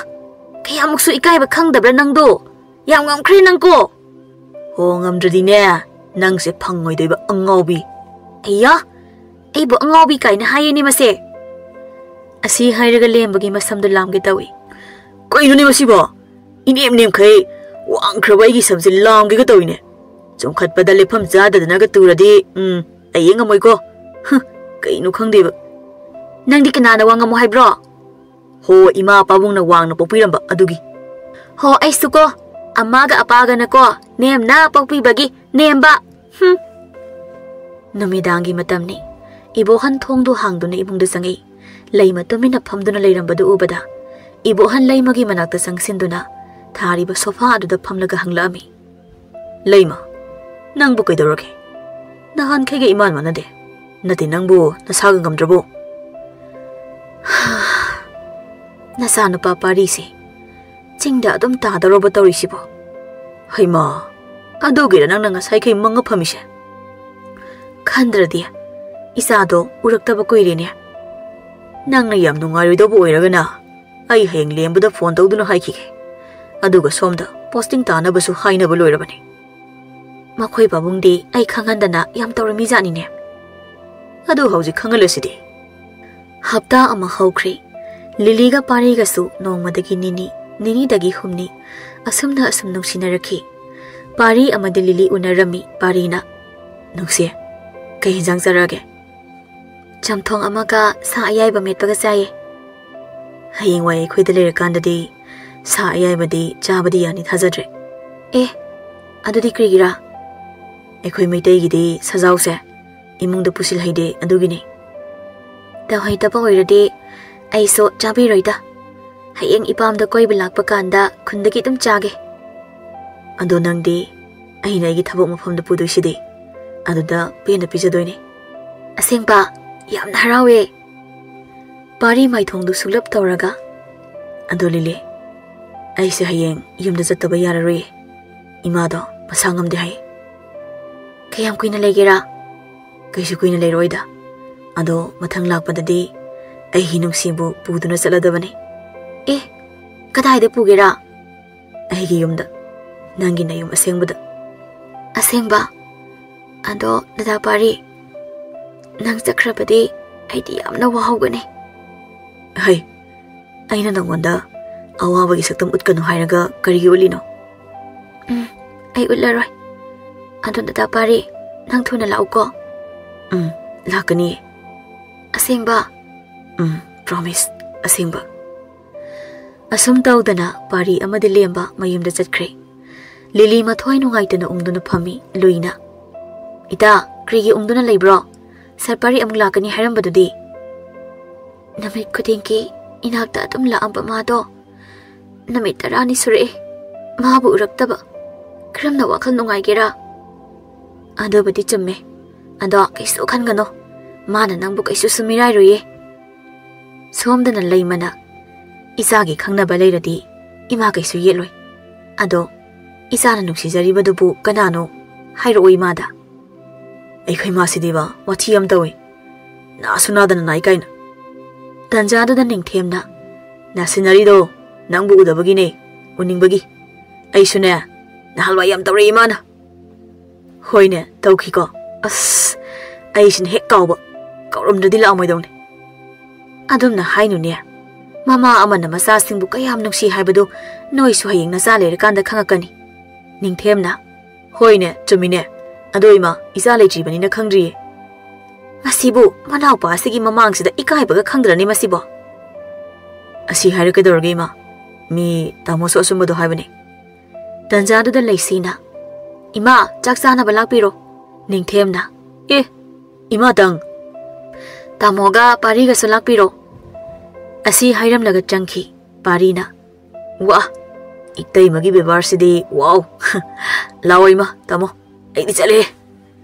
ꯀꯌꯥꯃꯨꯛꯁꯨ ꯏꯀꯥꯏꯕ ꯈꯪꯗꯕ꯭ꯔꯥ ꯅꯪꯗꯣ? ꯌꯥꯝ ꯉꯝꯈ꯭ꯔꯦ ꯅꯪꯀꯣ!" "ꯍꯣ, ꯉꯝꯗ꯭ꯔꯗꯤꯅꯦ, ꯅꯪꯁꯦ ꯐꯪꯉꯣꯏꯗꯣꯏꯕ, ꯑꯉꯥꯎꯕꯤ꯫" "ꯑꯌꯥ, ꯑꯩꯕꯨ ꯑꯉꯥꯎꯕꯤ ꯀꯥꯏꯅ ꯍꯥꯏꯌꯦꯅꯦ ꯃꯁꯦ꯫" ꯑꯁꯤ ꯍꯥꯏꯔꯒ ꯂꯦꯝꯕꯒꯤ ꯃꯁꯝꯗꯨ ꯂꯥꯝꯒꯦ ꯇꯧꯏ꯫ "ꯀꯩꯅꯣꯅꯦ ꯃꯁꯤꯕꯣ? ꯏꯅꯦꯝ ꯅꯦꯝꯈꯩ ꯋꯥꯡꯈ꯭ꯔꯕ ꯑꯩꯒꯤ ꯁꯝꯁꯦ ꯂꯥꯝꯒꯦꯒ ꯇꯧꯏꯅꯦ꯫ ꯆꯣꯡꯈꯠꯄꯗ ꯂꯦꯞꯐꯝ ꯆꯥꯗꯗꯅꯒ ꯇꯨꯔꯗꯤ, ꯎꯝ, ꯑꯩ ꯌꯦꯡ ꯉꯝꯃꯣꯏꯀꯣ꯫ ꯍꯨꯝ, ꯀꯩꯅꯣ ꯈꯪꯗꯦꯕ꯫" "ꯅꯪꯗꯤ ꯀꯅꯥꯅ ꯋꯥ ꯉꯝꯃꯣ ꯍꯥꯏꯕ꯭ꯔꯣ?" "ꯍꯣ, ꯏꯃꯥ ꯄꯥꯕꯨꯡꯅ ꯋꯥꯡꯅ ꯄꯣꯛꯄꯤꯔꯝꯕ ꯑꯗꯨꯒꯤ꯫" "ꯍꯣ, ꯑꯩꯁꯨꯀꯣ, ꯑꯃꯥꯒ ꯑꯄꯥꯒꯅꯀꯣ ꯅꯦꯝꯅ ꯄꯣꯛꯄꯤꯕꯒꯤ ꯅꯦꯝꯕ꯫ ꯍꯨꯝ꯫" ꯅꯨꯃꯤꯗꯥꯡꯒꯤ ꯃꯇꯝꯅꯤ꯫ ꯏꯕꯣꯍꯟ ꯊꯣꯡꯗꯨ ꯍꯥꯡꯗꯨꯅ ꯏꯃꯨꯡꯗ ꯆꯪꯉꯛꯏ꯫ ꯂꯩꯃ ꯇꯨꯃꯤꯟꯅ ꯐꯝꯗꯨꯅ ꯂꯩꯔꯝꯕꯗꯨ ꯎꯕꯗ ꯏꯕꯣꯍꯟ ꯂꯩꯃꯒꯤ ꯃꯅꯥꯛꯇ ꯆꯪꯁꯤꯟꯗꯨꯅ ꯊꯥꯔꯤꯕ ꯁꯣꯐꯥ ꯑꯗꯨꯗ ꯐꯝꯂꯒ ꯍꯪꯂꯛꯑꯝꯃꯤ꯫ "ꯂꯩꯃ, ꯅꯪꯕꯨ ꯀꯩꯗꯧꯔꯒꯦ? ꯅꯍꯥꯟꯈꯩꯒ ꯏꯃꯥꯟ ꯃꯥꯟꯅꯗꯦ꯫ ꯅꯠꯇꯦ, ꯅꯪꯕꯨ ꯅꯁꯥꯒ ꯉꯝꯗ꯭ꯔꯕꯣ?" "ꯅꯆꯥꯅꯨꯄꯥ ꯄꯥꯔꯤꯁꯦ ꯆꯤꯡꯗ ꯑꯗꯨꯝ ꯇꯥꯗꯧꯔꯕ ꯇꯧꯔꯤꯁꯤꯕꯣ?" "ꯍꯩꯃꯥ, ꯑꯗꯨꯒꯤꯔ ꯅꯪꯅ ꯉꯁꯥꯏꯈꯩ ꯃꯪꯉ ꯐꯝꯃꯤꯁꯦ?" "ꯈꯟꯗ꯭ꯔꯗꯤ, ꯏꯆꯥꯗꯣ ꯎꯔꯛꯇꯕ ꯀꯨꯏꯔꯦꯅꯦ꯫ ꯅꯪꯅ ꯌꯥꯝ ꯅꯨꯡꯉꯥꯏꯔꯣꯏꯗꯧꯕ ꯑꯣꯏꯔꯒꯅ ꯑꯩ ꯍꯌꯦꯡ ꯂꯦꯝꯕꯗ ꯐꯣꯟ ꯇꯧꯗꯨꯅ ꯍꯥꯏꯈꯤꯒꯦ꯫ ꯑꯗꯨꯒ ꯁꯣꯝꯗ ꯄꯣꯁꯇꯤꯡ ꯇꯥꯅꯕꯁꯨ ꯍꯥꯏꯅꯕ ꯂꯣꯏꯔꯕꯅꯤ꯫" "ꯃꯈꯣꯏ ꯄꯥꯕꯨꯡꯗꯤ ꯑꯩ ꯈꯪꯍꯟꯗꯅ ꯌꯥꯝ ꯇꯧꯔꯝꯃꯤꯖꯥꯠꯅꯤꯅꯦ꯫" "ꯑꯗꯨ ꯍꯧꯖꯤꯛ ꯈꯪꯍꯜꯂꯁꯤꯗꯤ꯫" ꯍꯞꯇꯥ ꯑꯃ ꯍꯧꯈ꯭ꯔꯦ꯫ ꯂꯤꯂꯤꯒ ꯄꯥꯔꯤꯒꯁꯨ ꯅꯣꯡꯃꯗꯒꯤ ꯅꯤꯅꯤ, ꯅꯤꯅꯤꯗꯒꯤ ꯍꯨꯝꯅꯤ, ꯑꯁꯨꯝꯅ ꯑꯁꯨꯝ ꯅꯨꯡꯁꯤꯅꯔꯛꯈꯤ꯫ ꯄꯥꯔꯤ ꯑꯃꯗꯤ ꯂꯤꯂꯤ ꯎꯅꯔꯝꯃꯤ꯫ ꯄꯥꯔꯤꯅ, "ꯅꯨꯡꯁꯤ, ꯀꯩ ꯍꯤꯟꯖꯥꯡ ꯆꯥꯔꯛꯑꯒꯦ?" "ꯆꯝꯊꯣꯡ ꯑꯃꯒ ꯁꯥ ꯑꯌꯥꯏꯕ ꯃꯦꯠꯄꯒ ꯆꯥꯏꯌꯦ꯫" "ꯍꯌꯦꯡꯋꯥꯏ ꯑꯩꯈꯣꯏꯗ ꯂꯩꯔꯀꯥꯟꯗꯗꯤ ꯁꯥ ꯑꯌꯥꯏꯕꯗꯤ ꯆꯥꯕꯗꯤ ꯌꯥꯅꯤ ꯊꯥꯖꯗ꯭ꯔꯦ꯫" "ꯑꯦ, ꯑꯗꯨꯗꯤ ꯀꯔꯤꯒꯤꯔꯥ?" "ꯑꯩꯈꯣꯏ ꯃꯩꯇꯩꯒꯤꯗꯤ ꯁꯖꯥꯎꯁꯦ ꯏꯃꯨꯡꯗ ꯄꯨꯁꯤꯜꯍꯩꯗꯦ, ꯑꯗꯨꯒꯤꯅꯤ꯫" "ꯇꯧꯍꯩꯗꯕ ꯑꯣꯏꯔꯗꯤ ꯑꯩꯁꯨ ꯆꯥꯕꯤꯔꯣꯏꯗ꯫ ꯍꯌꯦꯡ ꯏꯄꯥꯝꯗ ꯀꯣꯏꯕ ꯂꯥꯛꯄ ꯀꯥꯟꯗ ꯈꯨꯟꯗꯒꯤ ꯑꯗꯨꯝ ꯆꯥꯒꯦ꯫" "ꯑꯗꯣ ꯅꯪꯗꯤ?" "ꯑꯩꯅ ꯑꯩꯒꯤ ꯊꯕꯛ ꯃꯐꯝꯗ ꯄꯨꯗꯣꯏꯁꯤꯗꯤ, ꯑꯗꯨꯗ ꯄꯦꯟꯅ ꯄꯤꯖꯗꯣꯏꯅꯦ꯫" "ꯑꯁꯦꯡꯕ? ꯌꯥꯝꯅ ꯍꯔꯥꯎꯋꯦ꯫" ꯄꯥꯔꯤ ꯃꯥꯏꯊꯣꯡꯗꯨ ꯁꯨꯛꯂꯞ ꯇꯧꯔꯒ, "ꯑꯗꯣ ꯂꯤꯂꯤ, ꯑꯩꯁꯦ ꯍꯌꯦꯡ ꯌꯨꯝꯗ ꯆꯠꯇꯕ ꯌꯥꯔꯔꯣꯏꯌꯦ꯫ ꯏꯃꯥꯗꯣ ꯃꯁꯥ ꯉꯝꯗꯦ ꯍꯥꯏ꯫" "ꯀꯌꯥꯝ ꯀꯨꯏꯅ ꯂꯩꯒꯦꯔꯥ?" "ꯀꯩꯁꯨ ꯀꯨꯏꯅ ꯂꯩꯔꯣꯏꯗ꯫ ꯑꯗꯣ ꯃꯊꯪ ꯂꯥꯛꯄꯗꯗꯤ ꯑꯩꯒꯤ ꯅꯨꯡꯁꯤꯕꯨ ꯄꯨꯗꯨꯅ ꯆꯠꯂꯗꯕꯅꯤ꯫" "ꯑꯦ, ꯀꯗꯥꯏꯗ ꯄꯨꯒꯦꯔꯥ?" "ꯑꯩꯒꯤ ꯌꯨꯝꯗ, ꯅꯪꯒꯤ ꯅꯌꯨꯝ ꯑꯁꯦꯡꯕꯗ꯫" "ꯑꯁꯦꯡꯕ? ꯑꯗꯣ ꯗꯗꯥ ꯄꯥꯔꯤ, ꯅꯪ ꯆꯠꯈ꯭ꯔꯕꯗꯤ ꯑꯩꯗꯤ ꯌꯥꯝꯅ ꯋꯥꯍꯧꯒꯅꯤ꯫" "ꯍꯩ, ꯑꯩꯅ ꯅꯪꯉꯣꯟꯗ ꯑꯋꯥꯕꯒꯤ ꯁꯛꯇꯝ ꯎꯠꯀꯅꯨ ꯍꯥꯏꯔꯒ ꯀꯔꯤꯒꯤ ꯎꯠꯂꯤꯅꯣ?" "ꯎꯝ, ꯑꯩ ꯎꯠꯂꯔꯣꯏ꯫ ꯑꯗꯣ ꯗꯗꯥ ꯄꯥꯔꯤ, ꯅꯪ ꯊꯨꯅ ꯂꯥꯛꯎꯀꯣ꯫" "ꯎꯝ, ꯂꯥꯛꯀꯅꯤꯌꯦ꯫" "ꯑꯁꯦꯡꯕ?" "ꯎꯝ, promise, ꯑꯁꯦꯡꯕ꯫" ꯑꯁꯨꯝ ꯇꯧꯗꯅ ꯄꯥꯔꯤ ꯑꯃꯗꯤ ꯂꯦꯝꯕ ꯃꯌꯨꯝꯗ ꯆꯠꯈ꯭ꯔꯦ꯫ ꯂꯤꯂꯤ ꯃꯊ꯭ꯋꯥꯏ ꯅꯨꯡꯉꯥꯏꯇꯅ ꯎꯪꯗꯨꯅ ꯐꯝꯃꯤ꯫ ꯂꯨꯏꯅ, "ꯏꯇꯥ, ꯀꯔꯤꯒꯤ ꯎꯪꯗꯨꯅ ꯂꯩꯕ꯭ꯔꯣ? "ꯁꯔꯄꯥꯔꯤ ꯑꯃꯨꯛ ꯂꯥꯛꯀꯅꯤ ꯍꯥꯏꯔꯝꯕꯗꯨꯗꯤ?" "ꯅꯨꯃꯤꯠ ꯈꯨꯗꯤꯡꯒꯤ ꯏꯅꯥꯛꯇ ꯑꯗꯨꯝ ꯂꯥꯛꯑꯝꯕ ꯃꯥꯗꯣ ꯅꯨꯃꯤꯠ ꯇꯔꯥꯅꯤ ꯁꯨꯔꯛꯑꯦ ꯃꯥꯕꯨ ꯎꯔꯛꯇꯕ꯫ ꯀꯔꯝꯅ ꯋꯥꯈꯜ ꯅꯨꯡꯉꯥꯏꯒꯦꯔꯥ?" "ꯑꯗꯨꯕꯨꯗꯤ ꯆꯨꯝꯃꯦ꯫ ꯑꯗꯣ ꯀꯩꯁꯨ ꯈꯟꯒꯅꯨ꯫ ꯃꯥꯅ ꯅꯪꯕꯨ ꯀꯩꯁꯨꯁꯨ ꯃꯤꯔꯥꯏꯔꯣꯏꯌꯦ꯫ ꯁꯣꯝꯗꯅ ꯂꯩꯃꯅ ꯏꯆꯥꯒꯤ ꯈꯪꯅꯕ ꯂꯩꯔꯗꯤ ꯏꯃꯥ ꯀꯩꯁꯨ ꯌꯦꯠꯂꯣꯏ꯫ ꯑꯗꯣ ꯏꯆꯥꯅ ꯅꯨꯡꯁꯤꯖꯔꯤꯕꯗꯨꯕꯨ ꯀꯅꯥꯅꯣ? ꯍꯥꯏꯔꯛꯑꯣ ꯏꯃꯥꯗ꯫" "ꯑꯩꯈꯣꯏ ꯃꯥꯁꯤꯗꯤꯕ ꯋꯥꯊꯤ ꯌꯥꯝ ꯇꯧꯏ꯫ ꯅꯥꯁꯨ ꯅꯥꯗꯅ ꯅꯥꯏ ꯀꯥꯏꯅ꯫" ꯇꯟꯖꯥꯗꯨꯗ ꯅꯤꯡꯊꯦꯝꯅ, "ꯅꯥꯁꯤꯟꯅꯔꯤꯗꯣ ꯅꯪꯕꯨ ꯎꯗꯕꯒꯤꯅꯦ, ꯎꯅꯤꯡꯕꯒꯤ꯫ ꯑꯩꯁꯨꯅꯦ ꯅꯍꯥꯟꯋꯥꯏ ꯌꯥꯝ ꯇꯧꯔꯛꯏ ꯏꯃꯥꯅ꯫" "ꯍꯣꯏꯅꯦ, ꯇꯧꯈꯤꯀꯣ꯫ ꯑꯁ, ꯑꯩꯁꯤꯅ ꯍꯦꯛ ꯀꯥꯎꯕ, ꯀꯥꯎꯔꯝꯗ꯭ꯔꯗꯤ ꯂꯥꯛꯑꯝꯃꯣꯏꯗꯧꯅꯤ꯫" "ꯑꯗꯨꯝꯅ ꯍꯥꯏꯅꯨꯅꯦ꯫ ꯃꯃꯥ ꯑꯃꯅ ꯃꯆꯥꯁꯤꯡꯕꯨ ꯀꯌꯥꯝ ꯅꯨꯡꯁꯤ ꯍꯥꯏꯕꯗꯨ ꯅꯣꯏꯁꯨ ꯍꯌꯦꯡ ꯅꯆꯥ ꯂꯩꯔꯀꯥꯟꯗ ꯈꯪꯉꯛꯀꯅꯤ꯫" ꯅꯤꯡꯊꯦꯝꯅ, "ꯍꯣꯏꯅꯦ, ꯆꯨꯝꯃꯤꯅꯦ꯫ ꯑꯗꯣ ꯏꯃꯥ, ꯏꯆꯥ ꯂꯩꯇ꯭ꯔꯤꯕꯅꯤꯅ ꯈꯪꯗ꯭ꯔꯤꯌꯦ꯫" "ꯃꯁꯤꯕꯨ ꯃꯅꯥꯎꯄꯥ ꯑꯁꯤꯒꯤ ꯃꯃꯥꯡꯁꯤꯗ ꯏꯀꯥꯏꯕꯒ ꯈꯪꯗ꯭ꯔꯅꯤ ꯃꯁꯤꯕꯣ꯫" "ꯑꯁꯤ ꯍꯥꯏꯔ ꯀꯩꯗꯧꯔꯒꯦ ꯏꯃꯥ? ꯃꯤ ꯇꯥꯃꯣꯁꯨ ꯑꯆꯨꯝꯕꯗꯣ ꯍꯥꯏꯕꯅꯦ꯫" ꯇꯟꯖꯥꯗꯨꯗ ꯂꯩꯁꯤꯅ, "ꯏꯃꯥ, ꯆꯥꯛ ꯆꯥꯅꯕ ꯂꯥꯛꯄꯤꯔꯣ꯫" ꯅꯤꯡꯊꯦꯝꯅ, "ꯑꯦ, ꯏꯃꯥꯇꯪ?" "ꯇꯥꯃꯣꯒ ꯄꯥꯔꯤꯒꯁꯨ ꯂꯥꯛꯄꯤꯔꯣ꯫" ꯑꯁꯤ ꯍꯥꯏꯔꯝꯂꯒ ꯆꯪꯈꯤ ꯄꯥꯔꯤꯅ꯫ "ꯋꯥ, ꯏꯇꯩꯃꯒꯤ ꯕꯦꯕꯥꯔꯁꯤꯗꯤ, ꯋꯥꯎ!" "ꯂꯥꯛꯑꯣ ꯏꯃꯥ, ꯇꯥꯃꯣ, ꯑꯩꯗꯤ ꯆꯠꯂꯦ꯫"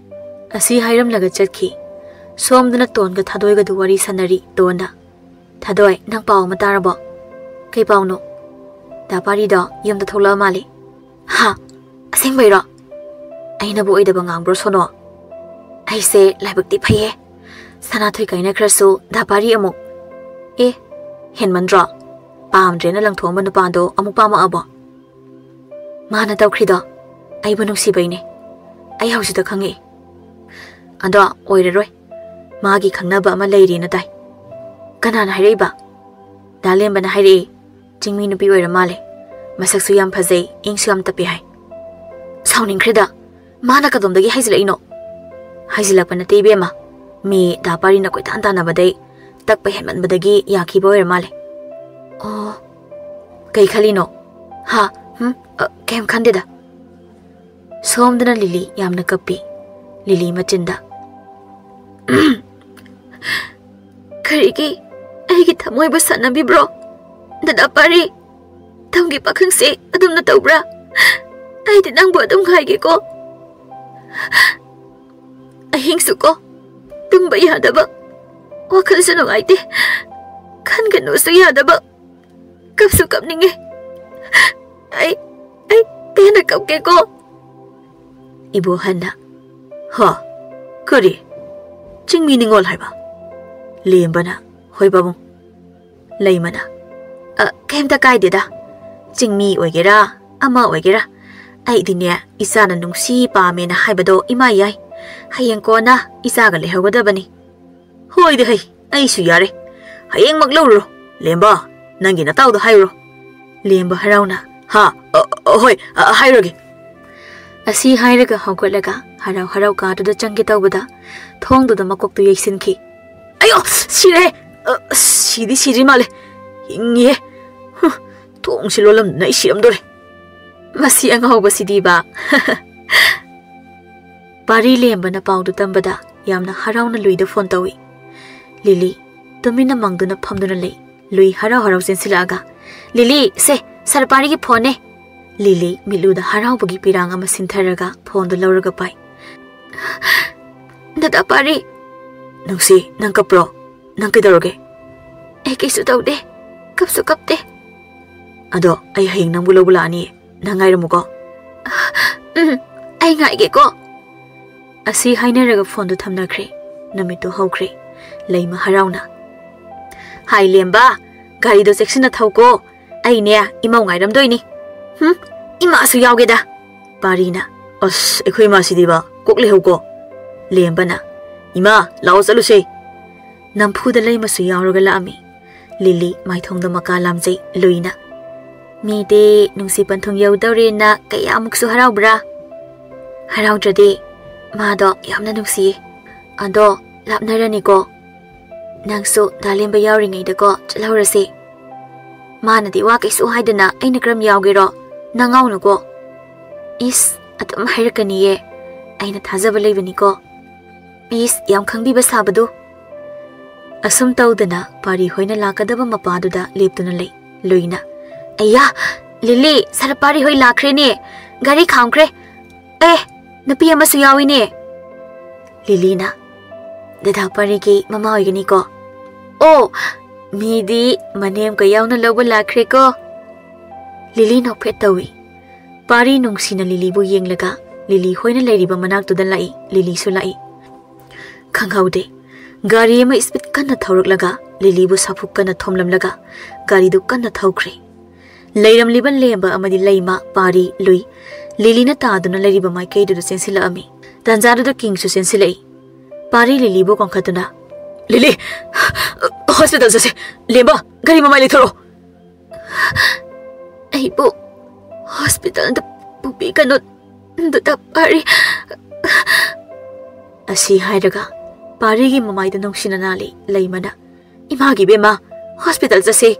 ꯑꯁꯤ ꯍꯥꯏꯔꯝꯂꯒ ꯆꯠꯈꯤ꯫ ꯁꯣꯝꯗꯅ ꯇꯣꯟꯒ ꯊꯥꯗꯣꯏꯒꯗꯨ ꯋꯥꯔꯤ ꯁꯥꯟꯅꯔꯤ꯫ ꯇꯣꯟꯅ, "ꯊꯥꯗꯣꯏ, ꯅꯪ ꯄꯥꯎ ꯑꯃ ꯇꯥꯔꯕꯣ?" "ꯀꯩ ꯄꯥꯎꯅꯣ?" "ꯗꯥ ꯄꯥꯔꯤꯗꯣ ꯌꯨꯝꯗ ꯊꯣꯛꯂꯛꯑ ꯃꯥꯜꯂꯦ꯫" "ꯍꯥ? ꯑꯁꯦꯡꯕꯩꯔꯣ? ꯑꯩꯅꯕꯨ ꯑꯣꯏꯗꯕ ꯉꯥꯡꯕ꯭ꯔꯣ ꯁꯣꯅꯣ? ꯑꯩꯁꯦ ꯂꯥꯏꯕꯛꯇꯤ ꯐꯩꯌꯦ꯫ ꯁꯅꯥꯊꯣꯏ ꯀꯥꯏꯅꯈ꯭ꯔꯁꯨ ꯗꯥ ꯄꯥꯔꯤ ꯑꯃꯨꯛ꯫ ꯑꯦ, ꯍꯦꯟꯃꯟꯗ꯭ꯔꯣ? ꯄꯥꯝꯗ꯭ꯔꯦꯅ ꯂꯪꯊꯣꯛꯑꯝꯕ ꯅꯨꯄꯥꯗꯣ ꯑꯃꯨꯛ ꯄꯥꯝꯃꯛꯑꯕꯣ?" "ꯃꯥꯅ ꯇꯧꯈ꯭ꯔꯤꯗꯣ ꯑꯩꯕꯨ ꯅꯨꯡꯁꯤꯕꯩꯅꯦ꯫ ꯑꯩ ꯍꯧꯖꯤꯛꯇ ꯈꯪꯉꯛꯑꯦ꯫ ꯑꯗꯣ ꯑꯣꯏꯔꯔꯣꯏ꯫ ꯃꯥꯒꯤ ꯈꯪꯅꯕ ꯑꯃ ꯂꯩꯔꯦꯅ ꯇꯥꯏ꯫" "ꯀꯅꯥꯅ ꯍꯥꯏꯔꯛꯏꯕ?" "ꯗꯥ ꯂꯦꯝꯕꯅ ꯍꯥꯏꯔꯛꯑꯦ꯫ ꯆꯤꯡꯃꯤ ꯅꯨꯄꯤ ꯑꯣꯏꯔ ꯃꯥꯜꯂꯦ꯫ ꯃꯁꯛꯁꯨ ꯌꯥꯝ ꯐꯖꯩ, ꯏꯪꯁꯨ ꯌꯥꯝ ꯇꯞꯄꯦ ꯍꯥꯏ꯫" "ꯁꯥꯎꯅꯤꯡꯈ꯭ꯔꯦꯗ꯫ ꯃꯥꯅ ꯀꯗꯣꯝꯗꯒꯤ ꯍꯥꯏꯖꯤꯜꯂꯛꯏꯅꯣ?" "ꯍꯥꯏꯖꯤꯜꯂꯛꯄ ꯅꯠꯇꯦ ꯏꯕꯦꯝꯃ꯫ ꯃꯤ ꯗꯥ ꯄꯥꯔꯤꯅ ꯀꯣꯏꯇꯥꯟ ꯇꯥꯟꯅꯕꯗꯩ ꯇꯛꯄ ꯍꯦꯟꯃꯟꯕꯗꯒꯤ ꯌꯥꯈꯤꯕ ꯑꯣꯏꯔ ꯃꯥꯜꯂꯦ꯫" "ꯑꯣ, ꯀꯩ ꯈꯜꯂꯤꯅꯣ?" "ꯍꯥ? ꯍꯨꯝ? ꯑ, ꯀꯩꯝ ꯈꯟꯗꯦꯗ꯫" ꯁꯣꯝꯗꯅ ꯂꯤꯂꯤ ꯌꯥꯝꯅ ꯀꯞꯄꯤ꯫ ꯂꯤꯂꯤ ꯃꯆꯤꯟꯗ, ꯀꯔꯤꯒꯤ ꯑꯩꯒꯤ ꯊꯃꯣꯏꯕꯨ ꯁꯥꯟꯅꯕꯤꯕ꯭ꯔꯣ? ꯗꯗꯥ ꯄꯥꯔꯤ, ꯇꯝꯒꯤ ꯄꯥꯈꯪꯁꯦ ꯑꯗꯨꯝꯅ ꯇꯧꯕ꯭ꯔꯥ? ꯑꯩꯗꯤ ꯅꯪꯕꯨ ꯑꯗꯨꯝ ꯉꯥꯏꯒꯦꯀꯣ꯫ ꯑꯍꯤꯡꯁꯨꯀꯣ, ꯇꯨꯝꯕ ꯌꯥꯗꯕ, ꯋꯥꯈꯜꯁꯨ ꯅꯨꯡꯉꯥꯏꯇꯦ, ꯈꯟꯒꯅꯨꯁꯨ ꯌꯥꯗꯕ, ꯀꯞꯁꯨ ꯀꯞꯅꯤꯡꯉꯦ꯫ ꯑꯩ, ꯑꯩ ꯄꯦꯟꯅ ꯀꯞꯀꯦꯀꯣ꯫ ꯏꯕꯣꯍꯟꯅ, "ꯍ, ꯀꯔꯤ? ꯆꯤꯡꯃꯤ ꯅꯤꯉꯣꯜ ꯍꯥꯏꯕ?" ꯂꯦꯝꯕꯅ, "ꯍꯣꯏ ꯄꯥꯕꯨꯡ꯫" ꯂꯩꯃꯅ, "ꯑ, ꯀꯩꯝꯇ ꯀꯥꯏꯗꯦꯗ꯫ ꯆꯤꯡꯃꯤ ꯑꯣꯏꯒꯦꯔꯥ, ꯑꯃ ꯑꯣꯏꯒꯦꯔꯥ, ꯑꯩꯗꯤꯅꯦ, ꯏꯆꯥꯅ ꯅꯨꯡꯁꯤ ꯄꯥꯝꯃꯦꯅ ꯍꯥꯏꯕꯗꯣ ꯏꯃꯥ ꯌꯥꯏ꯫ ꯍꯌꯦꯡ ꯀꯣꯟꯅ ꯏꯆꯥꯒ ꯂꯩꯍꯧꯒꯗꯕꯅꯤ꯫" "ꯍꯣꯏꯗ ꯍꯩ, ꯑꯩꯁꯨ ꯌꯥꯔꯦ꯫ ꯍꯌꯦꯡꯃꯛ ꯂꯧꯔꯨꯔꯣ꯫ ꯂꯦꯝꯕ, ꯅꯪꯒꯤ ꯅꯇꯥꯎꯗ ꯍꯥꯏꯔꯨꯔꯣ꯫" ꯂꯦꯝꯕ ꯍꯔꯥꯎꯅ, "ꯍꯥ, ꯑ, ꯑ, ꯍꯣꯏ, ꯑ, ꯍꯥꯏꯔꯒꯦ꯫" ꯑꯁꯤ ꯍꯥꯏꯔꯒ ꯍꯧꯒꯠꯂꯒ ꯍꯔꯥꯎ ꯍꯔꯥꯎ ꯀꯥꯗꯨꯗ ꯆꯪꯒꯦ ꯇꯧꯕꯗ ꯊꯣꯡꯗꯨꯗ ꯃꯀꯣꯛꯇꯨ ꯌꯩꯁꯤꯟꯈꯤ꯫ "ꯑꯌꯣ, ꯁꯤꯔꯦ! ꯑ, ꯁꯤꯗꯤ ꯁꯤꯗ꯭ꯔꯤ ꯃꯥꯜꯂꯦ꯫ ꯍꯤꯡꯉꯤꯌꯦ꯫ ꯍꯨ, ꯊꯣꯡꯁꯤ ꯂꯣꯜꯂꯝꯗꯅ ꯑꯩ ꯁꯤꯔꯝꯗꯣꯔꯦ꯫ ꯃꯁꯤ ꯑꯉꯥꯎꯕꯁꯤꯗꯤꯕ꯫" ꯄꯥꯔꯤ ꯂꯦꯝꯕꯅ ꯄꯥꯎꯗꯨ ꯇꯝꯕꯗ ꯌꯥꯝꯅ ꯍꯔꯥꯎꯅ ꯂꯨꯏꯗ ꯐꯣꯟ ꯇꯧꯏ꯫ ꯂꯤꯂꯤ ꯇꯨꯃꯤꯟꯅ ꯃꯪꯗꯨꯅ ꯐꯝꯗꯨꯅ ꯂꯩ꯫ ꯂꯨꯏ ꯍꯔꯥꯎ ꯍꯔꯥꯎ ꯆꯦꯟꯁꯤꯜꯂꯛꯑꯒ, "ꯂꯤꯂꯤ, ꯁꯦ, ꯁꯥꯔ ꯄꯥꯔꯤꯒꯤ ꯐꯣꯟꯅꯦ꯫" ꯂꯤꯂꯤ ꯃꯤꯠꯂꯨꯗ ꯍꯔꯥꯎꯕꯒꯤ ꯄꯤꯔꯥꯡ ꯑꯃ ꯁꯤꯟꯊꯔꯒ ꯐꯣꯟꯗꯨ ꯂꯧꯔꯒ ꯄꯥꯏ꯫ "ꯗꯗꯥ ꯄꯥꯔꯤ꯫" "ꯅꯨꯡꯁꯤ, ꯅꯪ ꯀꯞꯄ꯭ꯔꯣ? ꯅꯪ ꯀꯩꯗꯧꯔꯒꯦ?" "ꯑꯩ ꯀꯩꯁꯨ ꯇꯧꯗꯦ, ꯀꯞꯁꯨ ꯀꯞꯇꯦ꯫" "ꯑꯗꯣ ꯑꯩ ꯍꯌꯦꯡ ꯅꯪꯕꯨ ꯂꯧꯕ ꯂꯥꯛꯑꯅꯤ, ꯅꯪ ꯉꯥꯏꯔꯝꯃꯨꯀꯣ꯫" "ꯎꯝ, ꯑꯩ ꯉꯥꯏꯒꯦꯀꯣ꯫" ꯑꯁꯤ ꯍꯥꯏꯅꯔꯒ ꯐꯣꯟꯗꯨ ꯊꯝꯅꯈ꯭ꯔꯦ꯫ ꯅꯨꯃꯤꯠꯇꯨ ꯍꯧꯈ꯭ꯔꯦ꯫ ꯂꯩꯃ ꯍꯔꯥꯎꯅ, "ꯍꯥꯏ ꯂꯦꯝꯕ, ꯒꯥꯔꯤꯗꯣ ꯆꯦꯛꯁꯤꯟꯅ ꯊꯧꯀꯣ꯫ ꯑꯩꯅꯦ, ꯏꯃꯧ ꯉꯥꯏꯔꯝꯗꯣꯏꯅꯤ꯫" "ꯍꯨꯝ, ꯏꯃꯥꯁꯨ ꯌꯥꯎꯒꯦꯗ꯫" ꯄꯥꯔꯤꯅ, "ꯑꯁ, ꯑꯩꯈꯣꯏ ꯏꯃꯥꯁꯤꯗꯤꯕ, ꯀꯣꯛ ꯂꯩꯍꯧꯀꯣ꯫" ꯂꯦꯝꯕꯅ, "ꯏꯃꯥ, ꯂꯥꯛꯑꯣ ꯆꯠꯂꯨꯁꯦ꯫" ꯅꯝꯐꯨꯗ ꯂꯩꯃꯁꯨ ꯌꯥꯎꯔꯒ ꯂꯥꯛꯑꯝꯃꯤ꯫ ꯂꯤꯂꯤ ꯃꯥꯏꯊꯣꯡꯗ ꯃꯀꯥ ꯂꯥꯝꯖꯩ ꯂꯨꯏꯅ꯫ "ꯃꯤꯗꯤ ꯅꯨꯡꯁꯤ ꯄꯟꯊꯨꯡ ꯌꯧꯗꯧꯔꯦꯅ ꯀꯌꯥꯃꯨꯛꯁꯨ ꯍꯔꯥꯎꯕ꯭ꯔꯥ? ꯍꯔꯥꯎꯗ꯭ꯔꯗꯤ꯫ ꯃꯥꯗꯣ ꯌꯥꯝꯅ ꯅꯨꯡꯁꯤꯌꯦ꯫ ꯑꯗꯣ ꯂꯥꯞꯅꯔꯅꯤꯀꯣ꯫ ꯅꯪꯁꯨ ꯗꯥ ꯂꯦꯝꯕ ꯌꯥꯎꯔꯤꯉꯩꯗꯀꯣ ꯆꯠꯍꯧꯔꯁꯦ꯫ ꯃꯥꯅꯗꯤ ꯋꯥ ꯀꯩꯁꯨ ꯍꯥꯏꯗꯅ ꯑꯩꯅ ꯀꯔꯝ ꯌꯥꯎꯒꯦꯔꯣ? ꯅꯪ ꯉꯥꯎꯅꯨꯀꯣ꯫" "ꯏꯁ, ꯑꯗꯨꯝ ꯍꯥꯏꯔꯛꯀꯅꯤꯌꯦ꯫ ꯑꯩꯅ ꯊꯥꯖꯕ ꯂꯩꯕꯅꯤꯀꯣ꯫" "ꯏꯁ, ꯌꯥꯝ ꯈꯪꯕꯤꯕ ꯁꯥꯕꯗꯨ꯫" ꯑꯁꯨꯝ ꯇꯧꯗꯅ ꯄꯥꯔꯤ ꯍꯣꯏꯅ ꯂꯥꯛꯀꯗꯕ ꯃꯄꯥꯗꯨꯗ ꯂꯦꯞꯇꯨꯅ ꯂꯩ꯫ ꯂꯨꯏꯅ, "ꯑꯌꯥ, ꯂꯤꯂꯤ, ꯁꯥꯔ ꯄꯥꯔꯤ ꯍꯣꯏ ꯂꯥꯛꯈ꯭ꯔꯦꯅꯦ꯫ ꯒꯥꯔꯤ ꯈꯥꯝꯈ꯭ꯔꯦ꯫ ꯑꯦ, ꯅꯨꯄꯤ ꯑꯃꯁꯨ ꯌꯥꯎꯏꯅꯦ꯫" ꯂꯤꯂꯤꯅ, "ꯗꯗꯥ ꯄꯥꯔꯤꯒꯤ ꯃꯃꯥ ꯑꯣꯏꯒꯅꯤꯀꯣ?" "ꯑꯣ, ꯃꯤꯗꯤ ꯃꯅꯦꯝꯀ ꯌꯥꯎꯅ ꯂꯧꯕ ꯂꯥꯛꯈ꯭ꯔꯦꯀꯣ꯫" ꯂꯤꯂꯤ ꯅꯣꯛꯐꯦꯠ ꯇꯧꯏ꯫ ꯄꯥꯔꯤ ꯅꯨꯡꯁꯤꯅ ꯂꯤꯂꯤꯕꯨ ꯌꯦꯡꯂꯒ ꯂꯤꯂꯤ ꯍꯣꯏꯅ ꯂꯩꯔꯤꯕ ꯃꯅꯥꯛꯇꯨꯗ ꯂꯥꯛꯏ꯫ ꯂꯤꯂꯤꯁꯨ ꯂꯥꯛꯏ꯫ ꯈꯪꯍꯧꯗꯦ, ꯒꯥꯔꯤ ꯑꯃ ꯏꯁꯄꯤꯠ ꯀꯟꯅ ꯊꯧꯔꯛꯂꯒ ꯂꯤꯂꯤꯕꯨ ꯁꯥꯐꯨ ꯀꯟꯅ ꯊꯣꯝꯂꯝꯂꯒ ꯒꯥꯔꯤꯗꯨ ꯀꯟꯅ ꯊꯧꯈ꯭ꯔꯦ꯫ ꯂꯩꯔꯝꯂꯤꯕ ꯂꯦꯝꯕ ꯑꯃꯗꯤ ꯂꯩꯃ, ꯄꯥꯔꯤ, ꯂꯨꯏ, ꯂꯤꯂꯤꯅ ꯇꯥꯗꯨꯅ ꯂꯩꯔꯤꯕ ꯃꯥꯏꯀꯩꯗꯨꯗ ꯆꯦꯟꯁꯤꯜꯂꯛꯑꯝꯃꯤ꯫ ꯇꯥꯟꯖꯥꯗꯨꯗ ꯀꯤꯡꯁꯨ ꯆꯦꯟꯁꯤꯜꯂꯛꯏ꯫ ꯄꯥꯔꯤ ꯂꯤꯂꯤꯕꯨ ꯀꯣꯟꯈꯠꯇꯨꯅ, "ꯂꯤꯂꯤ, ꯍꯣꯁꯄꯤꯇꯥꯜ ꯆꯠꯁꯦ꯫ ꯂꯦꯝꯕ, ꯒꯥꯔꯤ ꯃꯃꯥꯏ ꯂꯩꯊꯧꯔꯣ꯫" "ꯑꯩꯕꯨ ꯍꯣꯁꯄꯤꯇꯥꯜꯗ ꯄꯨꯕꯤꯒꯅꯨ, ꯗꯗꯥ ꯄꯥꯔꯤ꯫" ꯑꯁꯤ ꯍꯥꯏꯔꯒ ꯄꯥꯔꯤꯒꯤ ꯃꯃꯥꯏꯗ ꯅꯨꯡꯁꯤꯅ ꯅꯥꯜꯂꯤ ꯂꯩꯃꯅ꯫ "ꯏꯃꯥꯒꯤ ꯏꯕꯦꯝꯃ, ꯍꯣꯁꯄꯤꯇꯥꯜ ꯆꯠꯁꯦ꯫"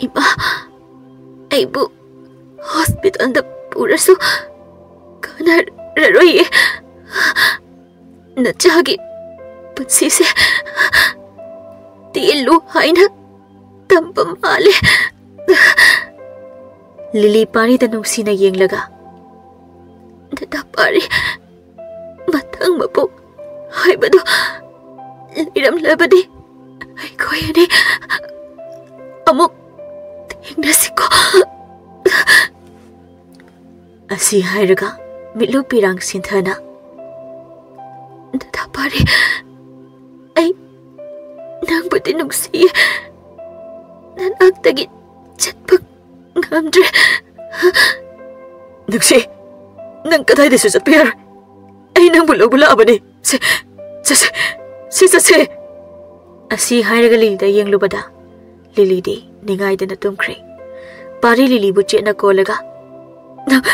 "ꯏꯃꯥ, ꯑꯩꯕꯨ ꯍꯣꯁꯄꯤꯇꯥꯜꯗ ꯄꯨꯔꯁꯨ ꯀꯥꯟꯅꯔꯔꯣꯏꯌꯦ꯫ ꯅꯆꯥꯒꯤ ꯄꯨꯟꯁꯤꯁꯦ ꯇꯦꯜꯂꯨ ꯍꯥꯏꯅ ꯇꯝꯕ ꯃꯥꯜꯂꯦ꯫" ꯂꯤꯂꯤ ꯄꯥꯔꯤꯗ ꯅꯨꯡꯁꯤꯅ ꯌꯦꯡꯂꯒ, "ꯗꯗꯥ ꯄꯥꯔꯤ, ꯃꯊꯪ ꯃꯄꯣꯛ ꯍꯥꯏꯕꯗꯨ ꯂꯩꯔꯝꯂꯕꯗꯤ ꯑꯩꯈꯣꯏ ꯑꯅꯤ ꯑꯃꯨꯛ ꯊꯦꯡꯅꯁꯤꯀꯣ꯫" ꯑꯁꯤ ꯍꯥꯏꯔꯒ ꯃꯤꯠꯂꯨ ꯄꯤꯔꯥꯡ ꯁꯤꯟꯊꯅ, "ꯗꯗꯥ ꯄꯥꯔꯤ, ꯑꯩ ꯅꯪꯕꯨꯗꯤ ꯅꯨꯡꯁꯤꯌꯦ꯫ ꯅꯅꯥꯛꯇꯒꯤ ꯆꯠꯄ ꯉꯝꯗ꯭ꯔꯦ꯫" "ꯅꯨꯡꯁꯤ, ꯅꯪ ꯀꯗꯥꯏꯗꯁꯨ ꯆꯠꯄ ꯌꯥꯔꯣꯏ꯫ ꯑꯩ ꯅꯪꯕꯨ ꯂꯧꯕ ꯂꯥꯛꯑꯕꯅꯤ꯫ ꯁꯦ, ꯆꯠꯁꯦ, ꯁꯤ ꯆꯠꯁꯦ꯫" ꯑꯁꯤ ꯍꯥꯏꯔꯒ ꯂꯤꯂꯤꯗ ꯌꯦꯡꯂꯨꯕꯗ ꯂꯤꯂꯤꯗꯤ ꯅꯤꯡꯉꯥꯏꯗꯅ ꯇꯨꯝꯈ꯭ꯔꯦ꯫ ꯄꯥꯔꯤ ꯂꯤꯂꯤꯕꯨ ꯆꯦꯠꯅ ꯀꯣꯜꯂꯒ, "ꯅꯪ,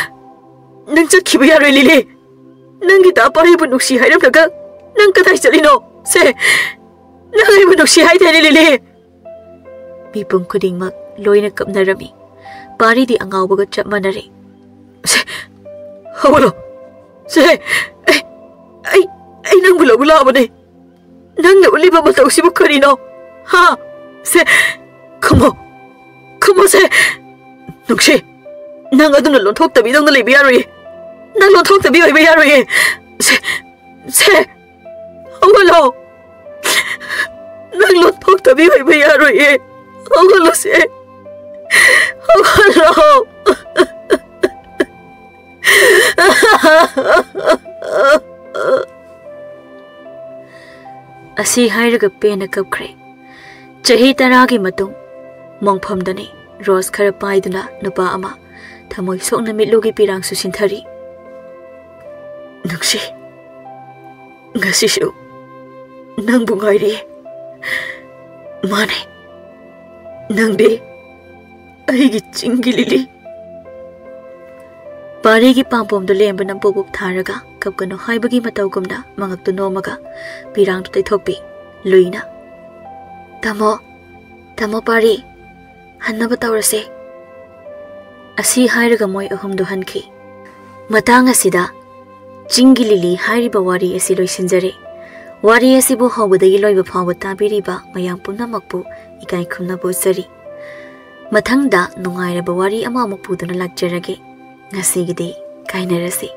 ꯅꯪ ꯆꯠꯈꯤꯕ ꯌꯥꯔꯣꯏ ꯂꯤꯂꯤ꯫ ꯅꯪꯒꯤ ꯗꯥ ꯄꯥꯔꯤꯕꯨ ꯅꯨꯡꯁꯤ ꯍꯥꯏꯔꯝꯂꯒ ꯅꯪ ꯀꯗꯥꯏ ꯆꯠꯂꯤꯅꯣ? ꯁꯦ, ꯅꯪ ꯑꯩꯕꯨ ꯅꯨꯡꯁꯤ ꯍꯥꯏꯗꯦꯅꯦ ꯂꯤꯂꯤ꯫" ꯃꯤꯄꯨꯝ ꯈꯨꯗꯤꯡꯃꯛ ꯂꯣꯏꯅ ꯀꯞꯅꯔꯝꯃꯤ꯫ ꯄꯥꯔꯤꯗꯤ ꯑꯉꯥꯎꯕꯒ ꯆꯞ ꯃꯥꯟꯅꯔꯦ꯫ "ꯁꯦ, ꯍꯧꯒꯠꯂꯣ꯫ ꯁꯦ, ꯑꯩ, ꯑꯩ, ꯑꯩ ꯅꯪꯕꯨ ꯂꯧꯕ ꯂꯥꯛꯑꯕꯅꯦ꯫ ꯅꯪꯅ ꯎꯠꯂꯤꯕ ꯃꯇꯧꯁꯤꯕꯨ ꯀꯔꯤꯅꯣ? ꯍꯥ? ꯁꯦ, ꯈꯨꯝꯃꯣ꯫ ꯈꯨꯝꯃꯣꯁꯦ꯫ ꯅꯨꯡꯁꯤ, ꯅꯪ ꯑꯗꯨꯝꯅ ꯂꯣꯟꯊꯣꯛꯇꯕꯤꯗꯧꯅ ꯂꯩꯕ ꯌꯥꯔꯣꯏꯌꯦ꯫ ꯅꯪ ꯂꯣꯟꯊꯣꯛꯇꯕꯤ ꯑꯣꯏꯕ ꯌꯥꯔꯣꯏꯌꯦ꯫ ꯁꯦ, ꯁꯦ, ꯍꯧꯒꯠꯂꯣ꯫ ꯅꯪ ꯂꯣꯟꯊꯣꯛꯇꯕꯤ ꯑꯣꯏꯕ ꯌꯥꯔꯣꯏꯌꯦ꯫ ꯍꯧꯒꯠꯂꯣꯁꯦ꯫ ꯍꯧꯒꯠꯂꯣ꯫ ꯑꯁꯤ ꯍꯥꯏꯔꯒ ꯄꯦꯟꯅ ꯀꯞꯈ꯭ꯔꯦ꯫ ꯆꯍꯤ ꯇꯔꯥꯒꯤ ꯃꯇꯨꯡ, ꯃꯣꯡꯐꯝꯗꯅꯤ ꯔꯣꯁ ꯈꯔ ꯄꯥꯏꯗꯨꯅ ꯅꯨꯄꯥ ꯑꯃ ꯊꯃꯣꯏ ꯁꯣꯛꯅ ꯃꯤꯠꯂꯨꯒꯤ ꯄꯤꯔꯥꯡꯁꯨ ꯁꯤꯟꯊꯔꯤ꯫ ꯅꯨꯡꯁꯤ, ꯉꯁꯤꯁꯨ ꯅꯪꯕꯨ ꯉꯥꯏꯔꯤ꯫ ꯃꯥꯅꯦ, ꯅꯪꯗꯤ ꯑꯩꯒꯤ ꯆꯤꯡꯒꯤ ꯂꯤꯂꯤ꯫ ꯄꯥꯔꯤꯒꯤ ꯄꯥꯝꯕꯣꯝꯗꯨ ꯂꯦꯝꯕꯅ ꯕꯨꯛ ꯕꯨꯛ ꯊꯥꯔꯒ ꯀꯞꯀꯅꯨ ꯍꯥꯏꯕꯒꯤ ꯃꯇꯧꯒꯨꯝꯅ ꯃꯉꯛꯇꯨ ꯅꯣꯝꯃꯒ ꯄꯤꯔꯥꯡꯗꯨ ꯇꯩꯊꯣꯛꯄꯤ꯫ ꯂꯨꯏꯅ, "ꯇꯥꯃꯣ, ꯇꯥꯃꯣ ꯄꯥꯔꯤ, ꯍꯟꯅꯕ ꯇꯧꯔꯁꯦ꯫" ꯑꯁꯤ ꯍꯥꯏꯔꯒ ꯃꯣꯏ ꯑꯍꯨꯝꯗꯨ ꯍꯟꯈꯤ꯫ ꯃꯇꯥꯡ ꯑꯁꯤꯗ ꯆꯤꯡꯒꯤ ꯂꯤꯂꯤ ꯍꯥꯏꯔꯤꯕ ꯋꯥꯔꯤ ꯑꯁꯤ ꯂꯣꯏꯁꯤꯟꯖꯔꯦ꯫ ꯋꯥꯔꯤ ꯑꯁꯤꯕꯨ ꯍꯧꯕꯗꯒꯤ ꯂꯣꯏꯕ ꯐꯥꯎꯕ ꯇꯥꯕꯤꯔꯤꯕ ꯃꯌꯥꯝ ꯄꯨꯝꯅꯃꯛꯄꯨ ꯏꯀꯥꯏ ꯈꯨꯝꯅꯕ ꯎꯠꯆꯔꯤ꯫ ꯃꯊꯪꯗ ꯅꯨꯡꯉꯥꯏꯔꯕ ꯋꯥꯔꯤ ꯑꯃ ꯑꯃꯨꯛ ꯄꯨꯗꯨꯅ ꯂꯥꯛꯆꯔꯒꯦ꯫ ꯉꯁꯤꯒꯤꯗꯤ ꯀꯥꯏꯅꯔꯁꯤ꯫